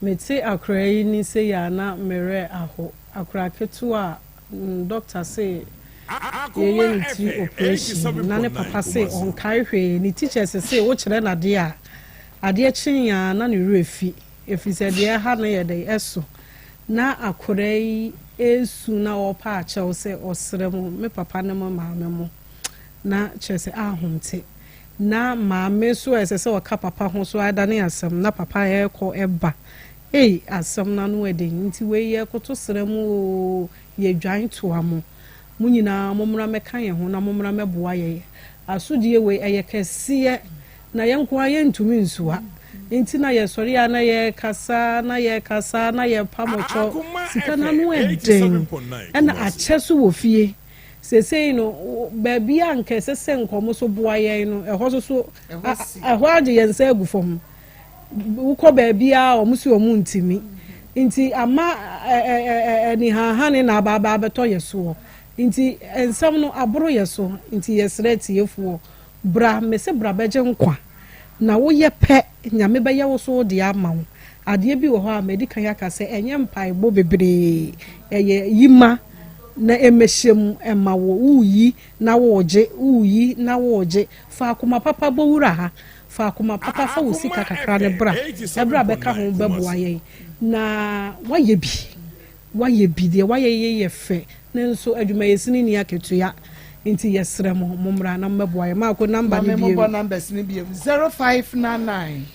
Mete akora yi ni sei a na me werɛ aho. Akora ketewa a mm, doctor se yɛyɛ ne tiri operation na ne papa se ɔnkae hwee. Ne teachers se wokyerɛ no adeɛ a, adeɛ kye a na ne werɛ fi. Ɛfiri sɛ deɛ ɛha no yɛ dɛn ɛso. Na akora yi resu na ɔrepa akyɛw sɛ ɔsrɛ mo, me papa ne mo maame mo. Na kyerɛ sɛ ahomte. Na maame nso a ɛsɛ sɛ ɔka papa ho so adane asɛm na papa ɛrekɔ ɛba. Ei asɛm no ano ɛden nti wei yɛrekoto srɛ mo oo yɛdwan toa mo. Mo nyinaa mommra mmɛka yɛn ho na mommra mmɛboa yɛn. Asodie wei ɛyɛ kɛseɛ na yɛn nko ara yɛntumi nsoa. Nti na yɛsɔre a na yɛrekasa na yɛrekasa na yɛrepa mo kyɛw. Sika no ano ɛden ɛna akyɛ so wɔ fie. Seesei no, baabi a anka ɛsɛ sɛ nka wɔn nso boa yɛn no, ɛhɔ nso so, ɛhɔ agye yɛn nsa agu fam. Wokɔ baabi a wɔn si wɔn ntumi. Nti ama anihahane na aba aba abɛtɔ yɛ soɔ. Nti nsɛm no aboro yɛ so. Nti yɛsrɛ atiefoɔ, bra, mese bra bɛgye nkwa. Na woyɛ pɛ, Nyame bɛyɛ wo so wo deɛ ama wo. Adeɛ bi wɔ hɔ a madi kan aka sɛ ɛnyɛ mpaebɔ bebree, ɛyɛ yima na ɛmmɛhyɛ mu mma wo. Woreyi na woregye, woreyi na woregye. Fa akoma papa bɔ wura ha. Fa akoma papa fa wo sika kakra no bra. Ɛberɛ a bɛka ho bɛboa yɛn. Na woayɛ bi. Woayɛ bi, deɛ woayɛ yi yɛ fɛ, nanso adwumayɛsini nni akatua, nti yɛsrɛ mo, mommra na mommɛboa yɛn. Marko, number no Maame bio. mobɔ numbers no bio. 0599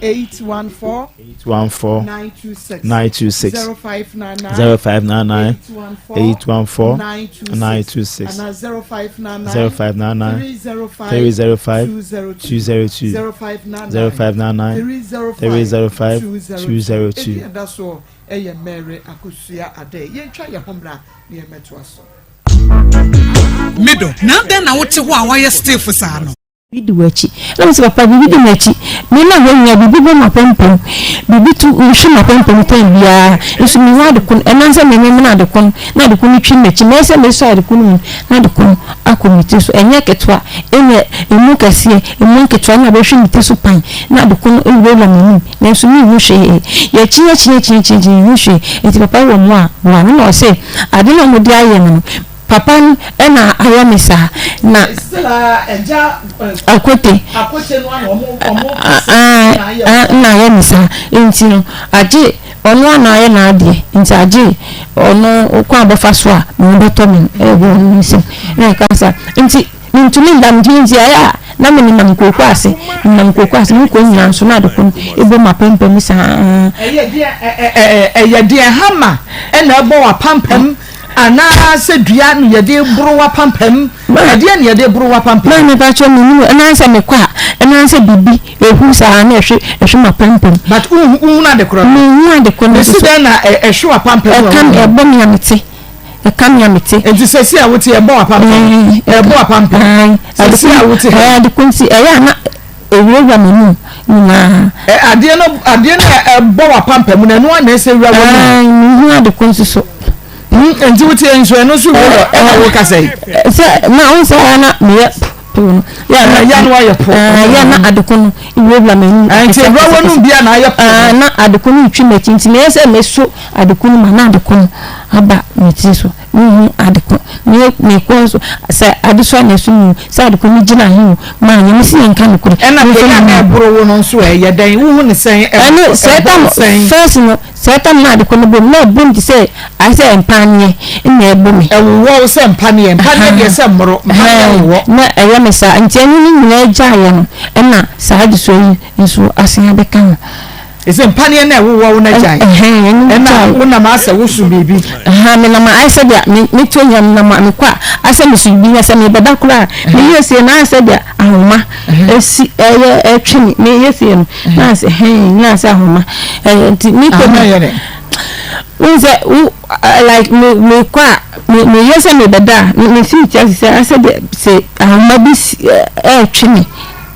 814 814 926 926 0599 0599 814 814 926 926 anaa 0599 0599 305 305 202 202 0599 0599 305 305 202 202. Ebi ɛda soɔ ɛyɛ Mary Akosua Adeh. Yɛntwa yɛn ho mmra na yɛmmɛtoa so. Me dɔ, na adɛn na wote hɔ a woayɛ stiff saa no? Biribi di w'akyi. Na mese, Papa, biribi di m'akyi. Me na hɔ nyinaa, biribi bɔ m'apampam. Biribi tu hwe m'apampam tɛm biara. Nso mehu ade ko no. Ɛnam sɛ mememene ade ko no, na ade ko no twi m'akyi. Mɛyɛ sɛ mesɔ ade ko no mu no, na ade ko no akɔ me ti so. Ɛnyɛ ketewa, ɛnyɛ emu kɛseɛ, emu nketewa na abɛhwe me ti so pan, na ade ko no awurawura m'anim. Nanso menhu hwee. Yɛkyin akyin akyin akyin akyin, menhu hwee. Enti papa wɔ mmoa a, boa me. Na ɔse, ade no a wɔde ayɛ me no. Papa no na ayɛ me saa na Akote na ayɛ me saa nti no agye ɔno a na ayɛ n'adeɛ nti agye ɔno kwan a ɔbɛfa so a me ho bɛtɔ me no ɛwɔ ɔno nsam na ɛka saa nti mentumi nda mentumi nti ayɛ a na menenam kooko ase menam kooko ase mekɔ nyinaa nso na adeko no ɛbɔ m'apampam saa. Ɛyɛ deɛ hama ɛna ɛbɔ w'apampam Anaa sɛ dua na yɛde boro w'apampam? Ɛdeɛn na yɛde boro w'apampam? Maame mpakyɛw mennim o, ɛnane sɛ mekɔ a ɛnane sɛ biribi ɛhu saa na ɛhwe ɛhwe m'apampam. But wohunu ade korɔ no? Menhu ade korɔ no nso. Ɛsi dɛn na ɛhwe w'apampam a wohunu? Ɛka ɛbɔ me a mete, ɛka me a mete. Nti sɛsi a wote ɛbɔ w'apampam? Ɛbɔ w'apampam? Sɛsi a wote ha? Ade korɔ nti ɛyɛ a na ɛwurawura m'anum nyinaa. Ɛ adeɛ no adeɛ no a ɛbɔ w'apampam no ɛno ara na ɛsɛ wura w'anum? Ae menhu ade korɔ nso so. Hmm, nti wote nso ɛno nso wura ɛna wo kasa yi. Sɛ na wo sɛ ɛna meyɛ po no. Yɛ na yɛ na wayɛ po. Yɛ na adeko no wurawura m'anum. Nti ewura w'anum bi a na ayɛ po. Na adeko no retwi m'akyi nti meyɛ sɛ meso adeko no ma na adeko no aba me tiri so. Mehu adeko me mekɔ nso sɛ adesoa na ɛso mu sɛ adeko no gyina he o maa nyɛ mesi yɛn nka nokorɛ. Ɛna pɛ yɛ na ɛboro wo no nso ɛyɛ dɛn wohu ne sɛn ɛno sɛ tam first no. Saa tam no a ade kɔ no bom na ɛbom te sɛ ayɛ sɛ mpaneɛ na ɛbɔ me. Ɛwowɔ wo sɛ mpaneɛ, mpaneɛ deɛ sɛ mmoro, mpaneɛ wowɔ. Na ɛyɛ me saa, nti ɛno ne nyinaa gyaeɛ no ɛna saa adesoa yi nso asan abɛka ho. Ɛsɛ mpaneɛ no a ɛwowɔ wo no agyae, ɛna wonam asɛ woso biribi. Menam ayɛ sɛ deɛ meto hia menam a mekɔ a asɛ meso biribi na sɛ mebɛda koraa a meyɛ sie na ayɛ sɛ deɛ ahoma ɛsi ɛyɛ ɛtwe me meyɛ sie no. Na ase hɛn na ase ahoma ɛyɛ nti mi kɔ mi yɛ dɛ n sɛ wo like mi mi kɔ a mi mi yɛ sɛ mi bɛ da a mi si ti ase sɛ asɛ deɛ sɛ ahoma bi si ɛɛtwe mi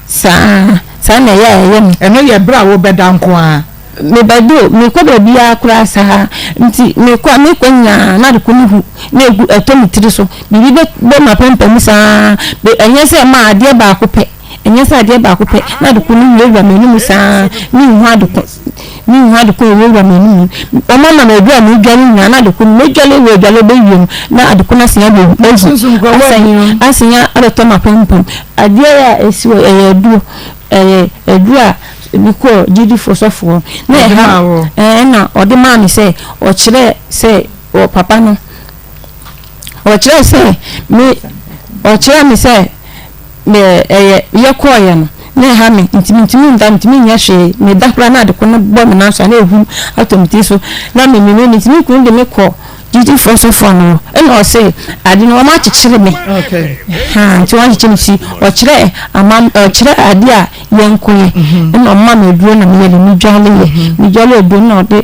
saa saa na ɛyɛ a ɛyɛ mi. Ɛno yɛ bere a wo bɛ da nko ara. Mi bɛ do mi kɔ baabi ara koraa saa nti mi kɔ a mi kɔ nyinaa na ade ko no hu na egu ɛtɔ mi tiri so biribi bɛ bɔ ma pampam saa ɛnyɛ sɛ ɛma adeɛ baako pɛ. Ɛnyɛ sɛ adeɛ baako pɛ na ade ko no wurawura m'anomu saa ara, menhu ade ko, menhu ade ko a ɛwurawura m'anomu. Wɔama me aduru a medware nyinaa na ade ko no, mɛdware awie adware bɛwie no, na ade ko no asan abɛwu, awu, asan, asan abɛtɔ m'apampam. Adeɛ a ɛsi hɔ, ɛyɛ aduro, ɛyɛ aduro a mekɔɔ gyidifoɔ sɔfoɔ hɔ, na ɛha, ɛna ɔde maa me sɛ, ɔkyerɛɛ sɛ wɔ papa no, ɔkyerɛɛ sɛ me, ɔkyerɛɛ me sɛ. Me ɛyɛ yɛ kɔɔeɛ no na ɛha me nti mentumi nda mentumi nyɛ hwee meda koraa na adeko no bɔ me nan so a na ehum atɔ me tiri so na me me nti me kunu de me kɔ gyidifo sɔfoɔ no hɔ ɛna ɔse ade no wɔn akyekyere me ha nti wɔn akyekyere me si ɔkyerɛ ama ɔkyerɛ ade a yɛn ko yɛ mhm. ɛna ɔma me aduro na meyɛ de me dwale yɛ mhm. me dwale aduro na ɔde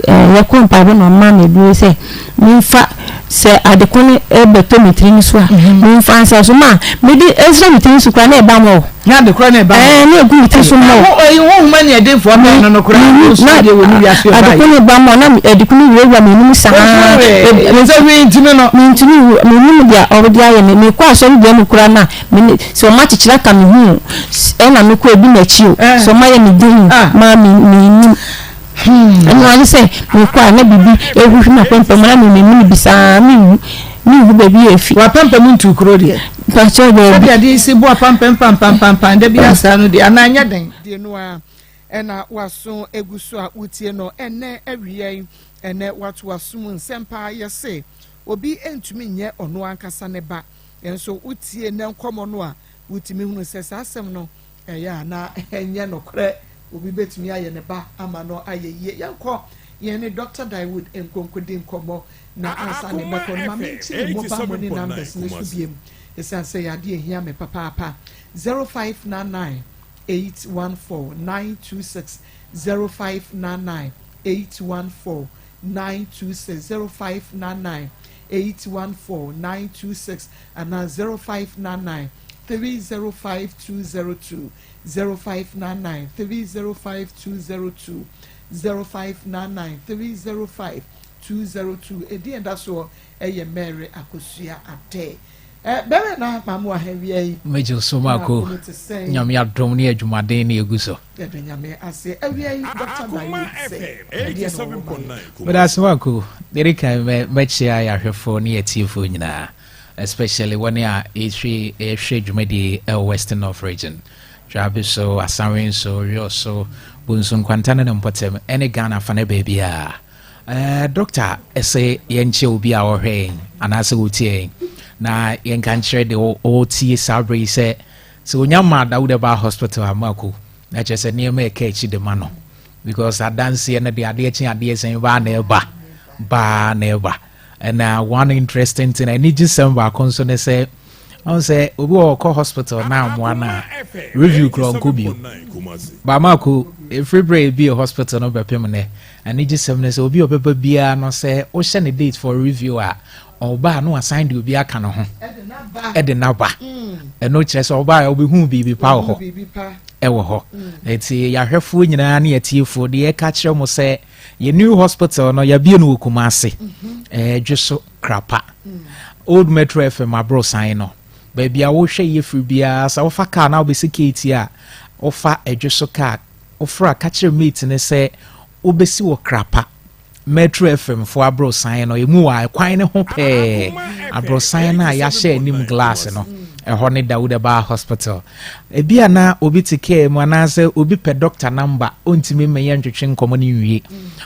ɛɛ yɛkɔ mpaebɔ na ɔma me aduro sɛ memfa sɛ ade ko no bɛtɔ me tiri no so a, memfa nsa so ma mede nsra me tiri so koraa na ɛba mɔ. Na ade korɔ na ɛba mɔ. Ɛɛ na egu me tiri so mɔ. Ɛyi honhom ani ɛdenfoɔ bɛn no no koraa nso adeɛ wɔ ne wiase ɔbaa yi. Ade ko no ba mɔ na ade ko no wurawura m'anim saa. Sɛ hwee ntumi no. Mentumi menim deɛ ɔde ayɛ me. Mekɔ asɔre dan mu koraa na me sɛ ɔma akyekyere aka me ho o ɛna mekɔ ebi m'akyi o sɛ ɔma yɛ me den o maa me menim. Hmm, ɛno ara ne sɛ mekɔ a na biribi rehuhu m'apampam na mememene bi saa menhu menhu baabi a efi. W'apampam ntu kuro deɛ. Mpakyɛw daabi. Sɛdeɛ adeɛ si bɔ apampam pampampampan da bi asaa no deɛ anaa ɛnyɛ den. Die no ara ɛna w'aso egu so a wotie no ɛnnɛ awia yi ɛnɛ w'ato w'aso mu nsɛm paa yɛse obi ntumi nyɛ ɔno ankasa ne ba nso wotie nnɛ nkɔmɔ no a wotumi hunu sɛ saa asɛm no Ɛyɛ a na ɛnyɛ nokorɛ obi bɛtumi ayɛ ne ba ama no ayɛ yie. Yɛnkɔ yɛn ne Dɔkta Daewood nkonkodi nkɔmmɔ na ansa na yɛbɛkɔ no ma mente ne mobile money numbers no so biom ɛsiane sɛ ɛyɛ adeɛ a ɛhia me papaapa. 0599 814 926 0599 814 926 0599 814 926 anaa 0599 305202, 0599 305202, 0599 305202. Edin a ɛda soɔ yɛ Mary Akosua Adeh. Eh, bɛrɛ na maame wɔ ha wia yi. Megye so mako. Nyame adom ne adwumaden ne egu so. Yɛda Nyame ase. Awia yi Dr. Dayo sɛ ɛdeɛ na ɔwɔ ma yɛ. Meda ase mako. Deɛ kan mɛkyia yɛahwɛfoɔ ne yɛtiefoɔ nyinaa. Especially wɔn a ɛhwɛ ɛhwɛ dwumadie ɛwɔ Western North Region. Dwabe so, Asanwe so, Rio so, Bonsu Nkwanta ne ne mpɔtam ɛne Ghana fa ne baabi a. Doctor ɛsɛ yɛnkyɛ obi a ɔhwɛ yɛn anaasɛ ɔtie yɛn na yɛnka nkyerɛ de ɔtie saa berɛ yi sɛ sɛ onya ma Dawuda ba hospital a mako na kyerɛ sɛ nneɛma ɛka akyi de ma no because adanseɛ no de adeɛ kye adeɛ sɛn baa na ɛba baa na ɛba. Ɛna one interesting thing, anigye sɛm baako nso ne sɛ ɔn sɛ obi wɔ ɔkɔ hospital na amoa no a review kura ɔnkɔ bio baamaako ɛfiri berɛ ebi hospital no bɛpem nɛ. Anigye sɛm ne sɛ obi a ɔbɛba biara no, sɛ wohyɛ ne date for review a, ɔba a no wasan de obi aka ne ho ɛde n'aba. Ɛno kyerɛ sɛ ɔba a ɔbɛhu biribi pa wɔ hɔ ɛwɔ hɔ. Nti yɛahwɛfoɔ nyinaa ne yɛtiefoɔ deɛ, yɛka kyerɛ mo sɛ yɛ new hospital no yɛabie no wɔ Kumase, Ɛdwe so Krapa, Old Metro FM aborosan no, baabi a wohwɛ yɛ firi biara, sɛ wofa car na wobɛsi keeti a, wofa Ɛdwe so car wofra, ka kyerɛ mate ne sɛ wobɛsi wɔ Krapa Metro FM fo aborosan no emu wɔ ɛkwan ne ho pɛɛ, aborosan no a yɛahyɛ anim glass no, ɛhɔ ne Dawuda Baa Hospital. Ebi a na obi te kaa mu anaasɛ obi pɛ doctor number, ɔntumi mmɛyɛ ntwetwe nkɔmmɔ no nwie.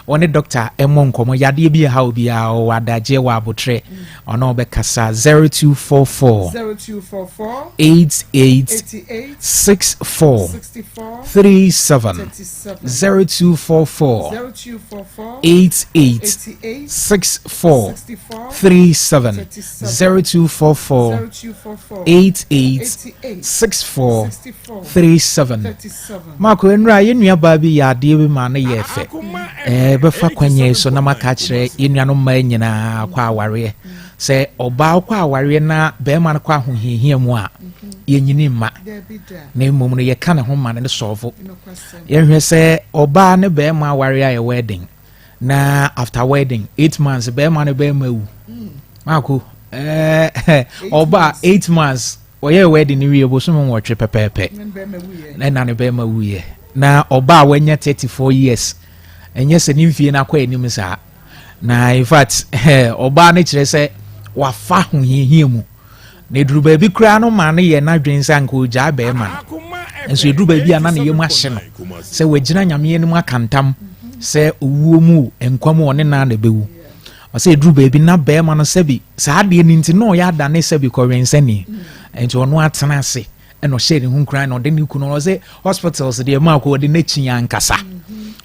Ɔne doctor ɛmmɔ nkɔmmɔ, yadeɛ bi ɛha obiara, ɔwɔ adagyeɛ wɔ abotrɛ, ɔno ɔbɛkasa 0244 0244 88 88 64 64 37. 37. 0244 0244 88 88 64 64 37. 37. 0244 0244 88 88 64 64 37. 37. Maako, nnura yɛn nua baa bi yɛ adeɛ bi ma no yɛ fɛ. Bɛfa kwanyɛ so na maka kyerɛ yɛn nuanom mmaa nyinaa kɔ awareɛ sɛ ɔbaa kɔ awareɛ na bɛrima no kɔ ahohiahia mu a, yɛnyini mma Dabi da. Na mmom no yɛka ne ho ma no ne sɔɔfo. Nokwasɛm. Yɛhwɛ sɛ ɔbaa ne bɛrima awareɛ a yɛ wedding na after wedding 8 months bɛrima no bɛrima wu. Maako, ɔbaa 8 months wɔyɛ wedding no wie, bosom 8 pɛpɛɛpɛ Ne bɛrima wuyɛ. Ɛna ne bɛrima wuyɛ na ɔbaa a wanya 34 years, ɛnyɛ sɛ ne mfie no akɔ anim saa na in fact ɔbaa no kyerɛ sɛ wafa ahohiahia mu na eduru baabi koraa no maa no yɛ n'adwene sɛ anka ogyaa bɛrima no, nso eduru baabi a na ne yam ahye no sɛ wagyina Nyame anim aka ntam sɛ owuo mu nkwa mu ɔne naa na ɛbɛwu. Ɔsɛ eduru baabi na bɛrima no sɛbi saa adeɛ no nti na ɔyɛ adane sɛbi kɔwɛnsɛni, nti ɔno atena ase ɛna ɔhyɛ ne ho nkuran na ɔde ne kunu ɔsɛ hospitals deɛ mu akɔ ɔde n'akyi ankasa,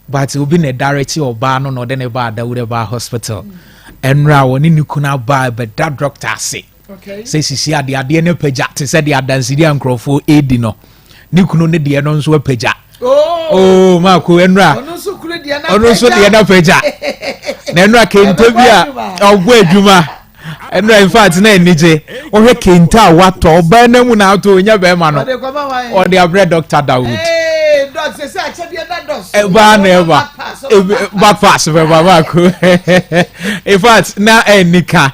but obi na ɛdarɛkyi ɔbaa no na ɔde ne ba Adawuda ba hospital. Ɛnura wɔne ne kunu aba bɛda doctor ase sɛ sisi adeɛ adeɛ no apagya te sɛ deɛ adansedi a nkurɔfoɔ edi no, ne kunu ne deɛ no nso apagya. Oh, maako, ɛnura ɔno nso kunu deɛ na ɔno nso deɛ no apagya na ɛnura kente bi a ɔbɔ adwuma ɛnura, in fact na anigye wohwɛ kente a watɔ ɔbaa no mu na atɔ onya bɛrima no ɔde kɔma wan. Ɔde abrɛ Dr. Dawood. Ee, doc sɛ akyɛdeɛ da dɔs. Ɛbaa na ɛba back pass bɛba baako, in fact na ɛnika.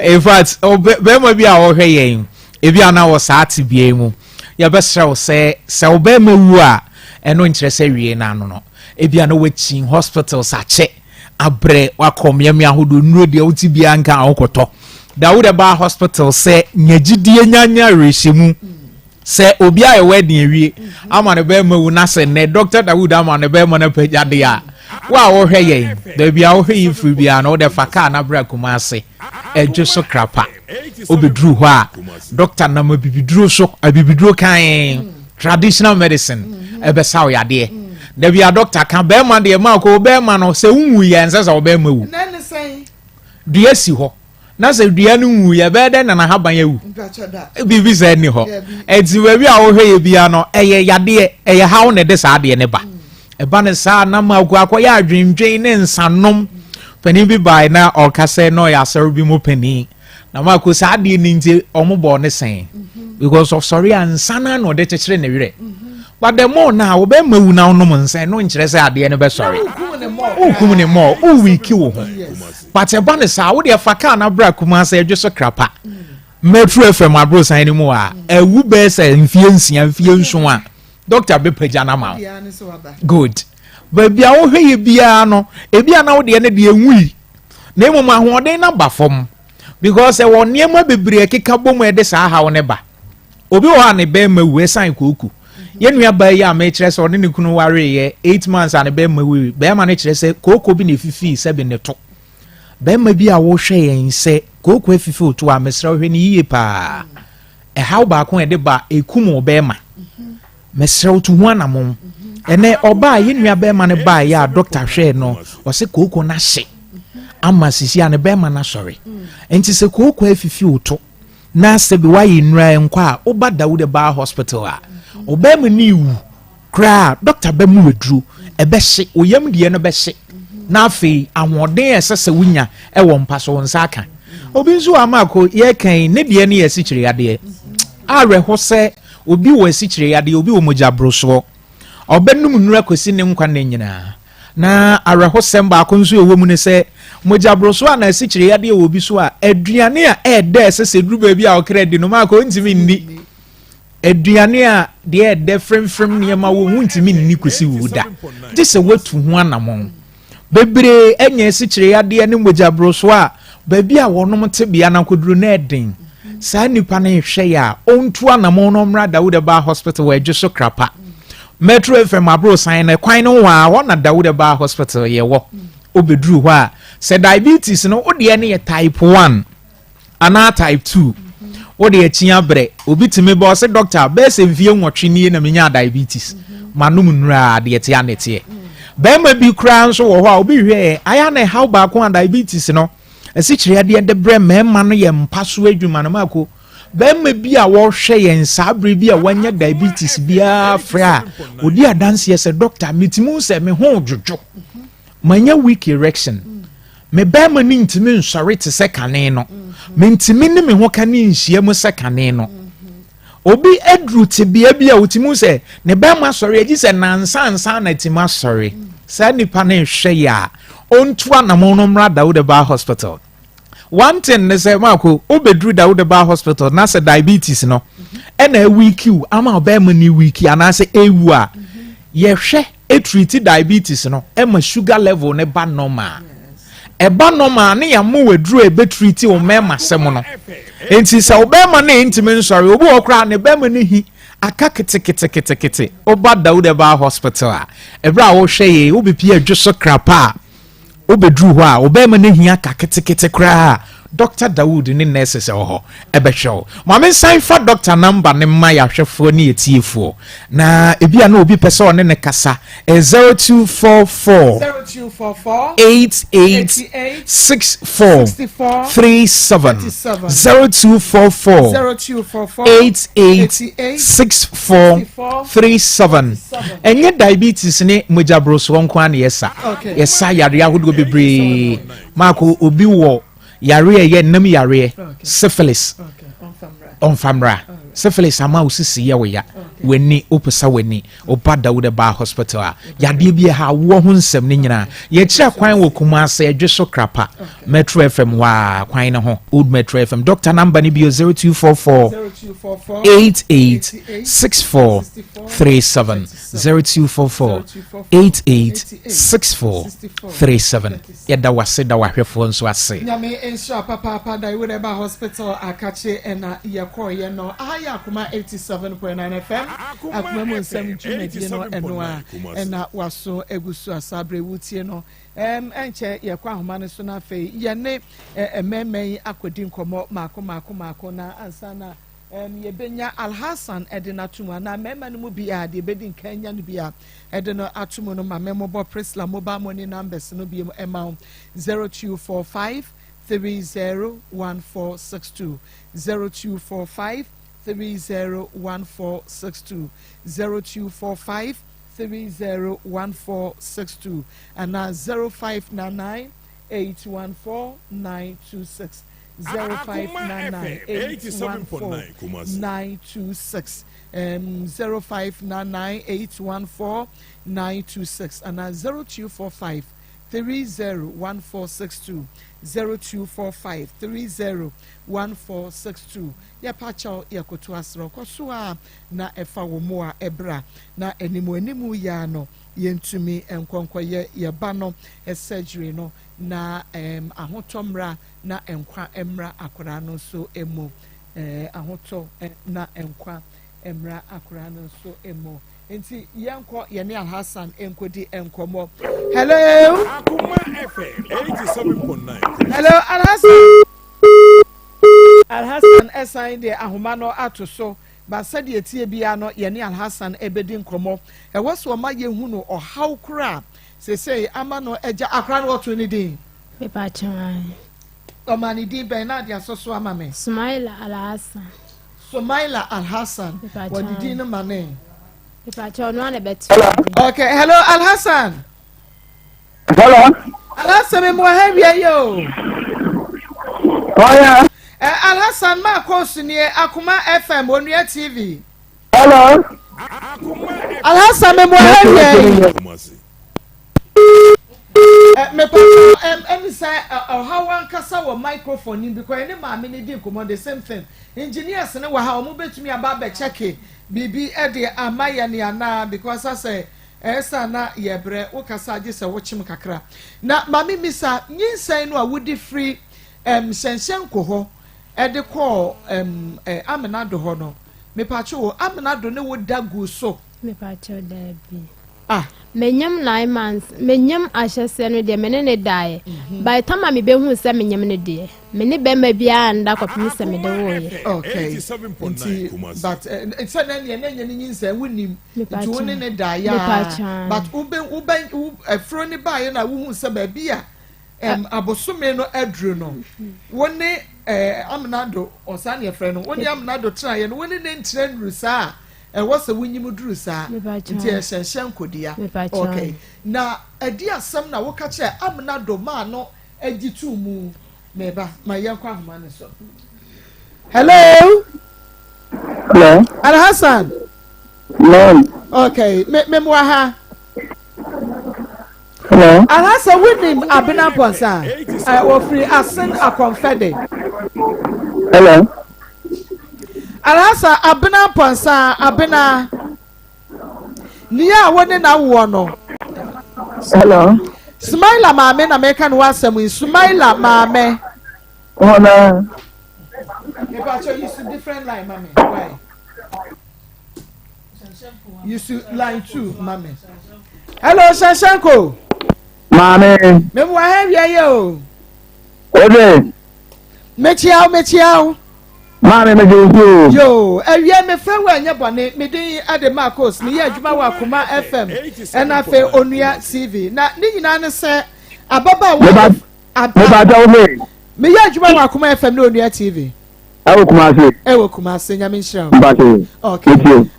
In fact bɛrima bi a ɔhwɛ yɛn ebi a na wɔ saa te bea mu, yɛbɛsrɛ wo sɛ sɛ ɔbɛrima wu a, ɛno nkyerɛ sɛ wie n'ano no. Ebi a na wakyi hospitals akyɛ abrɛ, wakɔ mmeammea ahodoɔ, nnuro deɛ wote biara nka a wokɔtɔ Dawuda baa hospital sɛ nyagyidie nyanya awerɛhyɛ mu sɛ obi a ɛwɔ ɛden awie ama ne bɛrima wu na sɛ nnɛ Dr. Dawud ama ne bɛrima no apagya deɛ a, wo a wohwɛ yɛn baabi a wohwɛ yi firi biara no, wode fa kaa no abrɛ Kuma ase Ɛdwo so Krapa. Wobɛduru hɔ a, doctor nam abibiduro so, abibiduro kan, traditional medicine, ɛbɛsa wo yadeɛ. Dabi a doctor ka bɛrima deɛ ma kɔ bɛrima no sɛ wonwu yɛ ɛnsɛ sɛ ɔbɛrima wu. Na ne sɛn? Dua si hɔ na sɛ dua no nwu yɛ bɛyɛ dɛ na n'ahaban awu? Mpakyɛ da. Biribi sɛ ni hɔ. Dabi. Ɛnti baabi a wohwɛ yɛ bia no, ɛyɛ yadeɛ, ɛyɛ haw na ɛde saa adeɛ ne ba. Ɛba ne saa na ma akɔ akɔyɛ adwendwen ne nsanom. Panin bi bae na ɔka sɛ na ɔyɛ asɔre bi mu panin na ma akɔ saa adeɛ no nti ɔmo bɔɔ ne sɛn because ɔsɔre a nsa no na ɔde kyekyere ne werɛ. But the more na wobɛma wu na wonom nsa no nkyerɛ sɛ adeɛ no bɛsɔre. Wokum ne mɔ. Wokum ne mɔ, wowiki wo ho. But ɛba ne saa, wode ɛfa kaa no abrɛ Kumase Adwo so Krapa Metro FM aborosan no mu a ɛwu bɛɛ sɛ mfie 6, mfie 7 a doctor bɛpagya no ama wo. Biara ne sɛ waba. Good. Baabi a wohwɛ yɛ biara no, ebi a na wodeɛ no deɛ nwui na mmom ahoɔden no aba fam. Because ɛwɔ nneɛma bebree ɛkeka bɔ mu ɛde saa haw ne ba. Obi wɔ hɔ a ne bɛrima wu ɛsan kooko. Yɛn nua baa yi a mekyerɛ sɛ ɔne ne kunu wareeɛ 8 months a ne bɛrima wu, bɛrima no kyerɛ sɛ kooko bi na efifii sɛbi ne to. Bɛrima bi a wɔhwɛ yɛn sɛ kooko afifi oto a, mesrɛ wo, hwɛ ne yie paa. Ɛhaw baako a ɛde ba, ekum wɔ bɛrima. Mesrɛ wo, to ho anammɔn. Ɛnɛ ɔbaa, yɛn nua bɛrima no baa yɛ a dɔkta hwɛɛ no, ɔsɛ kooko no ahye ama sisi a ne bɛrima no asɔre. Nti sɛ kooko afifi oto na sɛbi wayɛ nnura nkɔ a, woba Dawuda Baa Hospital a, ɔbɛrima no ewu koraa, dɔkta bɛmu aduro ɛbɛhye oyam deɛ no bɛhye, na afei ahoɔden a ɛsɛ sɛ wonya ɛwɔ mpa so wo nsa aka. Obi nso wɔ amaako yɛka yi, ne deɛ no yɛ asikyire yadeɛ. Awerɛho sɛ obi wɔ asikyire yadeɛ, obi wɔ mogya borosoɔ, ɔbɛnum nnura kɔsi ne nkwa nna nyinaa. Na awerɛhosɛm baako nso ɛwɔ mu ne sɛ mogya borosoɔ a na asikyire yadeɛ wɔ obi so a, aduane a ɛɛdɛ ɛsɛ sɛ duru baabi a ɔkra di no maako ntumi nni aduane a deɛ ɛdɛ fremfrem nneɛma wɔ ho, ntumi nni kɔsi wu da, gye sɛ woatu ho anammɔn. Bebree anya asikyire yadeɛ ne mogya borosoɔ a, baabi a wɔnom tebea no akoduro no ɛden. Saa nipa no hwɛ yɛ a, ɔntu anammɔn no ɔmmra Dawuda Baa Hospital wɔ Adwo so Krapa, Metro FM aborosan no kwan no ho a, hɔ na Dawuda Baa Hospital yɛwɔ. Wobɛduru hɔ a, sɛ diabetes no wodeɛ no yɛ type 1 anaa type 2, wode akyi abrɛ. Obi tumi bɔ ɔsɛ, "Doctor, bɛyɛ sɛ mfie 8 nie na menya diabetes, manom nnura a deɛ teɛ a ne teɛ." Bɛrima bi koraa nso wɔ hɔ a obi hwɛ ayɛ na ɛhaw baako a diabetes no, asikyire adeɛ de brɛ mmarima no yɛ mpa so adwuma no. Maako, bɛrima bi a wɔhwɛ yɛn saa bere bi a wanya diabetes biara frɛ a, odi adanseɛ sɛ, "Doctor, metumi sɛ me ho dwodwo, manya weak erection, me bɛrima no ntumi nsɔre te sɛ kane no, mentumi ne me ho ka ne nhyia mu sɛ kane no." Obi aduru tebea bi a otumi sɛ ne bɛrima asɔre agyi sɛ nansa na tumi asɔre. Saa nipa no nhwɛ yɛ a, ɔntu anamɔ no mmra Dawuda Baa Hospital. One thing ne sɛ, maako, wobɛduru Dawuda Baa Hospital na sɛ diabetes no ɛna aweak wo ama ɔbɛrima no weak anaasɛ ewu a, yɛhwɛ etreat diabetes no ɛma sugar level ne ba normal. Ɛba normal ne yɛamo waduro a ɛbɛtreat wo mmarima sɛm no. Nti sɛ wo bɛrima no ntumi nsɔre, obi wɔ koraa ne bɛrima no hi aka keteketeketekete, woba Dawuda Baa Hospital a, ɛberɛ a wohwɛ yɛ, wobɛpie Adwo so Krapa a, wobɛduru hɔ a, wo bɛrima no hi aka ketekete koraa, Dr Dawood ne nurses ɛwɔ hɔ ɛbɛhwɛ wo. Maame, nsan fa doctor number ne ma yɛahwɛfoɔ ne yɛtiefoɔ, na ebi a na obi pɛ sɛ ɔne ne kasa. 0244 0244 88 64 37, 0244 0244 88 64 37. Ɛnyɛ diabetes ne mogyaborosoɔ nko ara na yɛsa. Yɛsa yareɛ ahodoɔ bebree. Maako, obi wɔ yareɛ a ɛyɛ nam yareɛ, syphilis, ɔmfa mmra. Syphilis ama wo sisi yɛ wo ya, w'ani wopesa w'ani, woba Dawuda Baa Hospital a, yadeɛ bi ɛha awoɔ ho nsɛm no nyinaa. Yɛkyerɛ kwan wɔ Kumase Adwe so Krapa, Metro FM hɔ a kwan no ho, Old Metro FM. Doctor number no bio, 0244 88 64 37, 0244 88 64 37. Yɛda wase, da wahwɛfoɔ nso ase. Nyame nhyira papaapa. Dawuda Herbal Hospital akakye ɛna yɛkɔɔyɛ no. Aha yɛ Akoma 87.9 FM, Akoma mu nsɛm dwumadie no, ɛno a ɛna waso egu so a saa berɛ wutie no. Ɛnkyɛ yɛkɔ ahoma no so no, afei yɛne mmarima yi akɔdi nkɔmmɔ maako maako maako, na ansa na yɛbɛnya Alhassan ɛde no ato mu anaa mmarima no mu bi a deɛ ɛbɛdi nkan nya no bi a ɛde no ato mu no, ma mɛmobɔ Priscilla mobile money numbers no bi ɛma wo: 0245 301462, 0245 301462, 0245 301462, anaa 0599 814 926, 0599 814 926, 0599 814 926, anaa 0245 301462, 0245 301462. Yɛpa kyɛw, yɛkoto aserɛ kɔ so a na ɛfa wɔ mu a ɛbra na animu animu yaa no. yɛntumi nkɔ nkɔyɛ yɛ ba no surgery no na ɛɛm ahotɔ mmra na nkwa mmra akwadaa no nso mu. Ɛɛ ahotɔ na nkwa mmra akwadaa no nso mu. Nti yɛnkɔ yɛne Alhassan nkɔdi nkɔmmɔ. Hello. Akoma FM 87.9. Hello Alhassan. Alhassan ɛsan de ahoma no ato so ba sɛdeɛ tie biara no yɛne Alhassan ɛbɛdi nkɔmmɔ. Ɛwɔ so ɔma yɛhu no ɔhaw koraa sesei ama no agya akora no wɔto ne din. Mepa kyɛw. Ɔma ne din bɛn na ade asɔ so ama me. Sumaila Alhassan. Sumaila Alhassan. Wɔde din no ma ne. Mepa kyɛw ɔno ana bɛto. Okay, hello Alhassan. Hello. Alhassan mi mu ha wia yi o. Ɔyɛ. Ɛ Alhassan maa kɔɔsu nie Akoma FM Onua TV. Hello. Alhassan mi mu ha wia yi. Mepa ɛmi sɛ ɔhaw ankasa wɔ microphone ni because ɛne maame ne di nkɔmɔ the same thing engineers ne wɔ ha wɔn bɛtumi aba abɛkyɛke biribi ɛde ama yɛ ne anaa because asɛ ɛsɛ na yɛbrɛ wokasa agye sɛ wokyem kakra na maame misa nyinsɛn no a wodi firi hyɛnhyɛn kɔ hɔ ɛde kɔɔ ɛ Amenado hɔ no mepatwo wo Amenado ne wo da gu so. Mepatwo daabi. Ah. Menyem 9 months, menyem ahyɛseɛ no deɛ me ne ne daeɛ. By the time a mebɛhuu sɛ menyem no deɛ, me ne bɛrima biara nda kɔpem sɛ mede woeɛ. Okay. Nti but sɛ na neɛ na nyɛ ne nyinsɛn wonim nti wo ne ne daeɛ a but wobɛ wobɛ afuro ne baeɛ na wohu sɛ baabi a abosome no aduru no wo ne Amenado ɔsaa ne yɛfrɛ no wo ne Amenado tenaeɛ no wo ne ne ntena nnuru saa a ɛwɔ sɛ wonyim duru saa nti ɛhyɛnhyɛn nkodua. Okay, na ɛdi asɛm na woka kyerɛ Amenado maa no agye tuu mu. Meba ma yɛnkɔ ahoma no so. Hello. Hello. Alhassan. Ma'am. Okay, me me mo ha. Hello. Alhassan wonim Abena Pɔnsa a wɔfiri Asen Akɔmfɛde. Hello. Alhassan Abena Pɔnsa Abena nea a wo ne na woɔ no. Hello. Sumaila maame na meka no asɛm yi Sumaila maame. Hello. Mepacho use different line mami. Why? Use line 2 mami. Hello Shashanko. Maame. Memu wa ha wia ye o. Ode. Mekyia wo mekyia wo. Maame me gye nso. Yo, awie me frɛ wo ɛnyɛ bɔne. Me din ade Marcos. Me yɛ adwuma wɔ Akoma FM ɛna afei Onua TV. Na ne nyinaa ne sɛ ababaawa Mepa kyɛw me. Me yɛ adwuma wɔ Akoma FM ne Onua TV. Ɛwɔ Kumase. Ɛwɔ Kumase, Nyame nhyira wo. Mpase. Okay.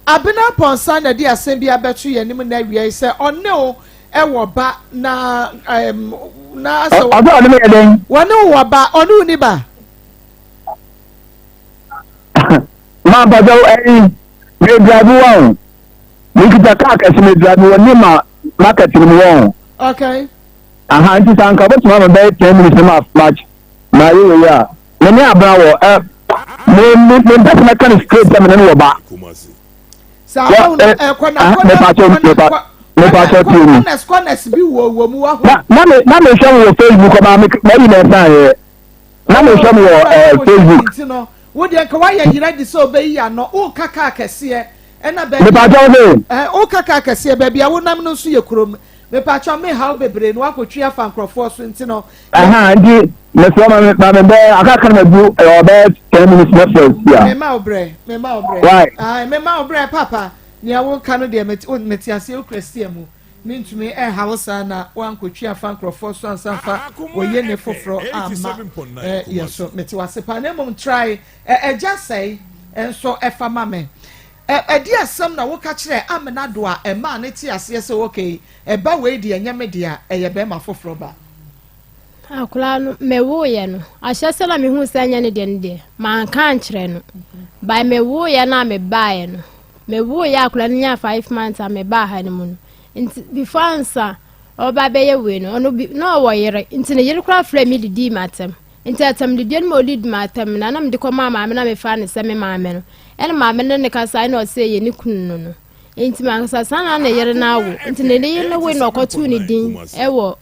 Abena Pɔnsa na di asɛm bi abɛto yɛn anim na awia yi sɛ ɔne wo ɛwɔ ba na na sɛ. Ɔsɛ ɔne me yɛ dɛn? Wɔne wo wɔ ba, ɔne wo ni ba. Maa mpasa ɛyi me drive wɔn. Me kita kaa kɛse me drive wɔ ne ma market no mu wɔn. Okay. Aha nti sɛ anka wobɛtumi ama bɛyɛ 10 minutes ma match ma ayɛ wei a me ne abena wɔ ɛ me me me mpɛ sɛ mɛka no straight sɛ me ne no wɔ ba. Sɛ abawo no ɛkɔ na kɔ na kɔ na corners corners bi wɔ wɔ mu wɔ hɔ. Na me na me hwɛ mo wɔ Facebook ɔmaa me mayi na ɛsan yɛ na me hwɛ mo wɔ ɛɛ Facebook. Nti no wo deɛ nka wayɛ yera di sɛ ɔbɛyi ano woka kaa kɛseɛ ɛna baabi. Mepatwa wo se. Ɛɛ woka kaa kɛseɛ baabi a wonam no nso yɛ kurom. Mepatwa me haw bebree no wakɔtwi afa nkurɔfoɔ so nti no. Ɛha nti mesrɛ ma me ma me bɛyɛ akaka na madu ɛwɔ bɛyɛ 10 minutes na fɛ si a. Mema wo brɛ mema wo brɛ. Why? Ayi mema wo brɛ papa nea woka no deɛ mete mete aseɛ wokura sia mu mentumi ɛha wo saa na wankɔtwi afa nkurɔfoɔ so ansa fa wɔyɛ ne foforɔ ama yɛ so mete wase paa na mmom try ɛgya sɛe nso ɛfa ma me. Ɛde asɛm na woka kyerɛɛ Amenado a ɛmaa no tee aseɛ sɛ okay, ɛba wei deɛ ɛnyɛ me dea, ɛyɛ bɛrima foforɔ ba? Akwadaa no, mewoeɛ no, ahyɛseɛ na mehuu sɛ ɛnyɛ ne deɛ no deɛ, manka ankyerɛ no. By mewoeɛ no a mebaeɛ no, mewoeɛ akwadaa no nyaa 5 months a mebaa ha no mu no. Nti before ansa ɔba bɛyɛ wei no, ɔno bi na ɔwɔ yere, nti ne yere koraa frɛ me didii m'atɛm. Nti atɛmdidie no ma ɔdidi m'atɛm na na mede kɔmaa maame na mefaa no sɛ me maame no. Ɛna maame no ne kasa ɛna ɔsɛ ɛyɛ ne kunu no no. Nti mankasa saa na ne yere no awo. Nti ne yere no woe na ɔkɔtoo ne din wɔ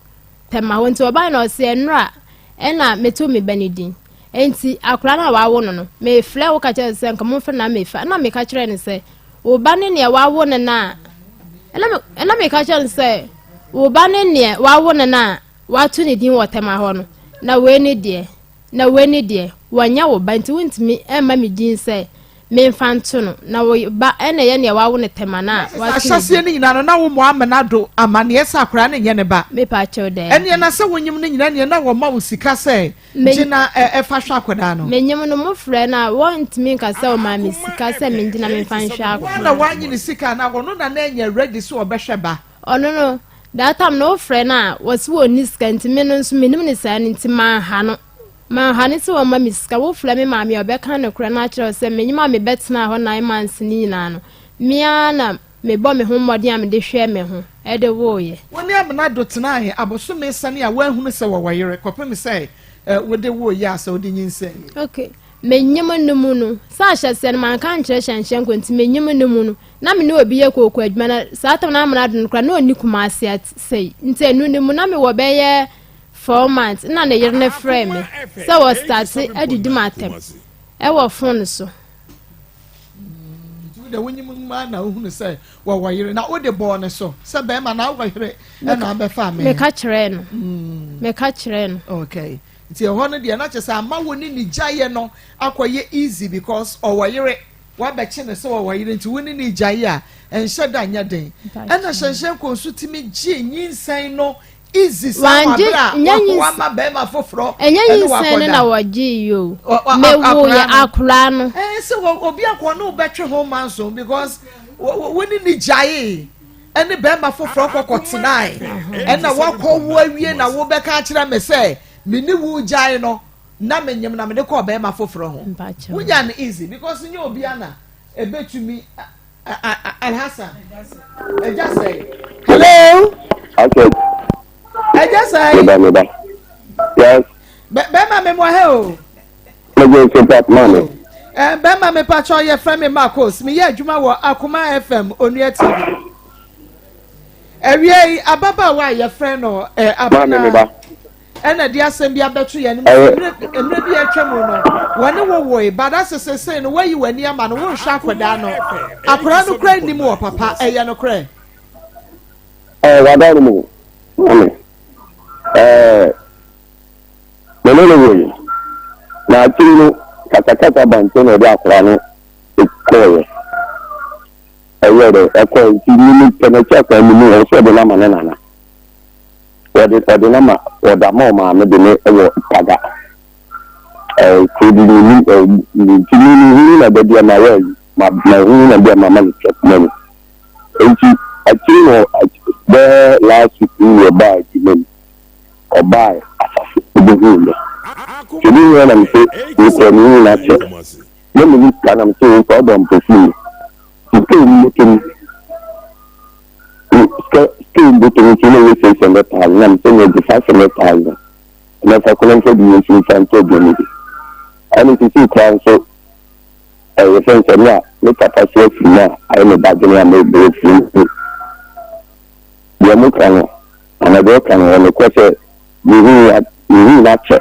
Tɛma hɔ. Nti ɔbae na ɔse ɛnora ɛna meto me ba no din. Nti akwadaa no a wawo no no, mefrɛ wo ka kyerɛ no sɛ nka momfrɛ na mefa. Ɛna meka kyerɛ no sɛ wo ba ne nea wawo no no a ɛna meka kyerɛ no sɛ wo ba ne nea wawo no no a wato ne din wɔ Tɛma hɔ no, na wei ne deɛ. Na wei ne deɛ, wɔnyɛ wo ba, nti wontumi mma me din sɛ memfa nto no, na wo ba na ɛyɛ nea wɔawo no tɛm anaa Na wɔato ne ahyɛseɛ din. no nyinaa no, na wo mmɔ amena do amaneɛ sɛ akwadaa no nyɛ ne ba. Mepa kyɛw, daabi. Ɛneɛ na sɛ wonyim no nyinaa neɛ na wɔma wo sika sɛ Me- gye na ɛ, fa hwɛ akwadaa no. Menyim no, mofrɛ no a, wɔntumi nka sɛ ɔmaa me sika sɛ mengye na memfa nhwɛ Woa akwadaa na no. woanye ne sika anaa ɔno na na ɛnyɛ ready sɛ ɔbɛhwɛ ba? Ɔno no, that time no wofrɛ no a, wɔse wɔnni sika nti me no nso menim no saa no nti manha no. Manha no sɛ ɔmma me sika. Wofrɛ me maame a ɔbɛka nokorɛ no akyerɛ wo sɛ menyim a mebɛtenaa hɔ nine months no nyinaa no, me ara na mebɔ me ho mmɔden a mede hwɛɛ me ho de woeɛ. Wo ne Amena-do tenae abosome sɛn a woanhunu sɛ wɔwɔ yere kɔpem sɛ wode woeɛ a sɛ wode nyinsɛn yi? Okay. Menyim no mu no, sɛ ahyɛseɛ no manka ankyerɛ Hyɛnhyɛnko nti menyim no mu no, na me ne obi yɛ kooko adwuma na saa tam na Amena-do no koraa na ɔnni Kumasi sei nti ɛno no mu na mewɔ bɛyɛ 4 months na ne yere no frɛɛ me sɛ wɔstarte adidi me atɛm ɛwɔ phone so. Nti wode wonyim mmaa na wohunu sɛ wɔwɔ yere na wode bɔɔ ne so sɛ bɛrima na awɔ yere ɛna abɛfa me. Meka kyerɛɛ no. Meka kyerɛɛ no. Okay. Nti ɛhɔ no deɛ na kyerɛ sɛ ama wo ne ne gyaeɛ no akɔyɛ easy because ɔwɔ yere wabɛkye ne sɛ ɔwɔ yere nti wo ne ne gyaeɛ a ɛnhyɛ da nyɛ den. Ɛna hyɛnhyɛn kɔ nso tumi gye nyinsɛn no easy saa wɔ Wangye abere a nyɛ nyins wama bɛrima foforɔ ɛnyɛ ɛne nyinsɛn no na wakɔda. wɔgyee yi o. Mewoo yɛ akwadaa no. Ɛɛ sɛ wɔ obi akɔ ne wobɛtwe ho manso because wo ne ne gyaee ɛne bɛrima foforɔ kɔkɔ tenae ɛna wakɔ wo awie na wobɛka akyerɛ me sɛ me ne wo gyae no na menyim na mede kɔɔ bɛrima foforɔ ho. Wonya no easy because nyɛ obi ana ebetumi Alhassan ɛgya sɛe. Hello. Okay. Ɛgya sɛe. Meba meba. Yes. Bɛrima mi mu ahɛ o. Mɛgye nso pa maame. Ɛɛ bɛrima mi patsɔ yɛ fɛ mi Marcos mi yɛ adwuma wɔ Akoma FM Onua TV. Ɛwia yi ababaawa a yɛfrɛ no ɛ Abena. Ɛna ɛde asɛm bi abɛto yɛn anim sɛ mmerɛ mmerɛ bi a atwa mu no wɔne wo woe but asɛ sesei no woayi w'ani ama no wonhwɛ akwadaa no akwadaa no koraa nnim wɔ papa ɛyɛ nokorɛ? Ɛɛ wada no mu maame ɛɛ me ne no woe na akyiri no kasakasa ba nkyɛn na ɔde akwadaa no kɔɔyɛ ɛyɛ dɛ ɛkɔɔ nti mi pɛ n'akyi akwadaa mi mu ɔsɛ ɔde no ama ne nana. Wɔde ɔde no ama wɔde ama ɔmaame de no wɔ Paga ɛɛ kuro bi mu nim ɛɛ nti mi mi hunu na dabi ama yɛ ma ma hunu na bi ama ma no kyɛ kuma mu nti akyiri no bɛɛ last week ni ɔbaa adwuma mu ɔbaa asase ɔbɛhuu me nti mi hunu na mi sɛ mi kura mi hunu na kyɛ na mi ni sika na mi sɛ nfa ɔdɔ mpɛsi mi sika mu moto mu. Sika sika mboto nti na ɔyɛ 600,000 na mesɛ nyɛ gye 500,000 na fa kɔ na mfa bi nso mfa ntɔ aduane bi. Ɛne sisi koraa nso ɛyɛ fɛn sɛ me a me papa so afiri mu a ayɛ me badwene a mebɛyɛ firi mu. Deɛ mo ka no anaa deɛ ɔka no ɔnokorɛ sɛ mehu mehu no akyɛ.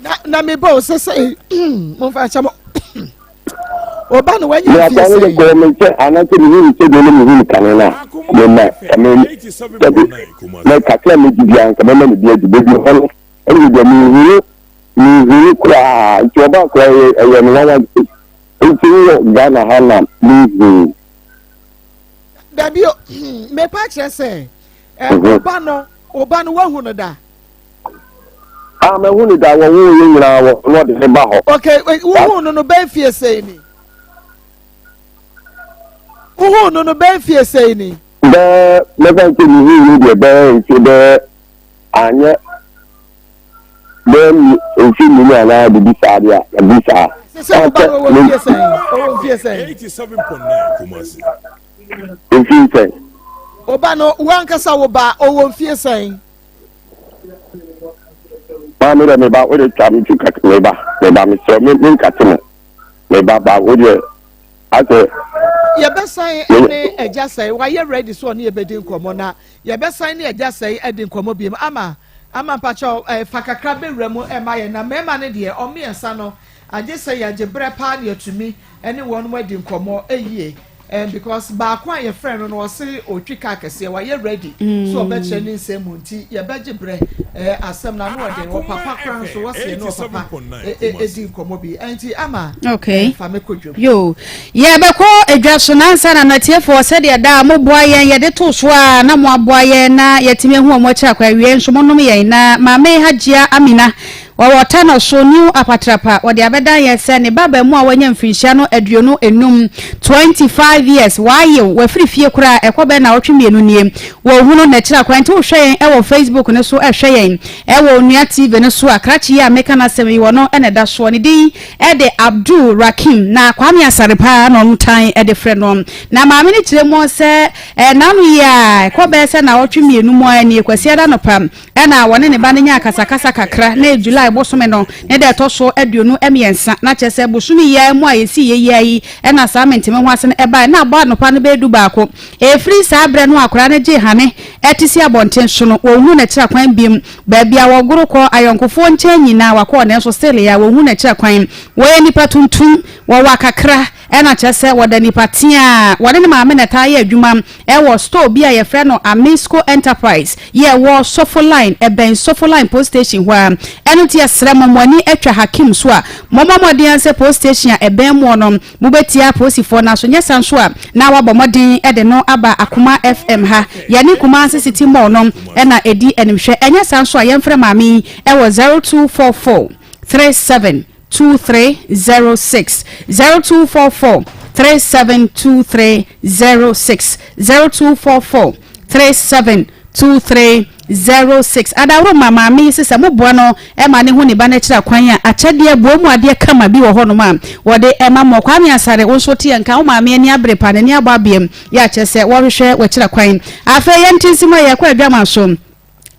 Na na me bɔ sɛ sɛ momfa nhyɛ mo ɔba no wanya mfie sɛ yi. Mekɔɔ me nkyɛn anaasɛ mehu ne sɛdeɛ na mehu no kane no a, mema me dabi na kakra a mɛdi biara nka mɛma no bi adi. Baabi hɔ no, ɛne deɛ menhu no menhu no koraa nti ɔbaa koraa ɛyɛ ɛyɛ me nwanwa nti wowɔ Ghana ha na menhu. Dabi o mepa kyerɛ sɛ ɔba no ɔba no wahu no da. Ah, mahu no da, wɔwoo yɛn nyinaa wɔ na ɔde ne ba hɔ. Okay, wohuu no no bɛn fie sɛn ni? Wohuu no no bɛn fie sɛn ni? Bɛɛ mɛfa nkyɛ mehuu no deɛ bɛɛ mfe bɛɛ anyɛ bɛɛ mfe mmienu anaa biribi saa deɛ a ɛbi saa. Sɛ wo ba no ɔwɔ mfie sɛn? Ɔwɔ mfie sɛn? Mfie sɛn? Ɔba no, wo ankasa wo ba ɔwɔ mfie sɛn? Maa me dɛ me ba wode twa me ti kak me ba me ba mesrɛ me me nkate mo me ba ba wo deɛ. Asɛ. Yɛbɛsan ne Agya Sɛe, wayɛ ready sɛ ɔne yɛbɛdi nkɔmmɔ na yɛbɛsan ne Agya Sɛe adi nkɔmmɔ biom. Ama, ama mpakyɛw eh, fa kakra bɛwura mu ma yɛn na mmarima no deɛ, wɔn mmiɛnsa no, agye sɛ yɛagye berɛ paa na yɛatumi ne wɔn adi nkɔmmɔ yie. Eh, because baako a yɛfrɛ no no ɔse ɔtwi kaa kɛseɛ, wayɛ ready sɛ ɔbɛkyerɛ ne nsɛm mu nti yɛbɛgye berɛ. Eh, asɛm no ano ɔden, ɔpapa koraa nso wɔse yɛne ɔpapa ɛdi nkɔmmɔ bi. Ɛnti ama Okay. eh, fa me kɔ dwam. Yo, yɛbɛkɔ edwa so na ansa na natiefoɔ sɛdeɛ daa moboa yɛn yɛde to so a na moaboa yɛn na yɛatumi ahu wɔn akyiri akɔ awie nso monom yɛn na Maame Hajia Amina wɔwɔ Tano so New Apatrapa wɔde abɛdan yɛn sɛ ne ba abaamua a wanya mfirinhyia no 25, 25 years, wayew wafiri fie koraa ɛkɔ bɛyɛ naawɔtwe mmienu nie wɔhunu n'akyiri akwan nti wohwɛ yɛn wɔ Facebook no so ɛhwɛ yɛn Ɛwɔ Onua TV no so a, krakye yi a meka n'asɛm yi, ɔno na ɛda soɔ. Ne din de Abdul Rakim, na Kwame Asare paa na wɔtan de frɛ no. Na maame no kyerɛ mu sɛ, N'ano yi ara, ɛkɔ bɛyɛ sɛ nnawɔtwe mmienu mu ara nie, Kwasiada anɔpa na wɔne ne ba no nyaa akasakasa kakra. Na ɛyɛ July bosome no ne da ɛtɔ so 23, na kyerɛ sɛ bosome yi ara mu a yɛsii yɛ yi ara yi na saa mente-me-ho-ase no baeɛ. Na abɔ anɔpa no bɛyɛ dubaako. Ɛfiri saa berɛ no a akwadaa no gyee hane te si abɔnten so no, wɔnhunu n'akyira kwan biom. Baabi a wɔgoro kɔ ayɔnkofoɔ nkyɛn nyinaa wakɔ nanso still a wɔnhunu n'akyira kwan. Wɔyɛ nnipa tuntum, wɔwɔ akakra ɛna kyerɛ sɛ wɔda nnipa teaa. Wɔne ne maame na ɛtaa yɛ adwuma wɔ store bi a yɛfrɛ no Amisco Enterprise yɛ ɛwɔ Sofo Line, ɛbɛn Sofo Line Post Station hɔ ara. Ɛno nti yɛsrɛ mo, mo ani atwa Hakim so a, mommɔ mmɔden ara sɛ post station a ɛbɛn moɔ no, Mobɛtia apolisifoɔ no aso, nyɛ saa nso a na wabɔ mmɔden de no aba Akoma FM ha. Yɛne Kumasi City Mall no na ɛdi animhwɛ. Ɛnyɛ saa nso a yɛmfrɛ maame yi wɔ 0244 37 2306, 0244 37 2306, 0244 37 2306 Adaworo ma maame yi se sɛ moboa no ma no hu ne ba no akyiri akwan a, akyɛdeɛ, boɔ mu adeɛ kama bi wɔ hɔnom a wɔde ma mo. Kwame Asare, wo nso wote yɛn nka, wo maame ani abere paa, n'ani abɔ abeam, yɛ a kyerɛ sɛ wɔrehwehwɛ w'akyiri akwan. Afei yɛnte nsi mu a yɛrekɔ adwaman so.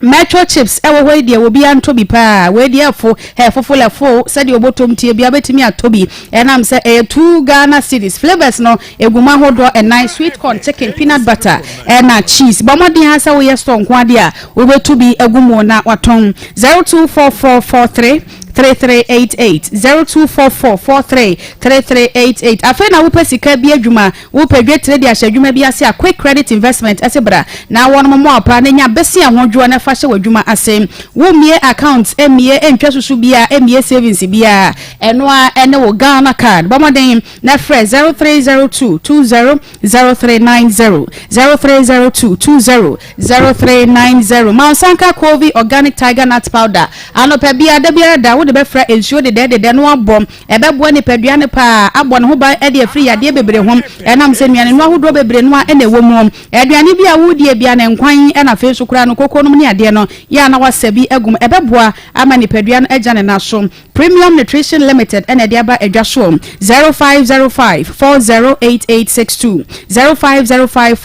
Metro chips ɛwɔ hɔ yi deɛ obiara ntɔ bi paa, wei deɛ ɛfo, hɛ fofo lɛ fo, sɛdeɛ obotom teɛ biara wobɛtumi atɔ bi, ɛnam sɛ ɛyɛ 2 Ghana cedis. Flavours no Egu mu ahodoɔ ɛnan, sweet corn, chicken, peanut butter ɛna cheese. Bɔ mmɔden ara sɛ woyɛ store nko ara deɛ a, wobɛtu bi agu mu na watɔn. 024443 3388, 024443 3388. Afei na wopɛ sika bi adwuma, wopɛ dwetire de ahyɛ adwuma bi ase a, Quick Credit Investment ɛse bra na wɔnom mmoa wo paa na nya besia ho dwoɔ na fa hyɛ w'adwuma ase. Wommie account, mmie ntwa susu biara, mmie savings biara, ɛno ara ɛne wo Ghana card. Bɔ mmɔden Na frɛ 0302 20 0390, 0302 20 0390. Ma wo nsa nka Covey Organic Tiger Nut Powder anɔpa biara, da biara da. Wode bɛfra nsuo dedɛɛdedɛ na woabɔ. Ɛbɛboa nipadua no paa, abɔ ne ho ban de afiri yadeɛ bebree ho. Ɛnam sɛ nnuanennuro ahodoɔ bebree no ara na ɛwɔ mu. Aduane bi a woredie biara no, nkwan na afei nso koraa no, koko nom ne adeɛ no, yɛ a na woasa bi agu mu. Ɛbɛboa ama nipadua no agya ne nan so. Premium Nutrition Limited na ɛde aba adwa soɔ. 0505 408862, 0505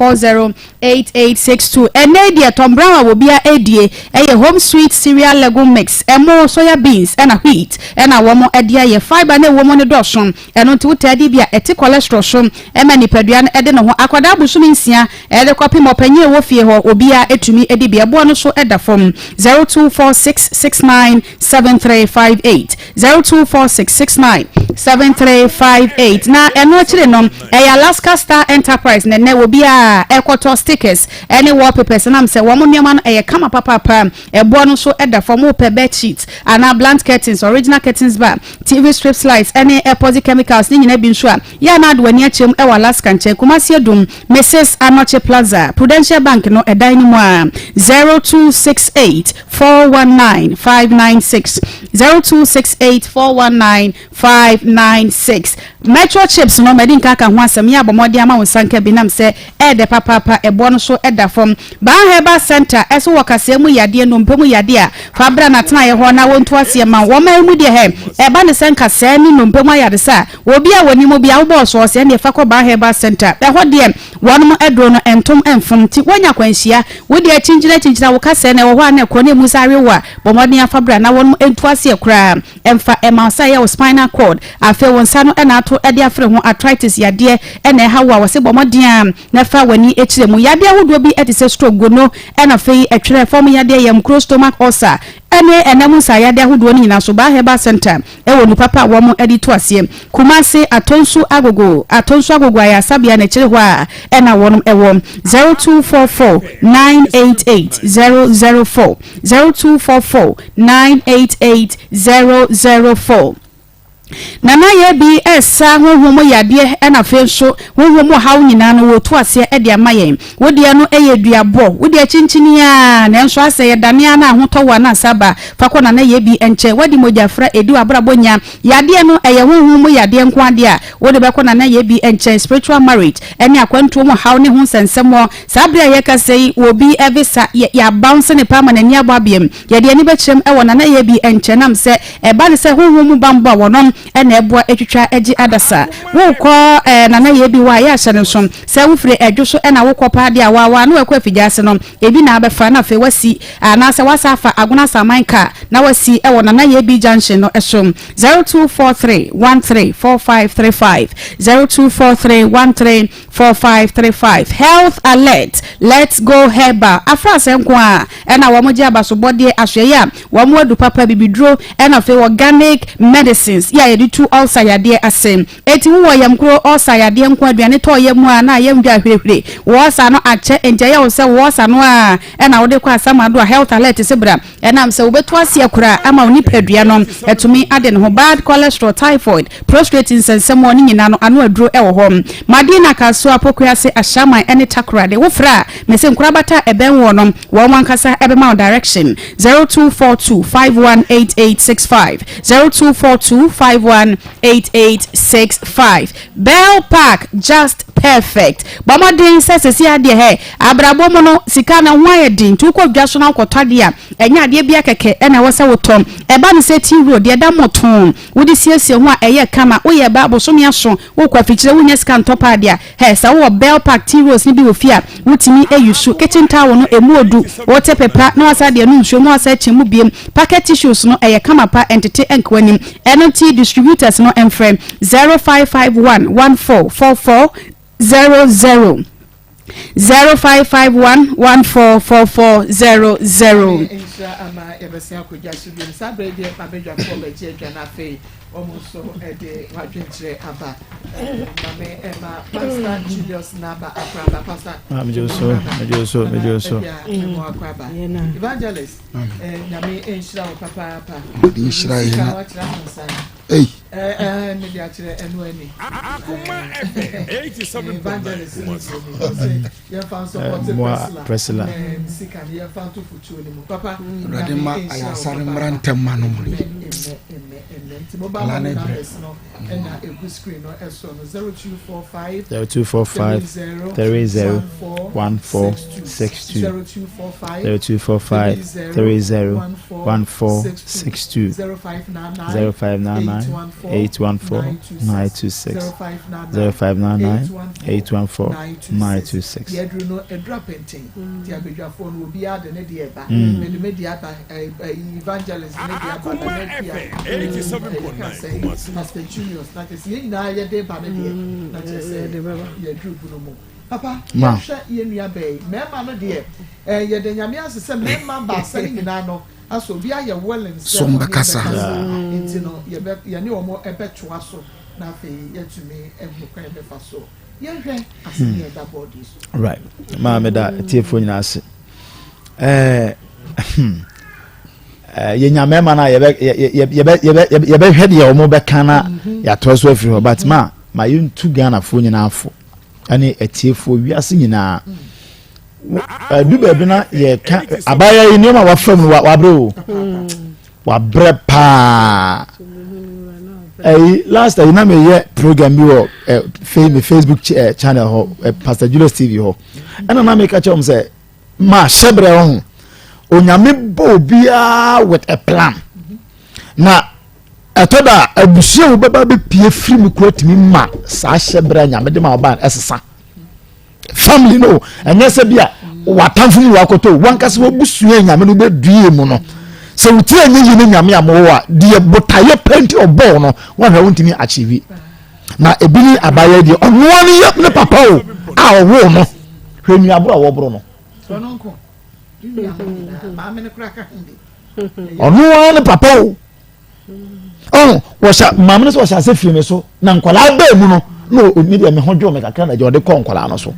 408862. Ɛnnɛ yi deɛ Tom Brown a obiara redie yɛ Home Sweet Cereal Legume Mix, ɛmo, soya beans ɛna wheat ɛna wɔn de ayɛ. Fibre no a ɛwɔ mu no dɔɔso, ɛno nti wotaa di bi a ɛte cholesterol so ma nipadua no de ne ho. Akwadaa bosome nsia de kɔpem ɔpanyin a ɛwɔ fie hɔ obiara tumi di bi. Ɛboɔ no nso da fam. 0246 69 7358 0246 69 7358 Na ɛno akyiri no ɛyɛ Alaska Star Enterprise na ɛnɛ obiara ɛkɔtɔ stickers ɛne wallpapers nam sɛ wɔn nneɛma no ɛyɛ kama papaapa. Ɛboɔ no nso ɛda fam. Wopɛ bed sheet anaa blunt curtains, original curtains bar, TV strips lights ɛne epoxy chemicals ne nyinaa bi nso a, yɛ a na ade w'ani akyerɛ mu ɛwɔ Alaska nkyɛn, Kumasi Adum, Mrs Anokye Plaza, Prudential Bank no ɛdan no mu a, 0268 419 596, 0268 419 596. Metro chips no madi nka aka ho asɛm, yɛ a bɔ mmɔden ama wo nsa nka bi nam sɛ ɛɛdɛ papaapa, ɛboɔ no so da fam. Baa Herbal Centre ɛso wɔ kaseɛ mu yadeɛ, nnompe mu yadeɛ a, fa bra n'atenaeɛ hɔ na wɔntu aseɛ ma wo. Wɔn mu deɛ hɛ, ɛba ne sɛ nkasɛɛ ne nnompe mu ayaresa a, obi a wɔnim obi a wobɔɔ soɔ sɛ ɛnneɛ fa kɔ Baa Herbal Centre. Ɛhɔ deɛ, wɔnom aduro no ntom mfom nti woanya akwanhyia. Wo deɛ kyinkyini akyinkyini a wo kasɛɛ no ɛwɔ hɔ a na ɛkɔ na ɛmu saa we wo a, bɔ mmɔden afa bra na wɔnom ntu aseɛ koraa mfa mma wo sɛ ɛyɛ wo spinal cord. Afei wo nsa no na ato de afere ho arthritis yadeɛ na ɛha wo a, wɔse bɔ mmɔden ara na fa w'ani kyerɛ mu. Yadeɛ ahodoɔ bi te sɛ stroke, gono, ɛna afei ɛtwerɛ fam yadeɛ, yamkuro, stomach ulcer, ne ɛna mu nsaeyadeɛ ahodoɔ no nyinaa so Baa Herbal Centre wɔ nnu papa a wɔn de to aseɛ. Kumasi, Atonsu Agogo, Atonsu Agogo Ayarsabea no akyire hɔ a ɛna wɔn wɔ. 0244 988 004, 0244 988 004. Nana yɛ bi resa honhom mu yadeɛ ɛna afei nso honhom mu haw nyinaa no wɔretu aseɛ de ama yɛn. Wo deɛ no yɛ duabɔ, wo deɛ kyinkyini ara nanso asɛ yɛdane ara na ahotɔ wo anaasɛ aba. Fa kɔ Nana yɛ bi nkyɛn. Woadi mogya fra ɛdi w'abrabɔ nya. Yadeɛ no ɛyɛ honhom mu yadeɛ nko ara deɛ a, wode bɛkɔ Nana yɛ bi nkyɛn. Spiritual marriage ɛne akwantuo mu haw ne ho nsɛnsɛmmoɔ. Saa berɛ a yɛrekasa yi wɔ obi visa yɛ yɛabounce no paa ma n'ani abɔ abeam. Yɛde ani bɛkyerɛm wɔ Nana yɛ bi nkyɛn nam sɛ Ɛba no sɛ honhom mu bammɔ a wɔnom na ɛboa twitwa gye adasa. Worekɔ eh, Nana yɛ bi hɔ a, yɛ ahyɛ no nso. Sɛ wofiri Adwo so na wokɔ paa deɛ a, waawaa na wakɔ Afigya-ase no, ebi na abɛfa na afei wasi anaasɛ wasa afa Agona Asaman car na wasi wɔ Nana yɛ bi junction no so. 0243 13 4535, 0243 13 4535 Health Alert, Let's Go Herbal Afrasɛ nko ara na wɔgye abasobɔdeɛ, asoɛeɛ a wɔn adu papa, bibiduro ɛna afei organic medicines yɛ a yɛde tu ulcer yadeɛ ase. Enti wowɔ yamkuro, ulcer yadeɛ nko aduane tɔ yam a na yam dwa hwirehwire, wo ulcer no akyɛ enti ɛyɛ wo sɛ wo ulcer no ara ɛna wode kɔ asamado a Health Alert se bra ɛnam sɛ wobɛtu aseɛ koraa ama wo nipadua no atumi ade ne ho. Bad cholesterol, typhoid, Prostrate nsɛnsɛmmoa no nyinaa no ano aduro wɔ hɔ. Madina, Kasoa, Pokuase, Ashaiman ne Takoradi. Wo frɛ a, mese nkorabata a ɛbɛn woɔ no, wɔn ankasa bɛma wo direction. 0242 518865, 0242 518865. Bell Park, just perfect. Bɔ mmɔden sɛ seesei adeɛ hɛ, abrabɔ mu no, sika no ho ayɛ den, nti wokɔ dwa so na wokɔtɔ adeɛ a, ɛnyɛ adeɛ biara kɛkɛ na ɛwɔ sɛ wotɔ. Ɛba no sɛ tea roll, deɛ ɛda mmɔtoo. Wode siesie ho a ɛyɛ kama. Woyɛ ba bosome aso, wokɔ afikyire wonnya sika ntɔ paadi a, hɛ, sɛ wowɔ Bell Pack tea rolls no bi wɔ fie a, wotumi use. Kitchen towel no, ɛmu odu. Wote pepa na woasan de anu nsuo na woasan akyim mu biom. Packet tissues no, ɛyɛ kama pa, ɛntete ɛnka w'anim. Ɛno nti distributors no mfrɛ 0551 14 44 00. 0551 14 44 00. Nyame nhyira ama yɛbɛsen akɔ dwa so biom. Saa berɛ yi deɛ m'abadwafoɔ bɛgye adwa no afei wɔn nso de wɔn adwenkyerɛ aba. Mame ɛma Pastor Julius Naba Akoraba. Pastor Megye so, megye so, megye so. Ɛmɔ Akoraba. Evangelist, Nyame nhyira wo papaapa. Nhyira yɛn. Sika wakyerɛ ahonsan. Ei. Ɛɛ ɛɛ mede akyerɛ ɛno ani. Akoma FM 87.9 Kumasi. Yɛmfa nsɔpɔte Mmoa Priscilla. Ɛɛ sika no yɛmfa nto futuo no mu. Papa. Awurade ma ayaresa no mmra ntɛm ma no mu. Mobile money numbers no ɛna egu screen no ɛso no 0245 0245 30 1462 0245 30 1462 0599 814 926 0599 814 926. Yɛduru no ɛduru apɛnten nti abadwafoɔ no obiara de ne deɛ ba mede me deɛ aba evangelist de ne deɛ aba Akoma Nana Akua FM 87.9 Kumasi. Pastor Junius na kyerɛ sɛ yɛn nyinaa yɛde ba ne deɛ na kyerɛ sɛ yɛduru bunu mu papa yɛhwɛ yɛn nua bɛɛ yi mmarima no deɛ ɛɛ yɛda Nyame ase sɛ mmarima baasa no nyinaa no asɛ obi ayɛ willing sɛ So ɔne mbɛkasa. bɛkasa nti no yɛbɛ yɛne wɔn ɛbɛtoa so na afei yɛatumi ahu kwan yɛbɛfa so yɛnhwɛ asɛm yɛ ɛda board yi so. Right. Maa meda atiefoɔ nyinaa ase. Ɛɛ yɛnya mmarima no a yɛbɛ yɛbɛ yɛbɛ yɛbɛhwɛ deɛ wɔn bɛka na yɛatoa so afiri hɔ but ma ma yɛntu Ghanafoɔ nyinaa fo ɛne atiefoɔ wiase nyinaa ɛdu baabi na yɛka abaayewa yi nneɛma wafa mu no wabrɛ o wabrɛ paa ɛyi last ɛyi na meyɛ program bi wɔ ɛ me Facebook channel hɔ ɛ Pastor Julius TV hɔ ɛna na meka kyerɛ wɔn sɛ ma hyɛbrɛ ho onyame bɔ obiara with a plan. Na ɛtɔ da a abusua a wobɛba bɛpie firi mu kura tumi ma saa hyɛberɛ a nyame de ma ɔbaa no ɛsesa family no ɛnyɛ sɛ bi a watamfo mu wakɔtɔ wankasa wabusua nyame no bɛdue mu no sɛ wotie anyɛ yie ne nyame a mowɔ a deɛ botaeɛ pɛ nti ɔbɔɔ no woahwɛ wontumi achieve na ebi ne abayɛ deɛ ɔnoa ne yɛ ne papa o a ɔwoo no hwɛ nnuaboro a wɔboro no ɔno ara ne papa o ɔn wɔhyɛ maame no sɛ ɔhyɛ ase firi ne so na nkwadaa bɛɛ mu no na ɔni deɛ me ho dwo me kakra na deɛ ɔde kɔ nkwadaa no so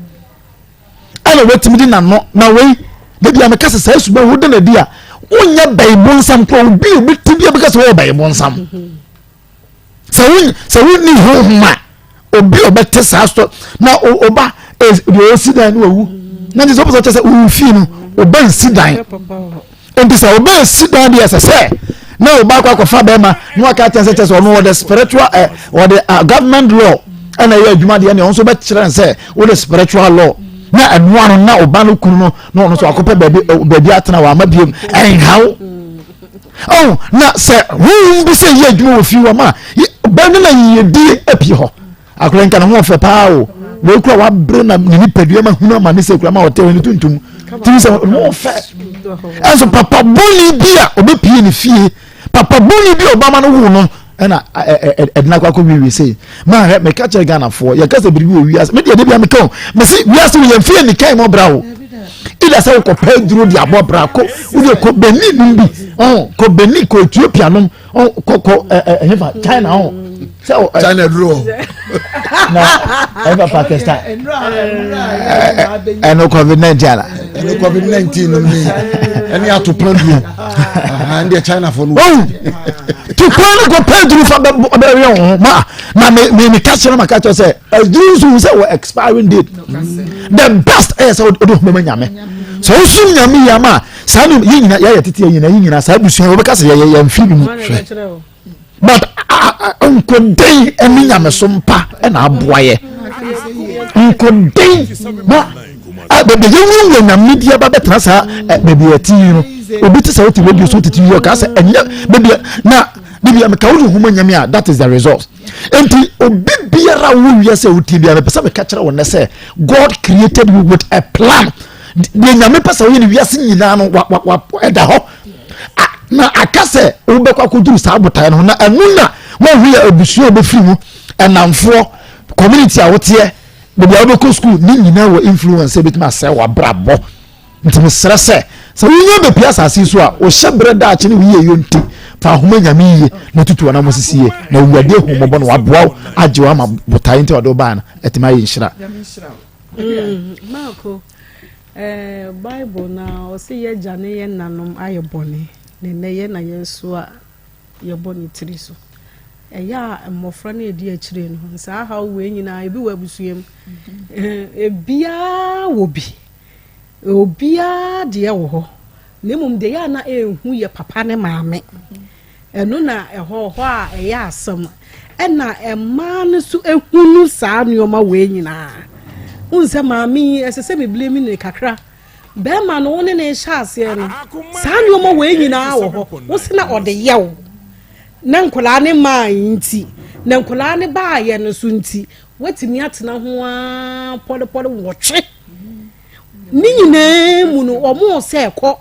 ɛna wɔatumi de n'ano na wei debi a meka sɛ saa suban wo de na di a wonyɛ bɛyi bonsam kora obi obi ti bi a bɛka sɛ wɔyɛ bɛyi bonsam sɛ wo sɛ wonni honhom a obi a ɔbɛte saa sɔ na ɔba deɛ ɔsi dan no wawu na nti sɛ ɔpɛ sɛ ɔkyɛ sɛ ɔwu fie no ɔba nsi dan nti sɛ ɔba nsi dan deɛ ɛsɛ sɛ na ɔba akɔ akɔfa bɛrima na waka kyɛn sɛ kyɛ sɛ ɔno ɔde spiritual ɛ ɔde government law ɛna ɛyɛ adwuma deɛ ɛna ɔno nso bɛkyerɛ no sɛ wode spiritual law na ɛnoa no na ɔba no kunu no na ɔno nso akɔpɛ baabi baabi atena wɔ ama biem ɛnhaw Oh, na sɛ honhom bi sɛ yɛ adwuma wɔ fie hɔ ma bɛn no na yiyedie apue hɔ akora nka ne ho ɔfɛ paa o wei kura wabere na ne nipadua ma hunu ama ne sɛ kura ma ɔtɛ ne tuntum tumi sɛ ne ho ɔfɛ ɛnso papa bɔne bi a ɔbɛpie ne fie papa bɔne bi a ɔbama no wo no ɛna ɛdena akɔ akɔ wiewie sei maa hɛ meka kyerɛ ghanafoɔ yɛka sɛ biribi wɔ wiase medeɛ de bia meka o mese wiase wɔ yɛmfie nikan mɔ bra o ida sɛ wokɔpɛ aduro de abɔ bra kɔ wode kɔ benin nom bi ɔn kɔ benin kɔ ethiopia nom ɔn kɔ kɔ ɛ ɛ ɛhefa china ɔn sɛ ɔ china duro na ɛhefa pakistan ɛno covid 19 ala ɛno covid 19 nom ni ɛne atopra duro ɛn deɛ china fo no ɔn tupra no kɔ pɛ aduro fa bɛ bɛ yɛ wɔn ma na me me me ka kyerɛ ma ka kyerɛ sɛ aduro nso sɛ wɔ expiring date the best ɛyɛ sɛ wode ho bɛma nyame sɛ wosum nyame yi ama saa no yɛ nyina yɛyɛ tete yɛ nyina yɛ nyina saa abusua wɔbɛka sɛ yɛyɛ yɛn mfiri mu hwɛ but nkoden ne nyamesom pa ɛna aboa yɛ nkoden ma baabi yɛwurawura nyame di aba bɛtena saa baabi yɛte yi no obi te sɛ wote radio so tete yi ɔka sɛ ɛnyɛ baabi na baabi a meka wode ho ma nyame a that is the result Enti obi biara a wowɔ wiase a wotie biara mepɛ sɛ meka kyerɛ wo nnɛ sɛ God created you with a plan. Deɛ Nyame pɛ sɛ woyɛ no wiase nyinaa no ɛda hɔ. Na aka sɛ wobɛkɔ akɔduru saa botaeɛ no ho na ɛno na woahu yɛ abusua a wobɛfiri mu, ɛnamfoɔ, community a woteɛ, baabi a wobɛkɔ school ne nyinaa wɔ influence sɛ ɛbɛtumi asɛe w'abrabɔ. Nti mesrɛ sɛ, sɛ wonya bɛpue asase yi so a, wo hyɛberɛ daakye ne wo yieyɔ nti, fa ahoma Nyame yie na tutu w'anammɔn sisi yie, na Awurade ahu wo mmɔbɔ na waboa wo agye wo ama botaeɛ nti a ɔde wo baeɛ no atumi ayɛ nhyira. Mm, Marko, eh, Bible na ɔse yɛagya ne yɛ nanom ayɛ bɔne, na ɛnɛ yɛ na yɛsoa yɛbɔ ne tiri so. Ɛyɛ a mmɔfra no ɛdi akyire no, saa haw wei nyinaa ebi wɔ abusua mu, mm-hmm. ebiara wɔ bi. Obiara deɛ wɔ hɔ, na mmom deɛ ɛyɛ a na ɛnhu yɛ papa ne maame. Ɛno na ɛhɔ hɔ a ɛyɛ asɛm. Ɛna mmaa no nso ehunu saa nneɛma wei nyinaa. Wohu sɛ maame yi, ɛsɛ sɛ meblame no kakra. Bɛrima no, wo ne ne hyɛ aseɛ no, saa nneɛma wei nyinaa wɔ hɔ. Wo se na ɔde yɛ wo. Na nkwadaa ne maa nti, na nkwadaa ne baayɛ no so nti, woatumi atena ho ara pɔrepɔre wɔtwe. Ne nyinaa mu no, wɔn sɛ kɔ.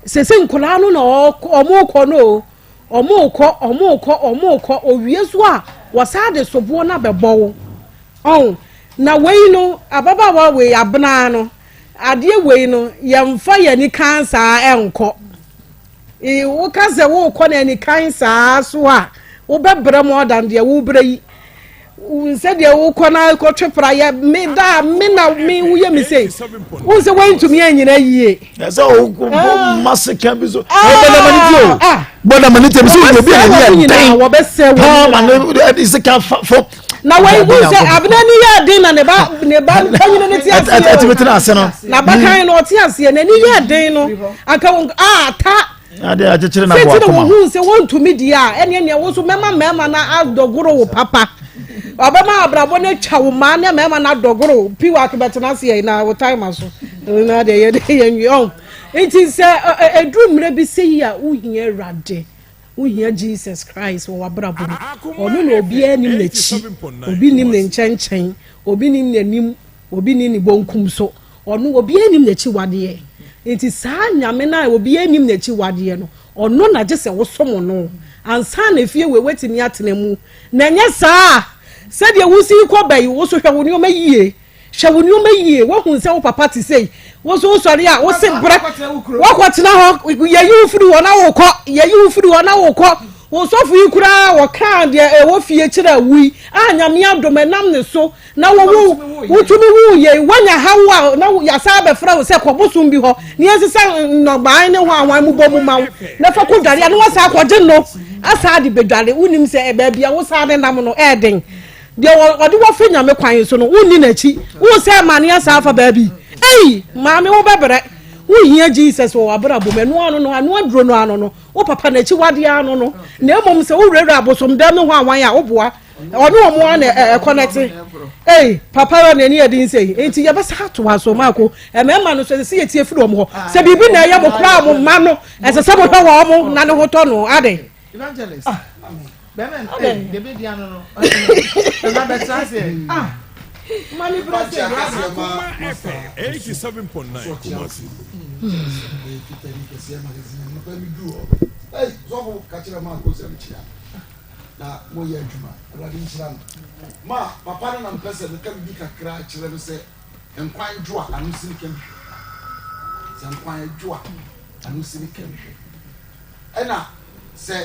Sese nkwadaa no na wɔn kɔ no o. Wɔn kɔ, wɔn kɔ, wɔn kɔ. Owie so a, wɔsan de soboɔ no abɛbɔ wo. Ɔn, na wei no, ababaawa wei abena no, adeɛ wei no, yɛmfa yɛn ani kan saa ɛnkɔ. Woka sɛ wokɔ no anikan saa so a, wobɛbrɛ more than deɛ wobrɛ yi. Sɛdeɛ wokɔ na kɔtwe pra yɛ me da me na me woyɛ me sei. Wohu sɛ woantumi anyina yie. Ɛsɛ wokɔ ma seka bi so. Bɔdamani ti o. Bɔdamani ti o. Sɛ obi a n'ani yɛ den. Paa ma ne sika fa fo. Na wɔn ehu sɛ abena ni yɛ den na ne ba ne ba panyin ne te aseɛ o. Ɛtumi tena ase no. Na bakan no ɔte aseɛ n'ani yɛ den no anka wɔn a ta. Ade akyekyere na bɔ akoma. Sɛ ti na wɔn hu sɛ wɔntumi di a ɛne ɛne wɔn so mɛma mɛma na adɔgoro wo papa. Ɔbɛma abrabɔ no atwa wo maa ne mɛma na adɔgoro piwa akebɛtena aseɛ na wo time aso. Na deɛ yɛ de yɛ nwi ɔn. Nti sɛ ɛduru mmerɛ bi sɛ yi a wohia awurade. Wohia Jesus Christ wɔ w'abrabɔ mu. Ɔno na obiara nim n'akyi, obi nim ne nkyɛnkyɛn, obi nim n'anim, obi nim ne bonkum so. Ɔno obiara nim n'akyiwadeɛ. Nti saa Nyame no a obiara nim n'akyiwadeɛ no, ɔno na gye sɛ wosom no ansa na efie wei woatumi atena mu. Na ɛnyɛ saa a, sɛdeɛ wosi kɔ ba yi, wo so hwɛ wo nneɛma yie. Hwɛ wo nneɛma yie. Woahu sɛ wo papa te sei. Wo nso wosɔre a, wose brɛ. Woakɔtena hɔ, yɛyi wo firi hɔ na wokɔ. Yɛyi wo firi hɔ na wokɔ. Wo sɔfo yi koraa wɔkaa deɛ ɛwɔ fie kyerɛ wo yi a Nyame adom ɛnam ne so na wowo wotumi woo yei. Woanya haw a na yɛasan abɛfrɛ wo sɛ kɔ bosom bi hɔ na yɛnsesa nnɔbae ne hwanhwan mu bɔ mu ma wo na fa kɔdware a na woasan akɔgye no asan de bɛdware. Wonim sɛ baabi a wosan nenam no ɛɛden. Deɛ ɔde wo afa Nyame kwan so no, wonni n'akyi. Wo sɛ mane asan afa baabi. Ei, maame wo bɛbrɛ. Wo hia Jesus wɔ w'abrabɔ mu. Ɛno ano no, ano aduro no ano no, wo papa n'akyiwadeɛ ano no. Na mmom sɛ wo wurawura abosomdɛm ne hwan hwan a, wo boa. Ɔne wɔn ara na ɛkɔnɛte. Ei, papa yɛ n'ani yɛ den sei. Enti yɛbɛsa atoa so, Marko. Mmarima no nso, ɛsɛ sɛ yɛtie firi wɔn hɔ. Sɛ biribi na ɛyɛ mo koraa mo mma no, ɛsɛ sɛ mohwɛ wɔn na ne ho tɔ no. Adɛn? Evangelist. Ah. Bɛmɛ eh, de bɛ di ano no. Ɛna bɛ tra se. Ah. Mami bra se. Akuma FM 87.9 Kumasi. Hey, sɔfo kakyere ma ko sɛ mekyia na moyɛ adwuma awurade nhyira no ma papa no na mpɛ sɛ meka biribi kakra kyerɛ no sɛ nkwan dwo a ano sini kam hwɛ sɛ nkwan dwo a ano sini kam hwɛ Ɛna sɛ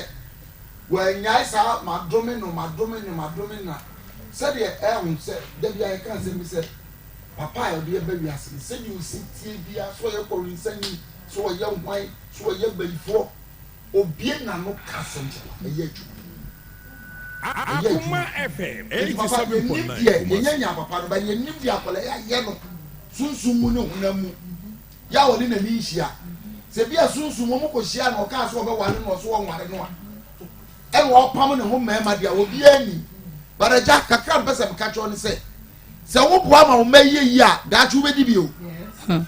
wannyae saa madome no, madome no, madome no a, sɛdeɛ ɛho sɛ, da biara yɛka asɛm bi sɛ, papa a ɔde yɛ ba wiase no, sɛdeɛ ɔsi tie biara, sɛ ɔyɛ kɔwensani, sɛ ɔyɛ hwan, sɛ ɔyɛ bayifoɔ, obie n'ano ka asɛm kyerɛ papa, ɛyɛ adwuma. Ɛyɛ adwuma. Enti papa, yɛnim deɛ, yɛnya nyaa papa no, but yɛnim deɛ akwadaa yi ayɛ no, sunsum mu ne honam mu. Yɛ a ɔne n'ani nhyia. Sɛ bi a sunsum wɔn kɔ hyia na ɔkaa sɛ ɔbɛware no ɔso ɔnware no a, ɛna ɔpam ne ho mmarima deɛ obiara nnim. But agya, kakra mpɛ sɛ meka kyerɛ ne sɛ, sɛ woboa ma wo mma yie yie a, daakye wobɛdi bi o. Hmm.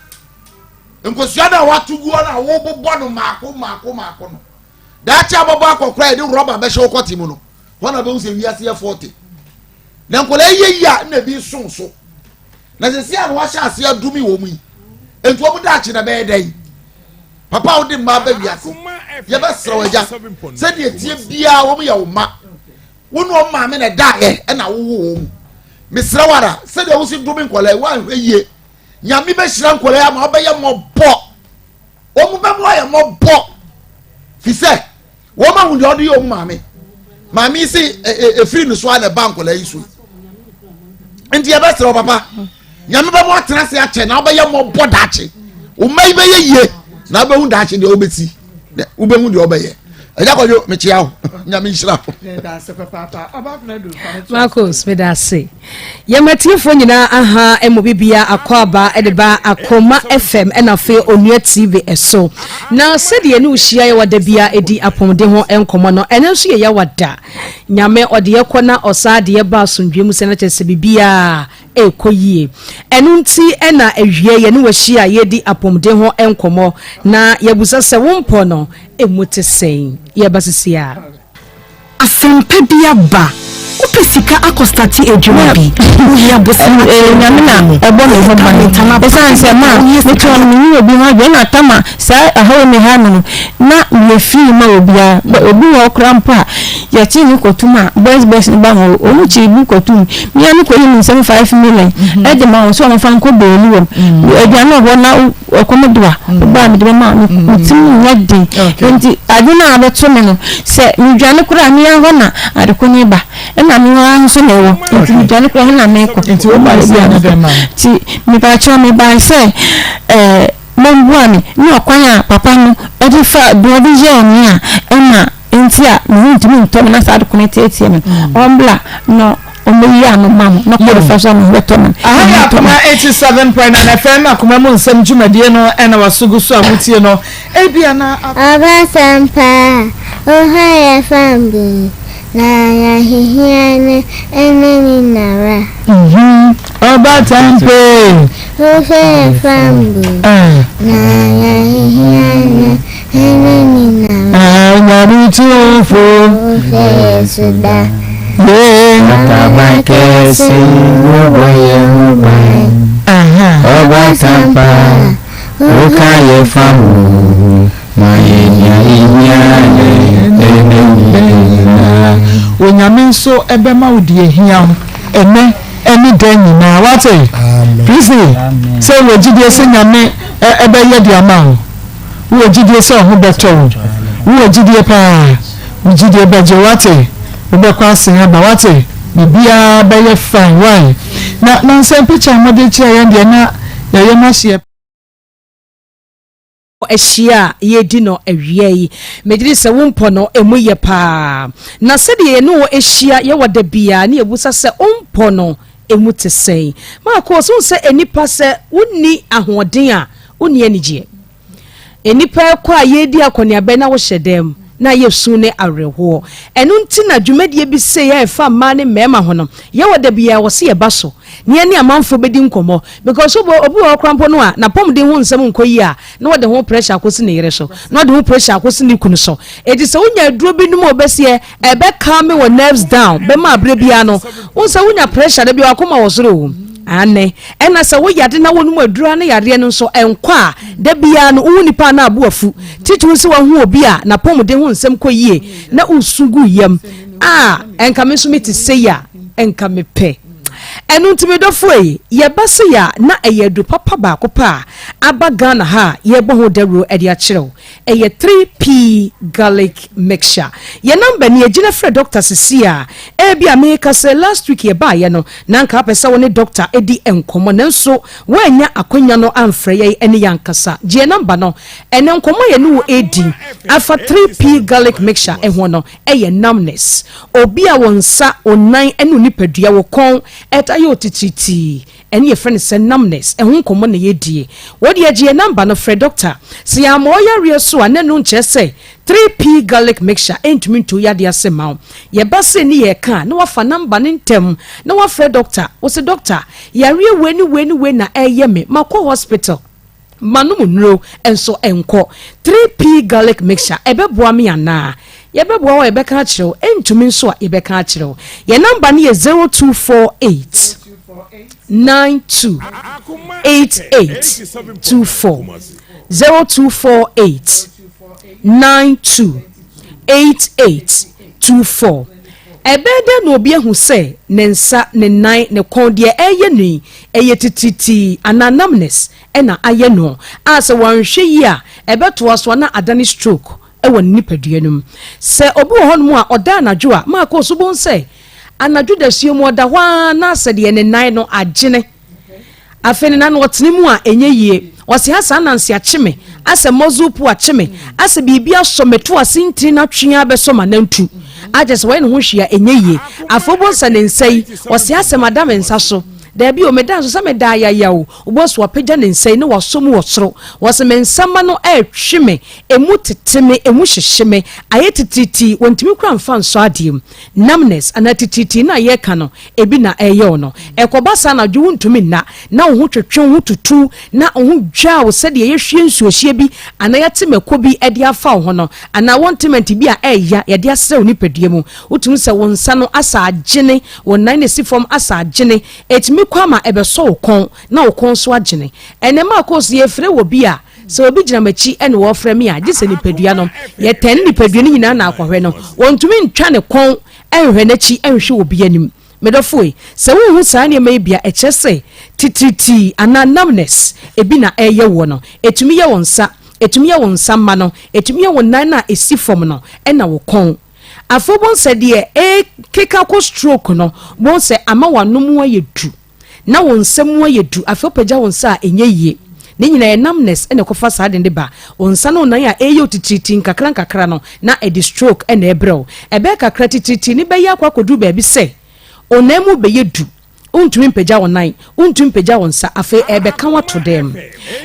Nkosua no a wato guo no a wobobɔ no maako maako maako no, daakye abɔbɔ akɔkora yɛde rɔba bɛhyɛ wo kɔte mu no, hɔ na bɛhu sɛ wiase yɛ fɔte. Na nkwadaa yie yie a, na ebi so so. Na sɛsi a na wahyɛ ase adome wɔn yi, nti wɔn daakye na ɛbɛyɛ dɛn? Papa a wode mma aba wiase, yɛbɛsrɛ wo agya, sɛdeɛ tie biara wɔn yɛ wo mma, wo ne wɔn maame na ɛdaeɛ ɛna wowo wɔn mu. Mesrɛ wo ara, sɛdeɛ wosi dome nkwadaa yi, woanhwɛ yie, Nyame bɛhyira nkwadaa yi ama wobɛyɛ mmɔbɔ. Wɔn bɛmo ayɛ mmɔbɔ, fi sɛ wɔn ahu deɛ ɔde yɛ wɔn maame maame yi si efiri ne so a na ɛba nkɔla yi so yi nti yɛbɛsrɛ wɔ papa nyame bɛ mo atena ase akyɛ na wobɛyɛ mmɔbɔ daakye wo mma yi bɛyɛ yie na wobɛhu daakye deɛ wobɛsi wobɛhu deɛ wobɛyɛ ɛgya kɔdwo mekyea wo nyame nhyira wo. Marcos meda ase. Yɛn atiefoɔ nyinaa aha ɛmɔ bibia akwaaba ɛde ba Akoma FM ɛna afei Onua TV ɛso. Na sɛdeɛ yɛne wo hyia yɛwɔ da bia ɛdi apɔmuden ho nkɔmɔ no ɛnɛ nso yɛ yawa da. Nyame ɔde yɛ kɔ na ɔsaa de yɛ ba asomdwoeɛ mu sɛ na kyerɛ sɛ biribiara ɛrekɔ yie. Ɛno nti ɛna awie yɛne wo ahyia a yɛredi apɔmuden ho nkɔmɔ na yɛbusa sɛ wo mpɔ no ɛmu te sɛn? Yɛba sisi a. Asɛmpa bi aba. Wopɛ sika akɔ starte adwuma bi? Wohia bosea akyerɛ wo Nyame na mu. ɛbɔ me ho ban. Ɛsiane sɛ ma metɔn no menyi obi ho adwene ɛna tama saa ɛhaw yi meha me no na meyɛ free ma obiara. Obi wɔ hɔ koraa mpo a yɛkyere no kɔtum a boys boys no ba hɔ wɔn kyere bi kɔtum. Me ara mekɔyi me nsam 5 million ɛde ma wɔn sɛ wɔmfa nkɔ beeli wɔn. Aduane wɔ hɔ na Ɔkɔm de wo a, wo ba a mede bɛma wo no, ne tirim nyɛ den. Enti ade no a abɛto me no, sɛ medwane koraa a, me ara hɔ na ade ko no reba. Ɛnna me ara nso na ɛwɔ. Enti medwane koraa a, ɛhe na merekɔ? Enti wobae sɛ yɛnyɛ dɛn mma wo? Enti mepakyɛw, mebae sɛ ɛɛ mommoa me ne ɔkwan a papa no de fa deɛ ɔde yɛɛ me a ɛma enti a me ho ntumi ntɔ me na saa ade ko no teetee me no, ɔmmra na Ɔmɛyi ano ma mo na kɔ fa so a me ho bɛtɔ me. Aha yɛ Akoma 87.9 FM Akoma mu nsɛm dwumadie no ɛna waso gu so a motie no. Ebia na. Ɔbasampa, wo ho yɛ fam bi, na yɛahehia no ɛne ne nyinara. Ɔbatampa ee. Wo ho yɛ fam bi, na yɛahehia no ɛne ne nyinara. Nyame. Tumfo. Ataban kɛse wobɔ yɛn ho ban. Ɔbaatan pa, woka yɛn fa ho. Ma yɛn nea ehia yɛn ɛnnɛ ne nyinaa. Onyame nso bɛma wo deɛ ehia wo ɛnnɛ ɛne da nyinaa. Wate? Prissy, sɛ wowɔ gyidie sɛ Nyame bɛyɛ de ama wo? Wowɔ gyidie sɛ wo ho bɛtɔ wo? Wowɔ gyidie paa? Wo gyidie bɛgye wo, wate? Wobɛkɔ asen aba, wate? Biribiara bɛyɛ fine, wai? Na nansa yi picture a mode kyerɛɛ yɛn deɛ na yɛyɛ no ahyeɛ. Ahyia a yɛredi no awia yi. Megye di sɛ wo mpɔ no, ɛmu yɛ paa. Na sɛdeɛ yɛne wo ahyia yɛwɔ da biara ne yɛbusa sɛ wo mpɔ no, ɛmu te sɛn? Marco, so wohu sɛ nnipa sɛ wonni ahoɔden a, wonni anigyeɛ? Nnipa rekɔ a yɛredi akɔneaba na wohyɛ dɛm na ayɛ su ne awerɛhoɔ. Ɛno nti na dwumadie bi sei a ɛfa mmaa ne mmarima ho no, yɛwɔ da biara wɔ se yɛba so na yɛne amanfoɔ bɛdi nkɔmmɔ because wobɔ obi wɔ hɔ koraa mpo no a n'apɔmuden ho nsɛm nkɔ yie a na ɔde ho pressure akɔsi ne yere so na ɔde ho pressure akɔsi ne kunu so. Enti sɛ wonya aduro bi nom a ɔbɛseɛ Ɛbɛ calme wɔ nerves down bɛma aberɛ biara no wohu sɛ wonya pressure da biara wakoma wɔ soro o aane ɛna sɛ wo yade na wonom aduro a na yareɛ no nso ɛnkɔ a da biara no wohu nipa a na abo afu titiriw sɛ wahu obi a napɔmuden ho nsɛm kɔ yie na wosu gu yam a ɛnka me nso mete sei a ɛnka mepɛ ɛno nti me dɔfo ei yɛba sei a na ɛyɛ aduro papa baako pɛ a aba Ghana ha a yɛbɔ ho dawuro de akyerɛ wo Ɛyɛ 3P garlic mixture. Yɛn number nie, gyina frɛ doctor sisi a. Ebia meka sɛ last week yɛbaeɛ no na anka wopɛ sɛ wo ne doctor di nkɔmmɔ nanso woannya akwanya no amfrɛ yɛn ne yɛn ankasa. Gye yɛn number no. Ɛnnɛ nkɔmmɔ a yɛne wo redi afa 3P garlic mixture ho no yɛ numbness. Obi a wo nsa, wo nan ne wo nipadua, wo kɔn taa yɛ wo titiritii. Ɛno yɛfrɛ no sɛ numbness, ɛho nkɔmmɔ na yɛdie. Wo deɛ gye yɛn number no frɛ doctor. Sɛ yɛammɔ wo yareɛ so a na ɛno nkyerɛ sɛ 3P garlic mixture ɛntumi ntu wo yadeɛ ase mma wo. Yɛba sei ne yɛreka a na woafa number no ntɛm na woafrɛ doctor. Wo se doctor, yareɛ wei ne wei ne wei na ɛreyɛ me, makɔ hospital. Manom nnuro nso ɛnkɔ. 3P garlic mixture ɛbɛboa me anaa? Yɛbɛboa wo a yɛbɛka akyerɛ wo, ɛntumi nso a yɛbɛka akyerɛ wo. Yɛn number no yɛ 0248 92 88 24, 0248 92 88 24. Ɛbɛyɛ dɛn na obi ahu sɛ ne nsa, ne nan, ne kɔn deɛ ɛreyɛ no yi, ɛyɛ titiritii anaa numbness na ayɛ no a sɛ wanhwɛ yie a ɛbɛtoa so a na adane stroke wɔ ne nipadua no mu. Sɛ obi wɔ hɔnom a ɔda anadwo a, Marco so bohu sɛ anadwo dasuo mu ɔda hɔ ara na sɛ deɛ ne nan no agyene. Afei ne nan no ɔtene mu a ɛnyɛ yie. Ɔse ha saa ananse akye me, asɛ muscle pull akye me, asɛ biribi asɔ me to ase ntini no atwe ara bɛsɔ m'anantu. Akyerɛ sɛ wɔyɛ ne ho hwee a ɛnyɛ yie. Afei wobɛhu sɛ ne nsa yi, ɔse asɛ mada me nsa so. Daabi o, meda nso sɛ meda ayaya o. Wobɛhu sɛ wapagya ne nsa yi na wasɔ mu wɔ soro. Ɔse me nsa mma no ɛretwe me, ɛmu tete me, ɛmu hyehye me, ayɛ titiritii, wɔntumi koraa mfa nsɔ adeɛ mu. Numbness anaa titiritii no a yɛreka no, ebi na ɛreyɛ wo no. Ɛkɔba saa anadwo wontumi nna, na wo ho twetwe wo ho tutu, na wo ho dwa wo sɛdeɛ yɛahwie nsuohyeɛ bi anaa yɛate mako bi de afa wo ho no, anaa wɔntement bi a ɛreya yɛde asrɛ wo nipadua mu. Wotumi sɛ wo nsa no asa agyene, wo nan na ɛsi fam asa agyene. Ɛtumi kɔ ama ɛbɛsɔ wo kɔn, na wo kɔn nso agyene. Ɛnnɛ Marcos yɛrefrɛ wɔ bi a, sɛ obi gyina m'akyi na ɔrefrɛ me a, gye sɛ nipadua no, yɛtɛn nipadua no nyinaa na akɔhwɛ no. Wɔntumi ntwa ne kɔn nhwɛ n'akyi nhwɛ obi anim. Me dɔfo e, sɛ wunhu saa nneɛma yi bi a, ɛkyerɛ sɛ titiritii anaa numbness bi na ɛreyɛ woɔ no. Ɛtumi yɛ wo nsa, ɛtumi yɛ wo nsa mma no, ɛtumi yɛ wo nan no a ɛsi fam no, ɛna wo kɔn. Afei wobɛhu sɛ deɛ ɛrekeka kɔ stroke no, wobɛhu sɛ ama w'ano mu ayɛ du. Na wo nsa mu ayɛ du, afei wopagya wo nsa a ɛnyɛ yie. Ne nyinaa yɛ numbness na ɛkɔfa saa ade no de ba. Wo nsa ne wo nan a ɛreyɛ wo titiritii nkakra nkakra no, na ɛde stroke na ɛrebrɛ wo. Ɛbɛyɛ kakra titiritii no bɛyɛ akɔ akɔduru baabi sɛ wo nan mu bɛyɛ du, wontumi mpagya wo nan, wontumi mpagya wo nsa, afei ɛrebɛka wo ato dɛm.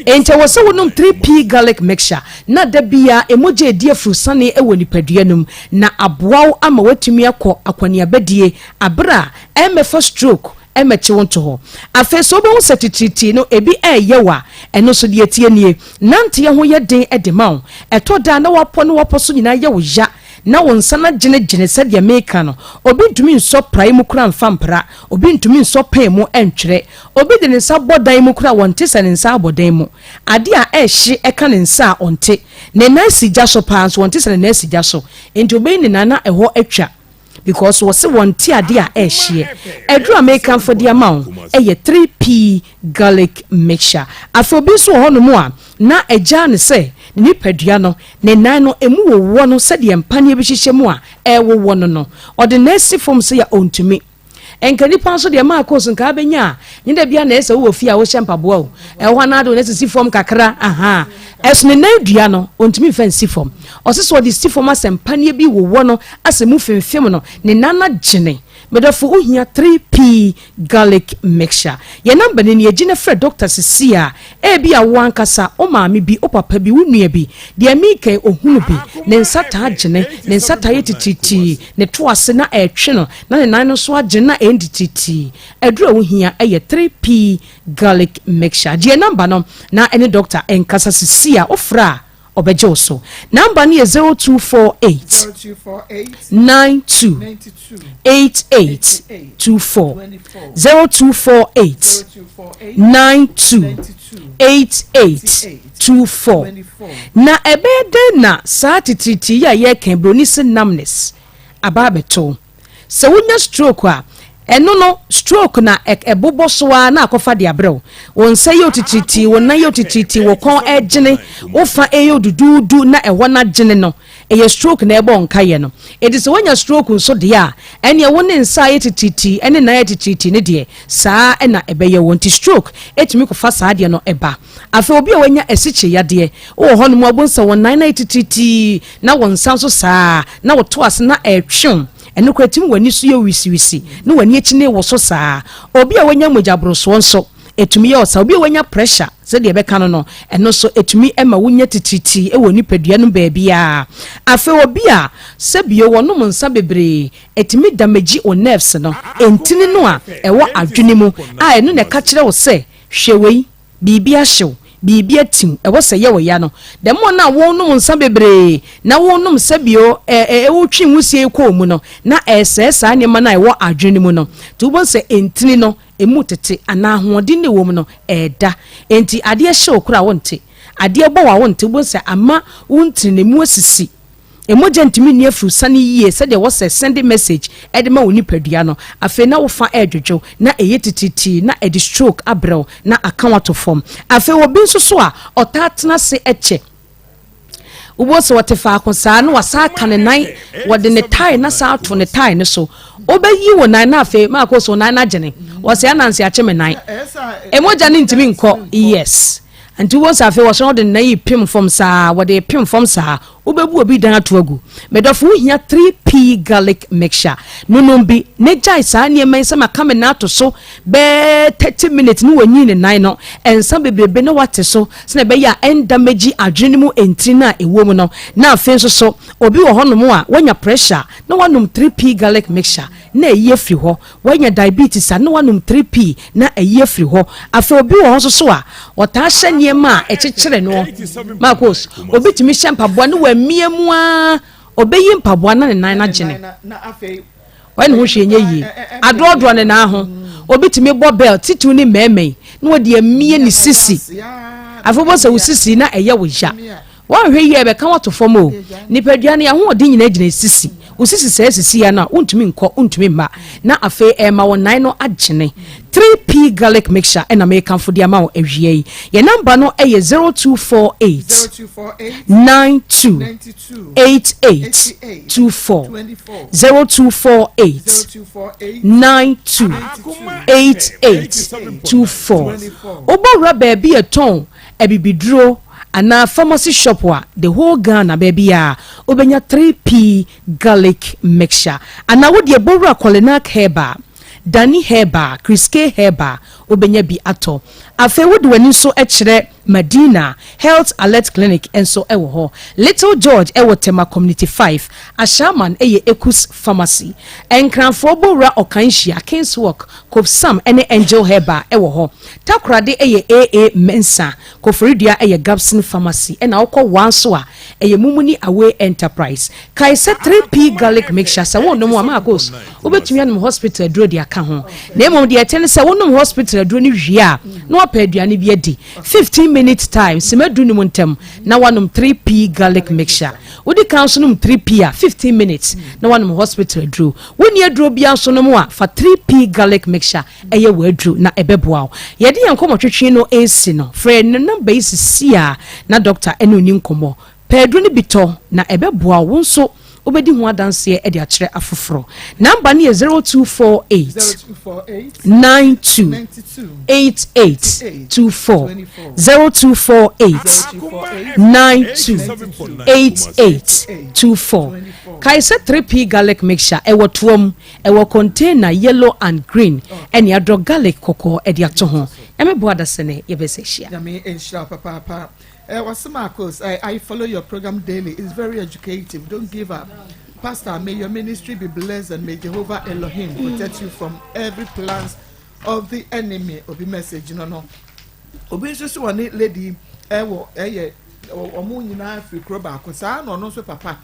Enti ɛwɔ sɛ wonom 3P garlic mixture na da biara mogya redi afurusane wɔ nipadua no mu na aboa wo ama woatumi akɔ akɔneabadie bere a ɛmmɛfa stroke mmɛkye wo nto hɔ. Afei sɛ wobɛhu sɛ titiritii no ebi reyɛ wo a, ɛno nso deɛ ɛteɛ nie, nanteɛ ho yɛ den de ma wo. Ɛtɔ da a na w'apɔ ne w'apɔ so nyinaa yɛ wo ya. na wo nsa no agyenegyene sɛdeɛ meka no. Obi ntumi nsɔ praeɛ mu koraa mfa mpra, obi ntumi nsɔ pɛn mu ntwerɛ. Obi de ne nsa bɔ dan mu koraa a, wɔnte sɛ ne nsa abɔ dan mu. Adeɛ a ɛrehye ka ne nsa a, ɔnte. Ne nan si gya so paa nso, wɔnte sɛ ne nan si gya so. Enti ɔbɛyi ne nan na ɛhɔ atwa because wɔse wɔnte adeɛ a ɛrehyeɛ. Aduro a merekamfo de ama wo yɛ 3P garlic mixture. Afei obi nso wɔ hɔnom a, na agyaa no sɛ ne nipadua no, ne nan no, ɛmu wowɔ no sɛdeɛ mpaneɛ bi hyehyɛ mu a ɛrewowɔ no no. Ɔde nan si fam sei a, ɔntumi. Nka nipa nso deɛ maa course nka abɛnya a, nyɛ da bia na ɛsɛ wowɔ fie a wohyɛ mpaboa o. Ɛwɔ hɔ anaa de wo nan sisi fam kakra, ahaa. Ɛso ne nan dua no, ɔntumi mfa nsi fam. Ɔse sɛ ɔde si fam asɛ mpaneɛ bi wowɔ no, asɛ mu femfem no, ne nan agyene. Medɔfo wohia 3P garlic mixture. Yɛn number no nie, gye na frɛ doctor sisi a, ebia wo ankasa, wo maame bi, wo papa bi, wo nua bi, deɛ mereka yi ɔhunu bi, ne nsa taa gyene, ne nsa taa yɛ titiritii, ne to ase na ɛretwe no, na ne nan no nso agyene na ɛyɛ ntitiritii. Aduru a wohia yɛ 3P garlic mixture. Gye yɛn number no na ɛne doctor nkasa sisi a, wofrɛ a, ɔbɛgye wo so. Number no yɛ 0248 92 88 24. 0248 92 88 24. Na ɛbɛyɛ dɛn na saa titiritii yi a yɛreka yi, buroni se numbness, aba abɛto wo? Sɛ wonya stroke a, ɛno no stroke na ɛbobɔ so ara na akɔfa de abrɛ wo. Wo nsa yɛ otitiritii, wo nan yɛ otitiritii, wo kɔn ɛgyene, wo fa ɛyɛ oduduudu na ɛhɔ no agyene no, ɛyɛ stroke na ɛbɔ nkaeɛ no. Enti sɛ woanya stroke nso deɛ a, ɛneɛ wo ne nsa ayɛ titiritii ne nan ayɛ titiritii no deɛ, saa na ɛbɛyɛ wo. Nti stroke ɛtumi kɔfa saa adeɛ no ba. Afei obi a wanya asikyire yadeɛ, wowɔ hɔnom a wobɛhu sɛ wo nan no ayɛ titiritii na wo nsa nso saa ara, na wo to ase na ɛretwe wo. Ɛno koraa ɛtumi w'ani so yɛ wisiwisi na w'ani akyi no rewoso saa. Obi a wanya mogyaborosoɔ nso, ɛtumi yɛ wo saa. Obi a wanya pressure, sɛdeɛ yɛbɛka no no, ɛno nso ɛtumi ma wonya titiritii wɔ nipadua no baabiara. Afei obi a sɛbio wɔnom nsa bebree, ɛtumi damage wo nerves no, ntini no a ɛwɔ adwene mu a ɛno na ɛka kyerɛ wo sɛ Hwɛ wei, biribi ahyew, biribi atim, ɛwɔ sɛ ɛyɛ wo ya no. Dɛm wɔn a wɔnom nsa bebree na wɔnom sɛbio ɛ ɛ wotwe nwusie kɔ wɔn mu no, na ɛresɛe saa nneɛma no a ɛwɔ adwene no mu no. Nti wobɛhu sɛ ntini no, emu tete anaa ahoɔden no a ɛwɔ mu no, ɛreda. Enti adeɛ hye wo koraa a wonte. Adeɛ bɔ wo a wonte. Wobɛhu sɛ ama wo ntini no, emu asisi. Mogya ntumi nni afurusane yie sɛdeɛ ɛwɔ sɛ sɛnde message de ma wo nipadua no. Afei na wo fa redwodwo, na ɛyɛ titiritii, na ɛde stroke abrɛ wo, na aka wo ato fam. Afei obi nso so a ɔtaa tena ase kyɛ, wobɛhu sɛ ɔte faako saa na wasan aka ne nan, wɔde ne tae na san ato ne tae no so. Wobɛyi wo nan na afei maakɔ so wo nan no agyene. Wɔsɛ ananse akye me nan. Mogya no ntumi nkɔ. Yes. Nti wobɛhu sɛ afei wɔsɛ wɔde ne nan yi pem fam saa, wɔde pem fam saa. Wobɛbu obi dan ato agu. Me dɔfo wohia 3P garlic mixture no nom bi na gyae saa nneɛma yi sɛ maka me nan ato so bɛɛ 30 minutes ne wanyi ne nan no nsa bebrebe na wate so sɛnea ɛbɛyɛ a ɛndamage adwene no mu ntini no a ɛwɔ mu no. Na afei nso so obi wɔ hɔnom a wanya pressure na wanom 3P garlic mixture na ayi afiri hɔ. Wanya diabetes a, na wanom 3P na ayi afiri hɔ. Afei obi wɔ hɔ nso so a, ɔtaa hyɛ nneɛma a ɛkyekyere noɔ. Marcos, obi tumi hyɛ mpaboa na wamia mu ara, ɔbɛyi mpaboa na ne nan no agyene. Ɔyɛ ne ho hwee nyɛ yie. Adorɔdorɔ ne nan ho. Obi tumi bɔ belt, titiriw ne mmarima yi, na wɔde amia ne sisi. Afei wobɛhu sɛ wo sisi na ɛyɛ wo ya. Woanhwɛ yie a ɛbɛka wo ato fam o. Nipadua no, yɛn ahoɔden nyinaa gyina sisi. Wo sisi sɛe sisi ano a, wontumi nkɔ, wontumi mma. Na afei ɛrema wo nan no agyene. 3P Garlic Mixture na merekamfo de ama wo awia yi. Yɛn namba no yɛ 0248 92 88 24. 0248 92 88 24. Wobɔ wura baabi a ɛtɔn abibiduro anaa pharmacy shop a the whole Ghana baabiaa wobɛnya 3P garlic mixture anaa wodeɛ bɔwura Kolinak herbal, Dani herbal, Chris K herbal. wobɛnya bi atɔ. Afei wode w'ani nso kyerɛ Madina Health Alert Clinic nso wɔ hɔ. Little George wɔ Tema Community 5, Ashaiman yɛ Ekus Pharmacy. Nkranfoɔ Bowura Ɔkanhyia, Kings Walk, Kopsam ne Angel Herbal wɔ hɔ. Takoradi yɛ AA Mensah, Koforidua yɛ Gabson Pharmacy ɛna wokɔ Waa nso a ɛyɛ Mumuni Away Enterprise. Kae sɛ 3P Garlic Mixture sɛ wonom a Marcos wobɛtumi anom hospital aduro de aka ho. Na mmom deɛ ɛte ne sɛ wonom hospital aduro no wie a na wapɛ aduane bi adi. 15 minutes time, sima du num ntam na wanom 3P Garlic Mixture. Wodi kan nso nom 3P a 15 minutes na wanom hospital aduro. Wonni aduro biara nso nom a fa 3P Garlic Mixture ɛyɛ w'aduro na ɛbɛboa wo. Yɛde yɛn nkɔmmɔtwetwe no resi no, frɛ ne nɔmba yi sisi a na dɔkta ne wo ni nkɔmmɔ. Pɛ aduro no bi tɔ na ɛbɛboa wo, wo nso wobɛdi ho adanseɛ de akyerɛ afoforɔ. Namba no yɛ 0248 92 88 24, 0248 92 88 24. Kae sɛ 3P garlic mixture ɛwɔ toa mu. Ɛwɔ container yellow and green ɛne adɔ garlic kɔkɔɔ ɛde ato ho. Nyame boa adasene yɛbɛsa hyia. Nyame nhyira wo papaapa. Eh, wɔse Marcos, I, I follow your program daily. It's very educative. Don't give up. Pastor, may your ministry be blessed and may Jehovah Elohim protect you from every plans of the enemy. Obi message no no. Obi nso so wɔne lady ɛwɔ ɛyɛ wɔn nyinaa firi kuro baako saa na ɔno nso papa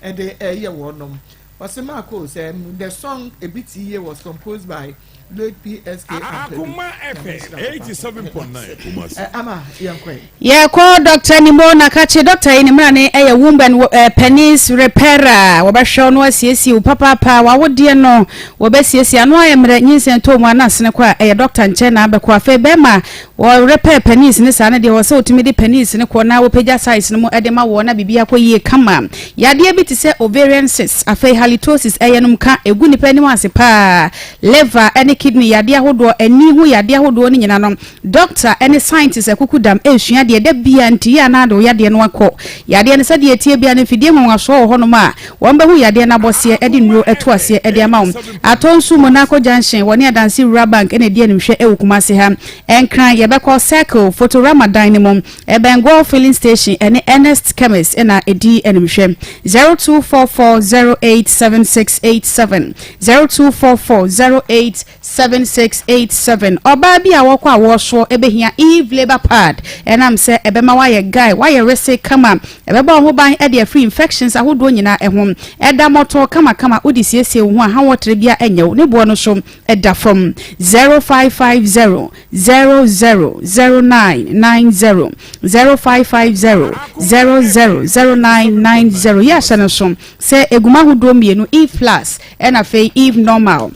ɛde ɛyɛ wɔnom. Ɔse Marco sɛ the song Ebi Ti Yie was composed by late PSK Ampadu. Akoma FM 87.9 Kumasi. Eh, Ama yɛnkɔ ɛ. Yɛkɔ Doctor Nimo Nakakye, doctor yi ne mmerane yɛ womb and penis repairer, wɔbɛhwɛ wo na wɔasiesie wo papaapa, w'awodeɛ no wɔbɛsiesie ano ayɛ mmerɛ, nyinsɛn tɔ mu a na asene kɔ a ɛyɛ doctor nkyɛn na abɛkɔ, afei bɛrima Wɔ repair penis no saa no deɛ wɔ sɛ wotumi de penis no kɔ na wɔpagya size no mu de ma wɔ na biribi akɔ yie kama. Yadeɛ bi te sɛ ovarian cyst, afei halitosis, ɛyɛ nom ka, ɛgu nipa anim ase paa, liver ne kidney yadeɛ ahodoɔ, ani ho yadeɛ ahodoɔ no nyina no, doctor ne scientist akuku dam ɛresua deɛ da bia nti yɛ anaa de wo yadeɛ no akɔ. Yadeɛ no sɛdeɛ ɛteɛ bia no mfidie nwanwasoɔ wɔ hɔnom a wɔn bɛhu yadeɛ no abɔseɛ de nnuro ɛto aseɛ de ama wo. Atɔ nsu Monaco Junction wɔ ne Adansi Rural Bank na ɛdi animhwɛ ɛwɔ Kumasi ha. Nkran, yɛbɛkɔ Circle, Fotorama dan no mu, ɛbɛn Goil Filling Station ɛne Ernest Chemist na ɛdi animhwɛ. 0244087687, 0244087687. Ɔbaa bi a wɔkɔ awoɔ soɔ ɛbɛhia Eve Labour Pad ɛnam sɛ ɛbɛma woayɛ guy, woayɛ wese kama, ɛbɛbɔ wo ho ban de afiri infections ahodoɔ nyinaa ɛho. Ɛda mmɔtɔɔ kamakama, wode siesie wo ho a hawotere biara ɛnyɛ wo, ne boɔ no so da fam 0550 00 0990 0550 00 0990 Yɛ ahyɛ no nso sɛ ɛgu mu ahodoɔ mmienu, Eve Plus ɛna afei Eve Normal.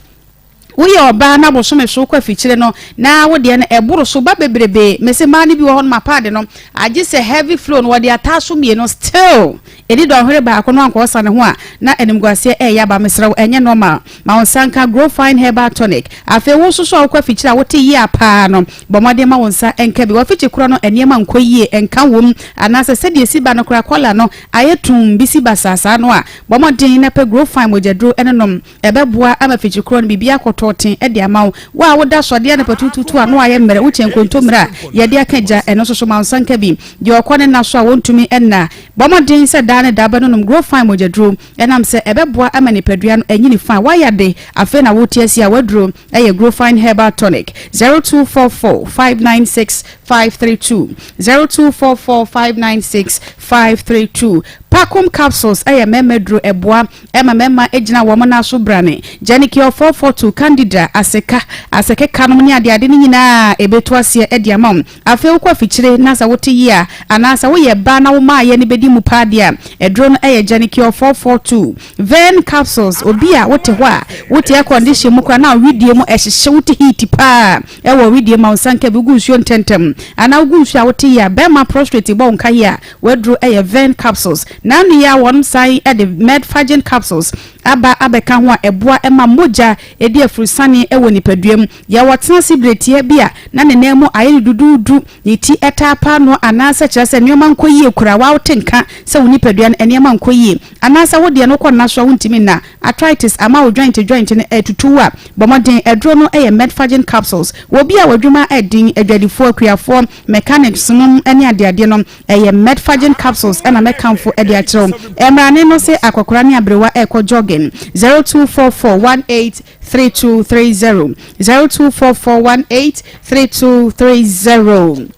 Woyɛ ɔbaa na bosome so wokɔ afikyire no na wo deɛ no ɛboro so ba bebrebe. Mese mmaa no bi wɔ hɔ nom a paade no agye sɛ heavy flow no wɔde ataa so mmienu still Ɛdi dɔnhwere baako no ankɔɔsa ne ho a, na animguaseɛ ɛɛyɛ aba. Mesrɛ wo, ɛnyɛ normal. Ma wo nsa nka Grow Fine Herbal Tonic. Afei wo nso so a wokɔ afikyire a wote yea paa no, bɔ mmɔden ma wo nsa nka bi. W'afikyi korɔ no nneɛma nkɔ yie, nka wom, anaasɛ sɛdeɛ ɛsi ba no koraa kɔla no ayɛ tumm bi si basaa saa no a, bɔ mmɔden na pɛ Grow Fine mogyaduro no nom. Ɛbɛboa ama afikyiri korɔ no biribi akɔtɔ ten de ama wo. Wo a woda sɔdeɛ anɔpa tutuutu a na woayɛ mmerɛ, wokyɛ nkontommire a yɛde aka gya, ɛno nso so ma wo nsa nka bi. Deɛ ɔkɔ ne nna so a wɔntumi nna, bɔ mmɔden sɛ daa ne daa wobɛnonom Grow Fine mogyaduro, ɛnam sɛ ɛbɛboa ama nipadua no anyini fine. Woayɛ ade, afei na wote aseɛ a, w'aduro yɛ Grow Fine Herbal Tonic. 0244 596 532 0244 596 532 Pacom capsules yɛ mmarima aduro, ɛboa ma mmarima gyina wɔn nan so brane. Gyanicure 442, Candida, aseka, asekeka nom ne adeade no nyinaa ɛbɛtu aseɛ de ama wo. Afei wokɔ afikyire na sɛ wote yea anaa sɛ woyɛ baa na wo maayɛ no bɛdi mu paa deɛ a, aduro no yɛ Gyanicure 442. Vern capsules, obi a wote hɔ a wote air condition mu koraa na wo wedeɛ mu ɛhyehye, wote heat paa ɛwɔ wedeɛ mu a wo nsa nka bi, wogu nsuo ntɛntɛm anaa wogu nsuo a wote yea, bɛrima prostrate bɔ wo nka yea, W'aduro yɛ Vern capsules. N'ano yi ara wɔnom san de Medfagin capsules aba abɛka ho a ɛboa ma mogya di afurusane wɔ nipadua mu. Yɛ ɔtena ase bere tiaa bi a na ne nan mu ayɛ no duduudu, ne ti taa paanoo anaasɛ kyerɛ sɛ nneɛma nkɔ yie koraa, wote nka sɛ wo nipadua no nneɛma nkɔ yie anaasɛ wo deɛ no wokɔ nna so a wontumi nna, arthritis ama wo joint joint no atutu wo a, bɔ mmɔden. Aduro no yɛ Medfagen capsules. Wɔ obi a w'adwuma yɛ den, adwadifoɔ, akuafoɔ, mechanics nom ne adeadeɛ no, ɛyɛ Medfagen capsules na mɛkamfo de akyerɛ wo. Mmrane no se akɔkora ne aberewa rekɔ jogging. 0244 18 3230 0244 18 3230.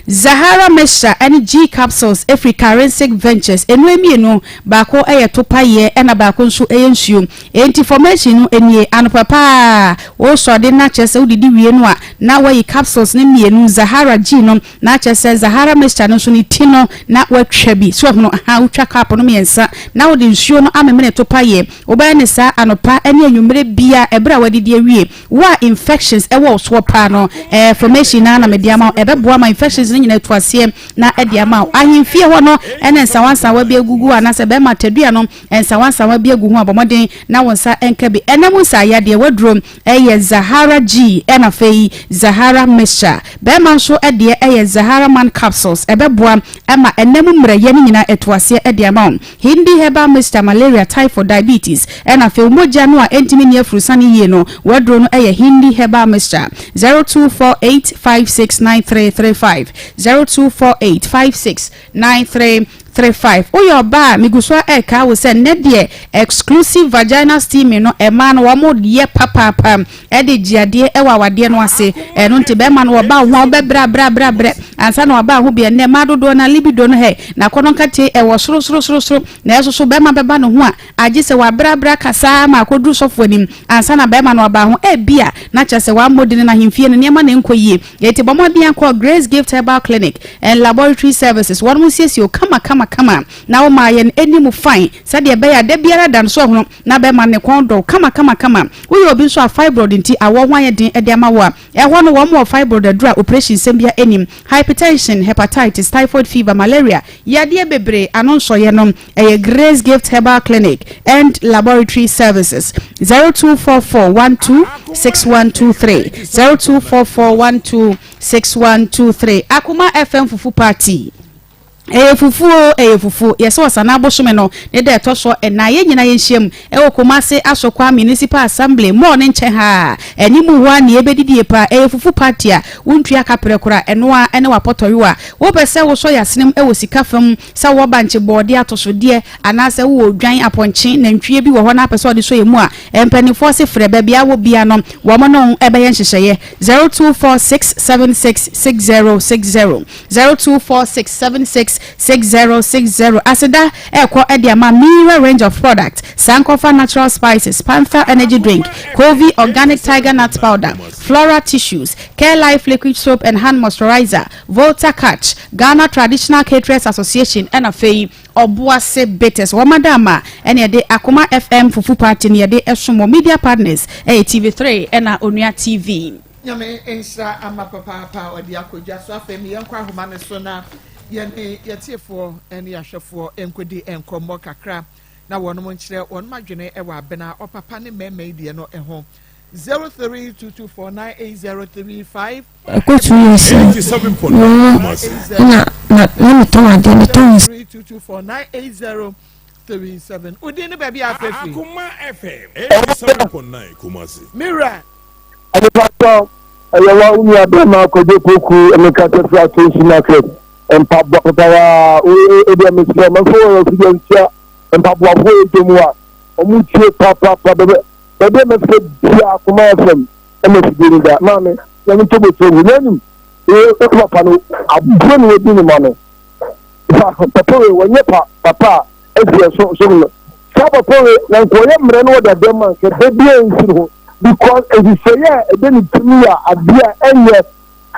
Zahara Mixture ne G Capsules firi Karensic Ventures. Nnuro mmienu, baako yɛ topaeɛ ɛna baako nso yɛ nsuo. Enti formation no nie, anɔpa paa wosɔ de na kyerɛ sɛ wodidi wie no a na woayi capsules no mmienu, Zahara G no na kyerɛ sɛ Zahara Mixture no nso ne ti no na woatwa bi. So ahunu? Aha, wotwa cup no mmiɛnsa na wode nsuo no amemene topaeɛ. Wobɛyɛ no saa anɔpa ne anwummere biara ɛberɛ a woadidi awie. Wo a infections wɔ wo soɔ paa no, eh, formation no ara na mede ama wo. Ɛbɛboa ma infections no nyinaa atu aseɛ na ɛde ama wo. Ahemfie hɔ no ne nsawansawa bi agugu anaasɛ bɛrima tadua no nsawansawa bi agu ho a, bɔ mmɔden na wo nsa nka bi. Ɛna mu nsa yadeɛ waduro yɛ Zahara G ɛna afei Zahara Mixture. Bɛrima nso deɛ yɛ Zahara Man Capsules. Ɛbɛboa ma ɛna mu mmerɛyɛ no nyinaa atu aseɛ de ama wo. Hindi herbal mixture, malaria, typhoid, diabetes, ɛna afei wo mogya no a ɛntumi nni afurusane yie no, w'aduro no yɛ Hindi herbal mixture, 0248569335, 0248569335. Woyɛ ɔbaa a, megu so ara ɛrekaa wo sɛ nnɛ deɛ exclusive vaginal steaming no mmaa no wɔn yɛ papaapa de gye adeɛ wɔ awadeɛ no ase. Ɛno nti bɛrima no wɔba wo ho a wobɛbrɛ abrɛ abrɛ abrɛ ansa na waba ho bi. Ɛnnɛ mmaa dodoɔ no a libido no hɛ n'akɔnnɔ nkate ɛwɔ soro soro soro soro. Nanso so bɛrima bɛba ne ho a agye sɛ wabrɛ abrɛ akasa ma akɔduru sɔfo anim ansa na bɛrima no aba ho. Ebia na kyerɛ sɛ wammɔ din no ahemfie no nneɛma na ɛnkɔ yie. Enti bɔ mmɔden kɔ Grace Gift Herbal Clinic and Laboratory Services. Wɔnom nsiesie wo kama kama kama na woma yɛn anim fine sɛdeɛ ɛbɛyɛ a da biara da no so ɔhono na bɛma ne kɔn dɔ wo kama kama kama. Woyɛ obi nso a fibroid nti awɔ ho ayɛ den de ama wo a, ɛhɔ no wɔn wɔ fibroid aduru a operation nsɛm biara nnim. Hypertension, hepatitis, typhoid fever, malaria, yadeɛ bebree ano nsɔeɛ no, ɛyɛ Grace Gift Herbal Clinic and Laboratory Services. 0244 12 6123 0244 12 6123 Akoma FM Fufu Party. Ɛyɛ fufuo oo, ɛyɛ fufuo. Yɛsɛ Ɔsanaa bosome no ne da ɛtɔ soɔ ɛnan. Yɛn nyinaa yɛnhyiam wɔ Kumasi Asokwa Municipal Assembly mall no nkyɛn ha. Anim hɔ ara na yɛbɛdidie paa. Ɛyɛ fufu party a wontua kaprɛ koraa. Ɛno ara ne w'apɔtɔyowa. Wopɛ sɛ wosɔ y'asenem wɔ sika fam, sɛ wowɔ bankye, bɔɔdeɛ, atosodeɛ, anaasɛ wowɔ odwan, apɔnkye, nantwie bi wɔ hɔ na wopɛ sɛ wɔde sɔ yɛn mu a, mpanimfoɔ se frɛ. Baabi a wowɔ biara no, wɔn ne wo bɛyɛ nhyehyɛeɛ. 0246 76 60 60. 0246766060 Aseda ɛrekɔ de ama Mira range of product, Sankofa natural spices, Panther energy drink, Covey organic tiger nut powder, Flora tissues, Care Life liquid soap and hand moisturizer, Volta Catch, Ghana Traditional Caterers Association ɛna afei Ɔboase Bitters. Wɔn adaama ɛna yɛde Akoma FM Fufu Party no yɛde ɛsom wɔn. Media partners ɛyɛ TV3 ɛna Onua TV. Nyame nhyira ama papaapa a ɔde akɔ dwa so. Afei me yɛnkɔ ahoma no so na yɛne yɛtiefoɔ ne yɛahwɛfoɔ nkɔdi nkɔmmɔ kakra na wɔnom nkyerɛ wɔnom adwene wɔ abena ɔpapa ne mmarima yi deɛ no ho. 0322498035. Ɛkɔ 2 years ni mewɔ na na na metɔn adeɛ metɔn nsa. 0322498037 Wodin ne baabi a afrɛ firi? Akoma FM 87.9 Kumasi. Mira. Mepakyɛw, ɛyɛ wa wo nua bɛrima Kwadwo Poku mekasa firi Atonsu market. Mpaboa papawaa o edeɛ mesrɛ mɛmfa wɔ afidie nhyɛ mpaboafoɔ yɛ dwom a ɔmo tie papapa bɛbɛ baabi a mɛfrɛ bia Akoma FM ɛna afidie no da maame na me ntobo tiri gu n'anim ee papa no aboɔ na wadi ne ma no papa wei wɔnyɛ pa papa a ɛsi ɛso so no saa papa wei na nka ɔyɛ mmerɛ no wɔde adeɛ ma nka da bi a nsi ne ho because nhyehyɛeɛ a ɛda ne tirim yɛ adeɛ a ɛnyɛ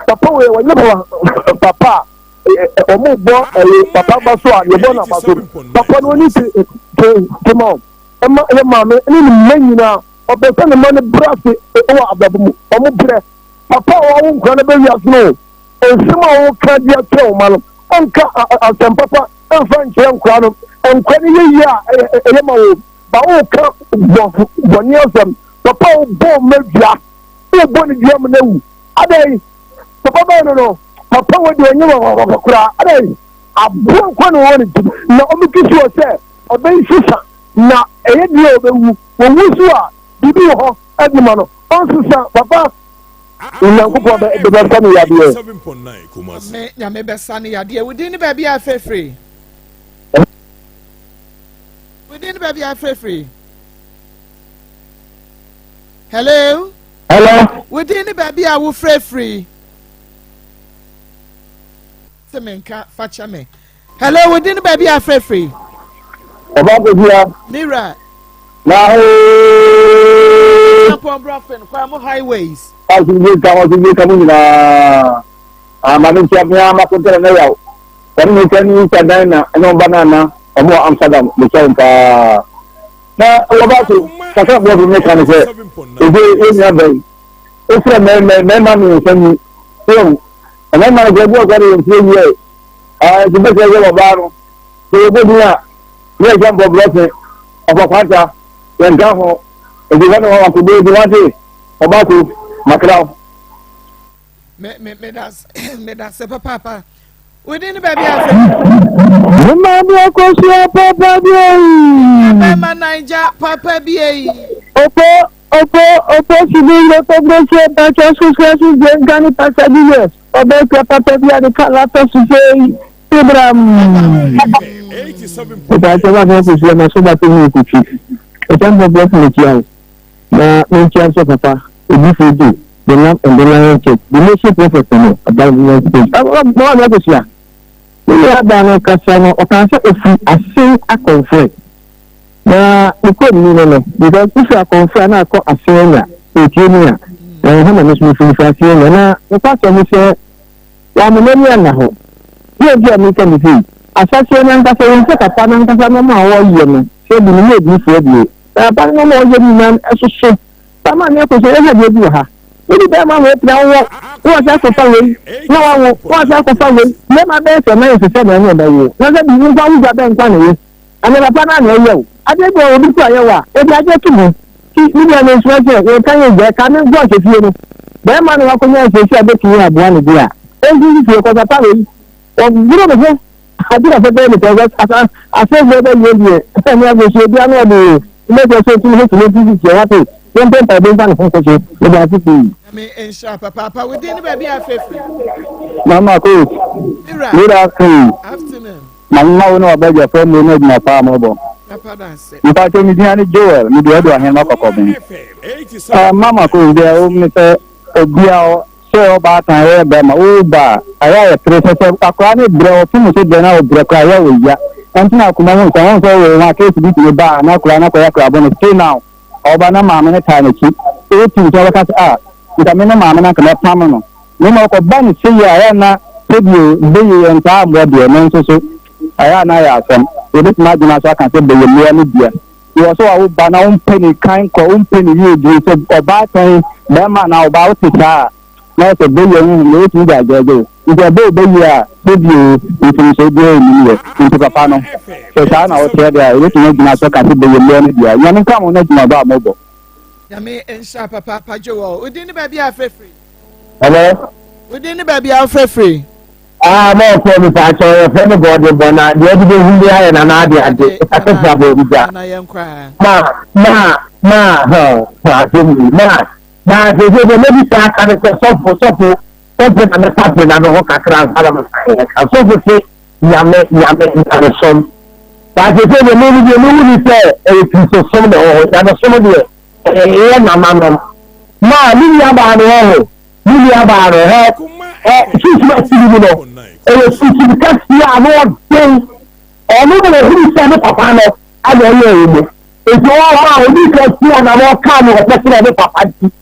papa wei wɔnyɛ papa papa a wɔn bɔ ɛyɛ papa ba so a yɛbɔ n'aba so papa no oni te te te ma ɛma ɛyɛ maame ne ne mma nyinaa ɔpɛ sɛ ne mma no brɛ ase wɔ abrabɔ mu wɔn brɛ papa a wɔawo nkura no bɛ wiase no nsɛm a wɔka de akyerɛ wɔn ma no ɔnka asɛm papa mfa nkyerɛ nkura no nkura no yɛ yie a ɛyɛ ma wɔn. Ba woka bɔ bɔne asɛm. Papa a wobɔ mma dua, wobɔ ne dua mu na awu. Adɛn? Papa bɛn no no? Papa wɔ deɛ ɔnyɛ papa koraa. Adɛn? Aboa nkwa na wɔwɔ ne tirim. Na ɔmeki sure sɛ ɔbɛnsesa na ɛyɛ deɛ ɔbɛwu. Wɔwu so a, biribi wɔ hɔ de ma no. Ɔnsesa. Papa, Onyankopɔn bɛ bɛsa no yadeɛ. Ame Nyame bɛsa no yadeɛ. Wo din ne baabi a afirafiri. Wo din ne baabi a afirafiri. Hello. Hello. Wo din ne baabi a wofirafiri. Te me nka fa kyɛ me. Hello, wo din ne baabi a afirafiri. Ɔba Kodia. Mira. Na hoo. Champon Brafin, Kwamo Highways. Asomdwe nka mo, asomdwe nka mo nyinaa. Ama me nkyia me ama kontɛrɛ na yaw. Wɔne me nkyɛn ne nsa dan na ɛne ɔba na ana ɔmo wɔ Amsterdam mekyia wɔn paa. Na wɔba so kakra bɔɔfo me ka ne sɛ ebe yɛ nua bɛn ofura mmarima mmarima mmiɛnsa ni so mmarima no kura bi wɔ kura de yɛn fie yie ɛɛ nti bɛsɛ yɛ wɔ baa no sɛ yɛbɔ din a ne yɛ gyɛ mpɔbrɔse ɔfa kwanta yɛn ka ho nti wɔn ne wɔn akɔbɔ edi wɔn ase ɔba so makra. Me me me da me da se papaapa. Within ne baabi a fɛ. Mma bi akosua papa bi eyi. Bɛma Naija papa bi eyi. Opo opo opo sibi loko brose bacha susua su gani pasa bi ye. Obe kua papa bi ade kala to suse yi. Ibram. Mpakyɛ ba fɛ kosua na so ba to ho kutwi. Ɛkyɛ mpɔ brɛ funu tia wo. Na menkyia nso papa odifo du the lamb and the lion church the nation prophet no aba Nyankopɔn ɔbɔ ɔbɔ akosua. Ne nua baa no kasa no ɔkaa sɛ ofiri asen akɔmfrɛ na ne kurom ni no no because wofiri akɔmfrɛ a na akɔ asen anya otie ni a ɛhɔ na me nso mefiri mefiri asen anya na nokwasɛm ne sɛ Wamma m'ani anna hɔ. Deɛ nti a mereka ne sei, ahyɛaseɛ no ankasa, ɛwom sɛ papa no ankasa nneɛma a ɔreyɛ no, sɛ bi no, nyɛ adiyifoɔ deɛ, na papa no nneɛma a ɔreyɛ no nyinaa soso. Saa maame akɔ so, yɛhwɛ adeɛ bi wɔ ha. Wode bɛrima wei pira wowɔ, na wasan akɔfa wei, na wawo, na wasan akɔfa wei. Mmarima bɛyɛ sɛ nan ɛsɛ sɛ na ɛne ɔbɛwo. Na sɛ bi wo nko ara wo gya bɛn nko ara na ɛyɛ. Ɛnna papa no ara na ɛyɛ o. Adeɛ bi wɔ hɔ obi kura yɛ wo a, ɔde adeɛ to ho. Nti me deɛ mesrɛ sɛ yɛnka yɛn gyae ka me nko ahyɛ fie no. Barima no wakɔnya asiesie a bɛtumi aboa no deɛ a, ɔnsi nsi fie kɔ papa wei ɔboro ne ho ade na fɛfɛ ne pɛ asa asɛmfoɔ bɛyɛ deɛ ɛne afei bia na ɔde mmɛkyɛ sɛ ɔtumi ho tumi nsi si fie wate yɛmpɛ mpaebɔ mfa ne ho nkɔ so meda ase pii. Nyame nhyira papaapa wo din ne baabi a afrɛfiri. Mama coach. Good afternoon. Afternoon. Ma mema wo ne w'abadwafoɔ mmere no adwuma pa a mobɔ. Mpakyɛw me din ne Joel, mede Ɔdɔ Ahenema Kɔkɔben. Ah, mama ko deɛ ɛwɔ mu ne sɛ obia sɛ ɔbaatan wɔyɛ bɛrima wo ba a ayɛ a yɛpere sɛ sɛ akwaraa no brɛ ɔfom so brɛ na ɔbrɛ koraa yɛ wɔ ya ɛnti na akoma ho nsɛm wɔn sɛ wɔwɔ ho a case bi tumi ba a na akwaraa no akɔyɛ akwaraa bɔne still now ɔba na maame no taa n'akyi ɛtumi sɛ ɔbɛka sɛ ah nka me ne maame no anka mɛpam no Na mmom ɔkɔba no sei a, ɛyɛ a na sɛdeɛ beye yɛ ntaa mmɔ deɛ, nanso so ɛyɛ a na ayɛ asɛm. Yɛbɛtumi adwene aso aka sɛ beye mmoa no dua. Wɔ sɛ wawo ba na wompɛ ne kan kɔ, wompɛ ne yiedie, sɛ ɔbaatan, barima anaa ɔbaa wote saa a, na yɛ sɛ beye honhom no wɔtumi de agyɛɛgye wo. Nti ɛbɛ wo bɛyie a, sɛdeɛ mfomsoɔ biara nnim yɛ. Nti papa no, sɛ saa na woteɛ deɛ a, yɛbɛtumi agyina so aka sɛ beye mmoa no dua. Nyame nka mo n'adwuma pa a mobɔ. Nyame nhyira papaapa Joel. Wo din ne baabi a afrɛ firi? Hello. Wo din ne baabi a wofrɛ firi? Ah, mo fɛ mi pa akyɛw yɛ fɛ mi bɔ ɔde bɔ na deɛ ɔde bɛ hu bi ayɛ na n'ade ade asɛsɛ abɔ obi gya. Ma ma ma hɔn asɛm yi ma ma sese sɛ mebi saa aka ne sɛ sɔfo sɔfo sɔfo na mɛpa pe na me ho kakra nsa na mɛfa yɛ ka sɔfo se nyame nyame nyamesom. Ba sese deɛ me deɛ me hu ni sɛ ɛyɛ kristosom na ɛwɔ hɔ nyamesom deɛ Ɛyɛ nananom. Ma me nuabaa no ɔho, me nuabaa no, hɛ, ɛ, sunsum asiri mu no, ɛyɛ sunsum kɛseɛ a ano ɔden. Ɔno na ɔhunu sɛ ne papa no ana ɔyɛ ɛwɔ mu. Nti ɔwɔ hɔ a, ɔdi kan si anam ɔkaa no ɔpɛ kyerɛ ne papa nti,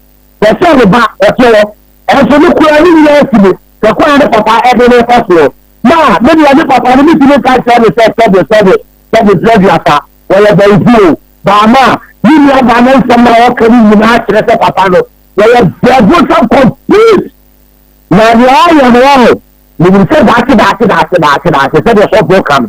wɔhyɛ ne ba ɔte hɔ. Ɛnso ne koraa ne nyinaa si mu, sɛ kwan a ne papa ɛde ne kɔ soɔ. Ma me deɛ ne papa no, metumi nka nkyerɛ no sɛ sɛbe, sɛbe, sɛbe, brɛ duasa, wɔyɛ bayifo o. Baama, ne nuabaa no nsɛm a ɔka no nyinaa kyerɛ sɛ papa no, wɔyɛ brɛbosam complete. Na nea ɔyɛ no ɔho, menim sɛ daakye daakye daakye daakye daakye sɛdeɛ sɔfoɔ ka no,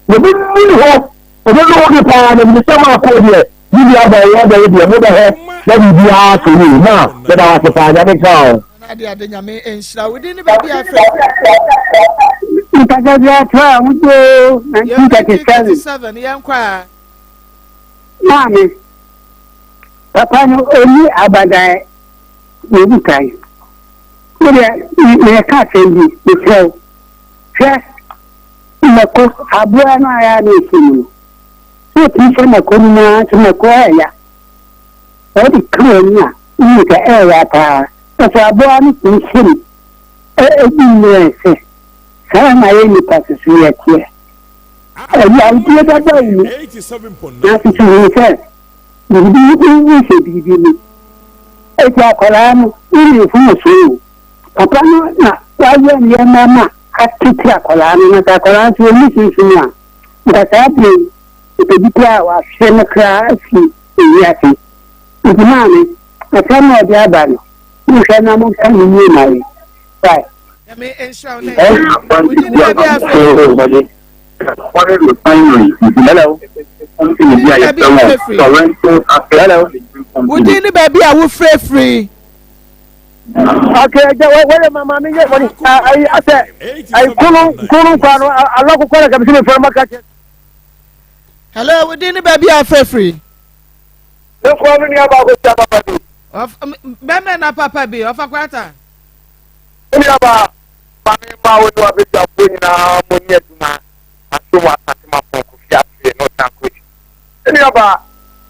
wɔbɛnini hɔ. Ɔbɛdɔ wo de paa na menim sɛ maakɔ deɛ me nua baa yi abɛyɛ deɛ mobɛhwɛ na biribiara akɔ yie ma meda wo ase paa Nyame nka wo. Nana ade ade Nyame nhyira wo din ne baabi a frɛ. Mpasa bi ato a wodwo 1937. 1937 yɛn kɔ a. Maame, papa no ɔnni abadan na ɔdi kan. Wodeɛ meka asɛm bi mesrɛ wo hwɛ Mako, aboa no a ɛyɛ a na ɛsi mu no, sɛ ɔtumi hyɛ mako no mu ara nso mako ɛyɛ ya. Sɛ wode ka w'ani a, wohu sɛ ɛyɛ ya paa. Nanso aboa no tumi hyɛ mu di mmerɛ sɛ saa na yɛn nnipa nso so yɛteɛ. Ɛyawdie bɛba wo mu, nanso so hu sɛ biribi wohyɛ biribi mu. Enti akwadaa no, wone mfomsoɔ o, papa no na wayɛ nneɛma ma atete akwadaa no, na sɛ akwadaa nso ɔnni sunsum a, nka saa berɛ yi, nka bi koraa a wahwere no koraa afi ewiase. Nti maame, asɛm a ɔde aba no, monhwɛ na monka no yie ma yɛn. Bye. Nyame nhyira wo na ɛyɛ. Wodi ne baabi afɛ. Hello. Wodi ne baabi a wofirefiri. Okay, ɛgya wɔ wɔyɛ ma maame nyɛ wɔde ayi asɛ ayi kunu kunu nkwa no alɔ kɔkɔ na kabisi mi fɔlɔ ma ka kyɛ. Hello, wodi ne baabi a afirafiri. Ne nkwa mi nua baako si apapa bi. Bɛmɛ na papa bi ɔfa kwata. Ne nua ba maame ma wo ne wabɛdwafoɔ nyinaa mo ni adwuma aso mu asante ma pɔn kofi ase no sankochi. Me nua baa,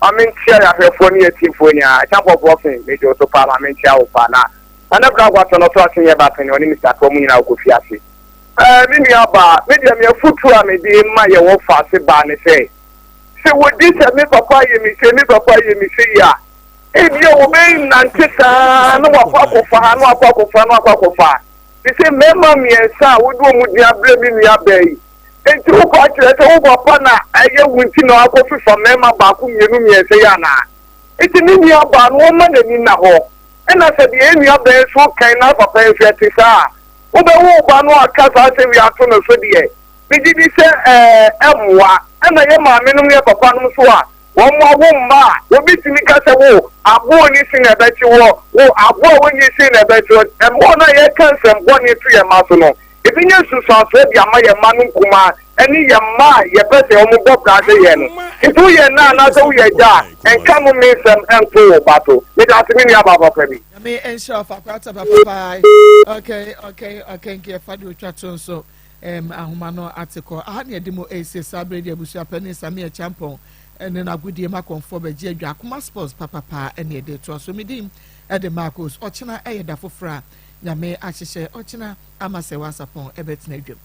ma me nkyia yɛ ahwɛfoɔ ne yɛ atiefoɔ nyinaa. Acheampong Brɔfen, me gye wo so paa, ma me nkyia wo paa. Na Nana Bra Agwato no ɔso asen yɛ ba panin, ɔne Mister Atoa mo nyinaa wɔ Kofi ase. Ɛɛ, me nua baa, me deɛ me afutuo a me de ma yɛ wɔ faase baa ne sɛ, sɛ wɔdi sɛ me papa ayɛ me sei, me papa ayɛ me sei a, ebia wɔbɛ nante saa na wakɔ akɔfa ha, na wakɔ akɔfa ha, na wakɔ akɔfa ha. Te sɛ mmarima mmiɛnsa a wode wɔn din abrɛ me nua baa yi, Enti wopɛ akyerɛ sɛ wo papa na ɛyɛ wo nti na wakɔfefa mmarima baako, mmienu, mmiɛnsa yi anaa? Enti ne nuabaa no, ɔmma n'ani nna hɔ. Ɛnna sɛ deɛ yɛn nuabaa yi nso reka yi n'apapa yi nso ɛte saa a, wobɛwo wo ba no aka saa asɛm yi ato no so deɛ, megye di sɛ ɛmmoa. Ɛnna yɛn maamenom ne yɛn papanom nso a wɔawo mma a, wɔbɛtumi ka sɛ, Wo, aboa a ɔnni se na ɛbɛkye woɔ, wo, aboa a ɔnni se na ɛbɛkye woɔ. Ɛmmoa no a yɛka nsɛm bɔne to yɛn mma so no, Ebenya nsunsuansoɔ de ama yɛn mma no nkumaa ne yɛn mma a yɛpɛ sɛ wɔbɔ bra sɛ yɛn no. Nti woyɛ ɛna anaasɛ woyɛ agya a, nka nnome nsɛm nto wo ba so. Meda ase me nua baa papa bi. Nyame nhyira wo fa kwata papa paa. Okay, okay, okay, nka yɛfa de otwa to nso um, ahoma no ate kɔ. Aha ne yɛde mo ɛresie saa berɛ de abusua panin Samia Champɔn ne n'agodie ma kɔnfoɔ bɛgye adwa akoma sports papapa ɛne yɛde toa so. Medin ɛde Marcos. Ɔkyena ɛyɛ da foforɔ a Nyame ahyehyɛ ɔkyena ama sɛ w'asapɔn ɛbɛtena dwam.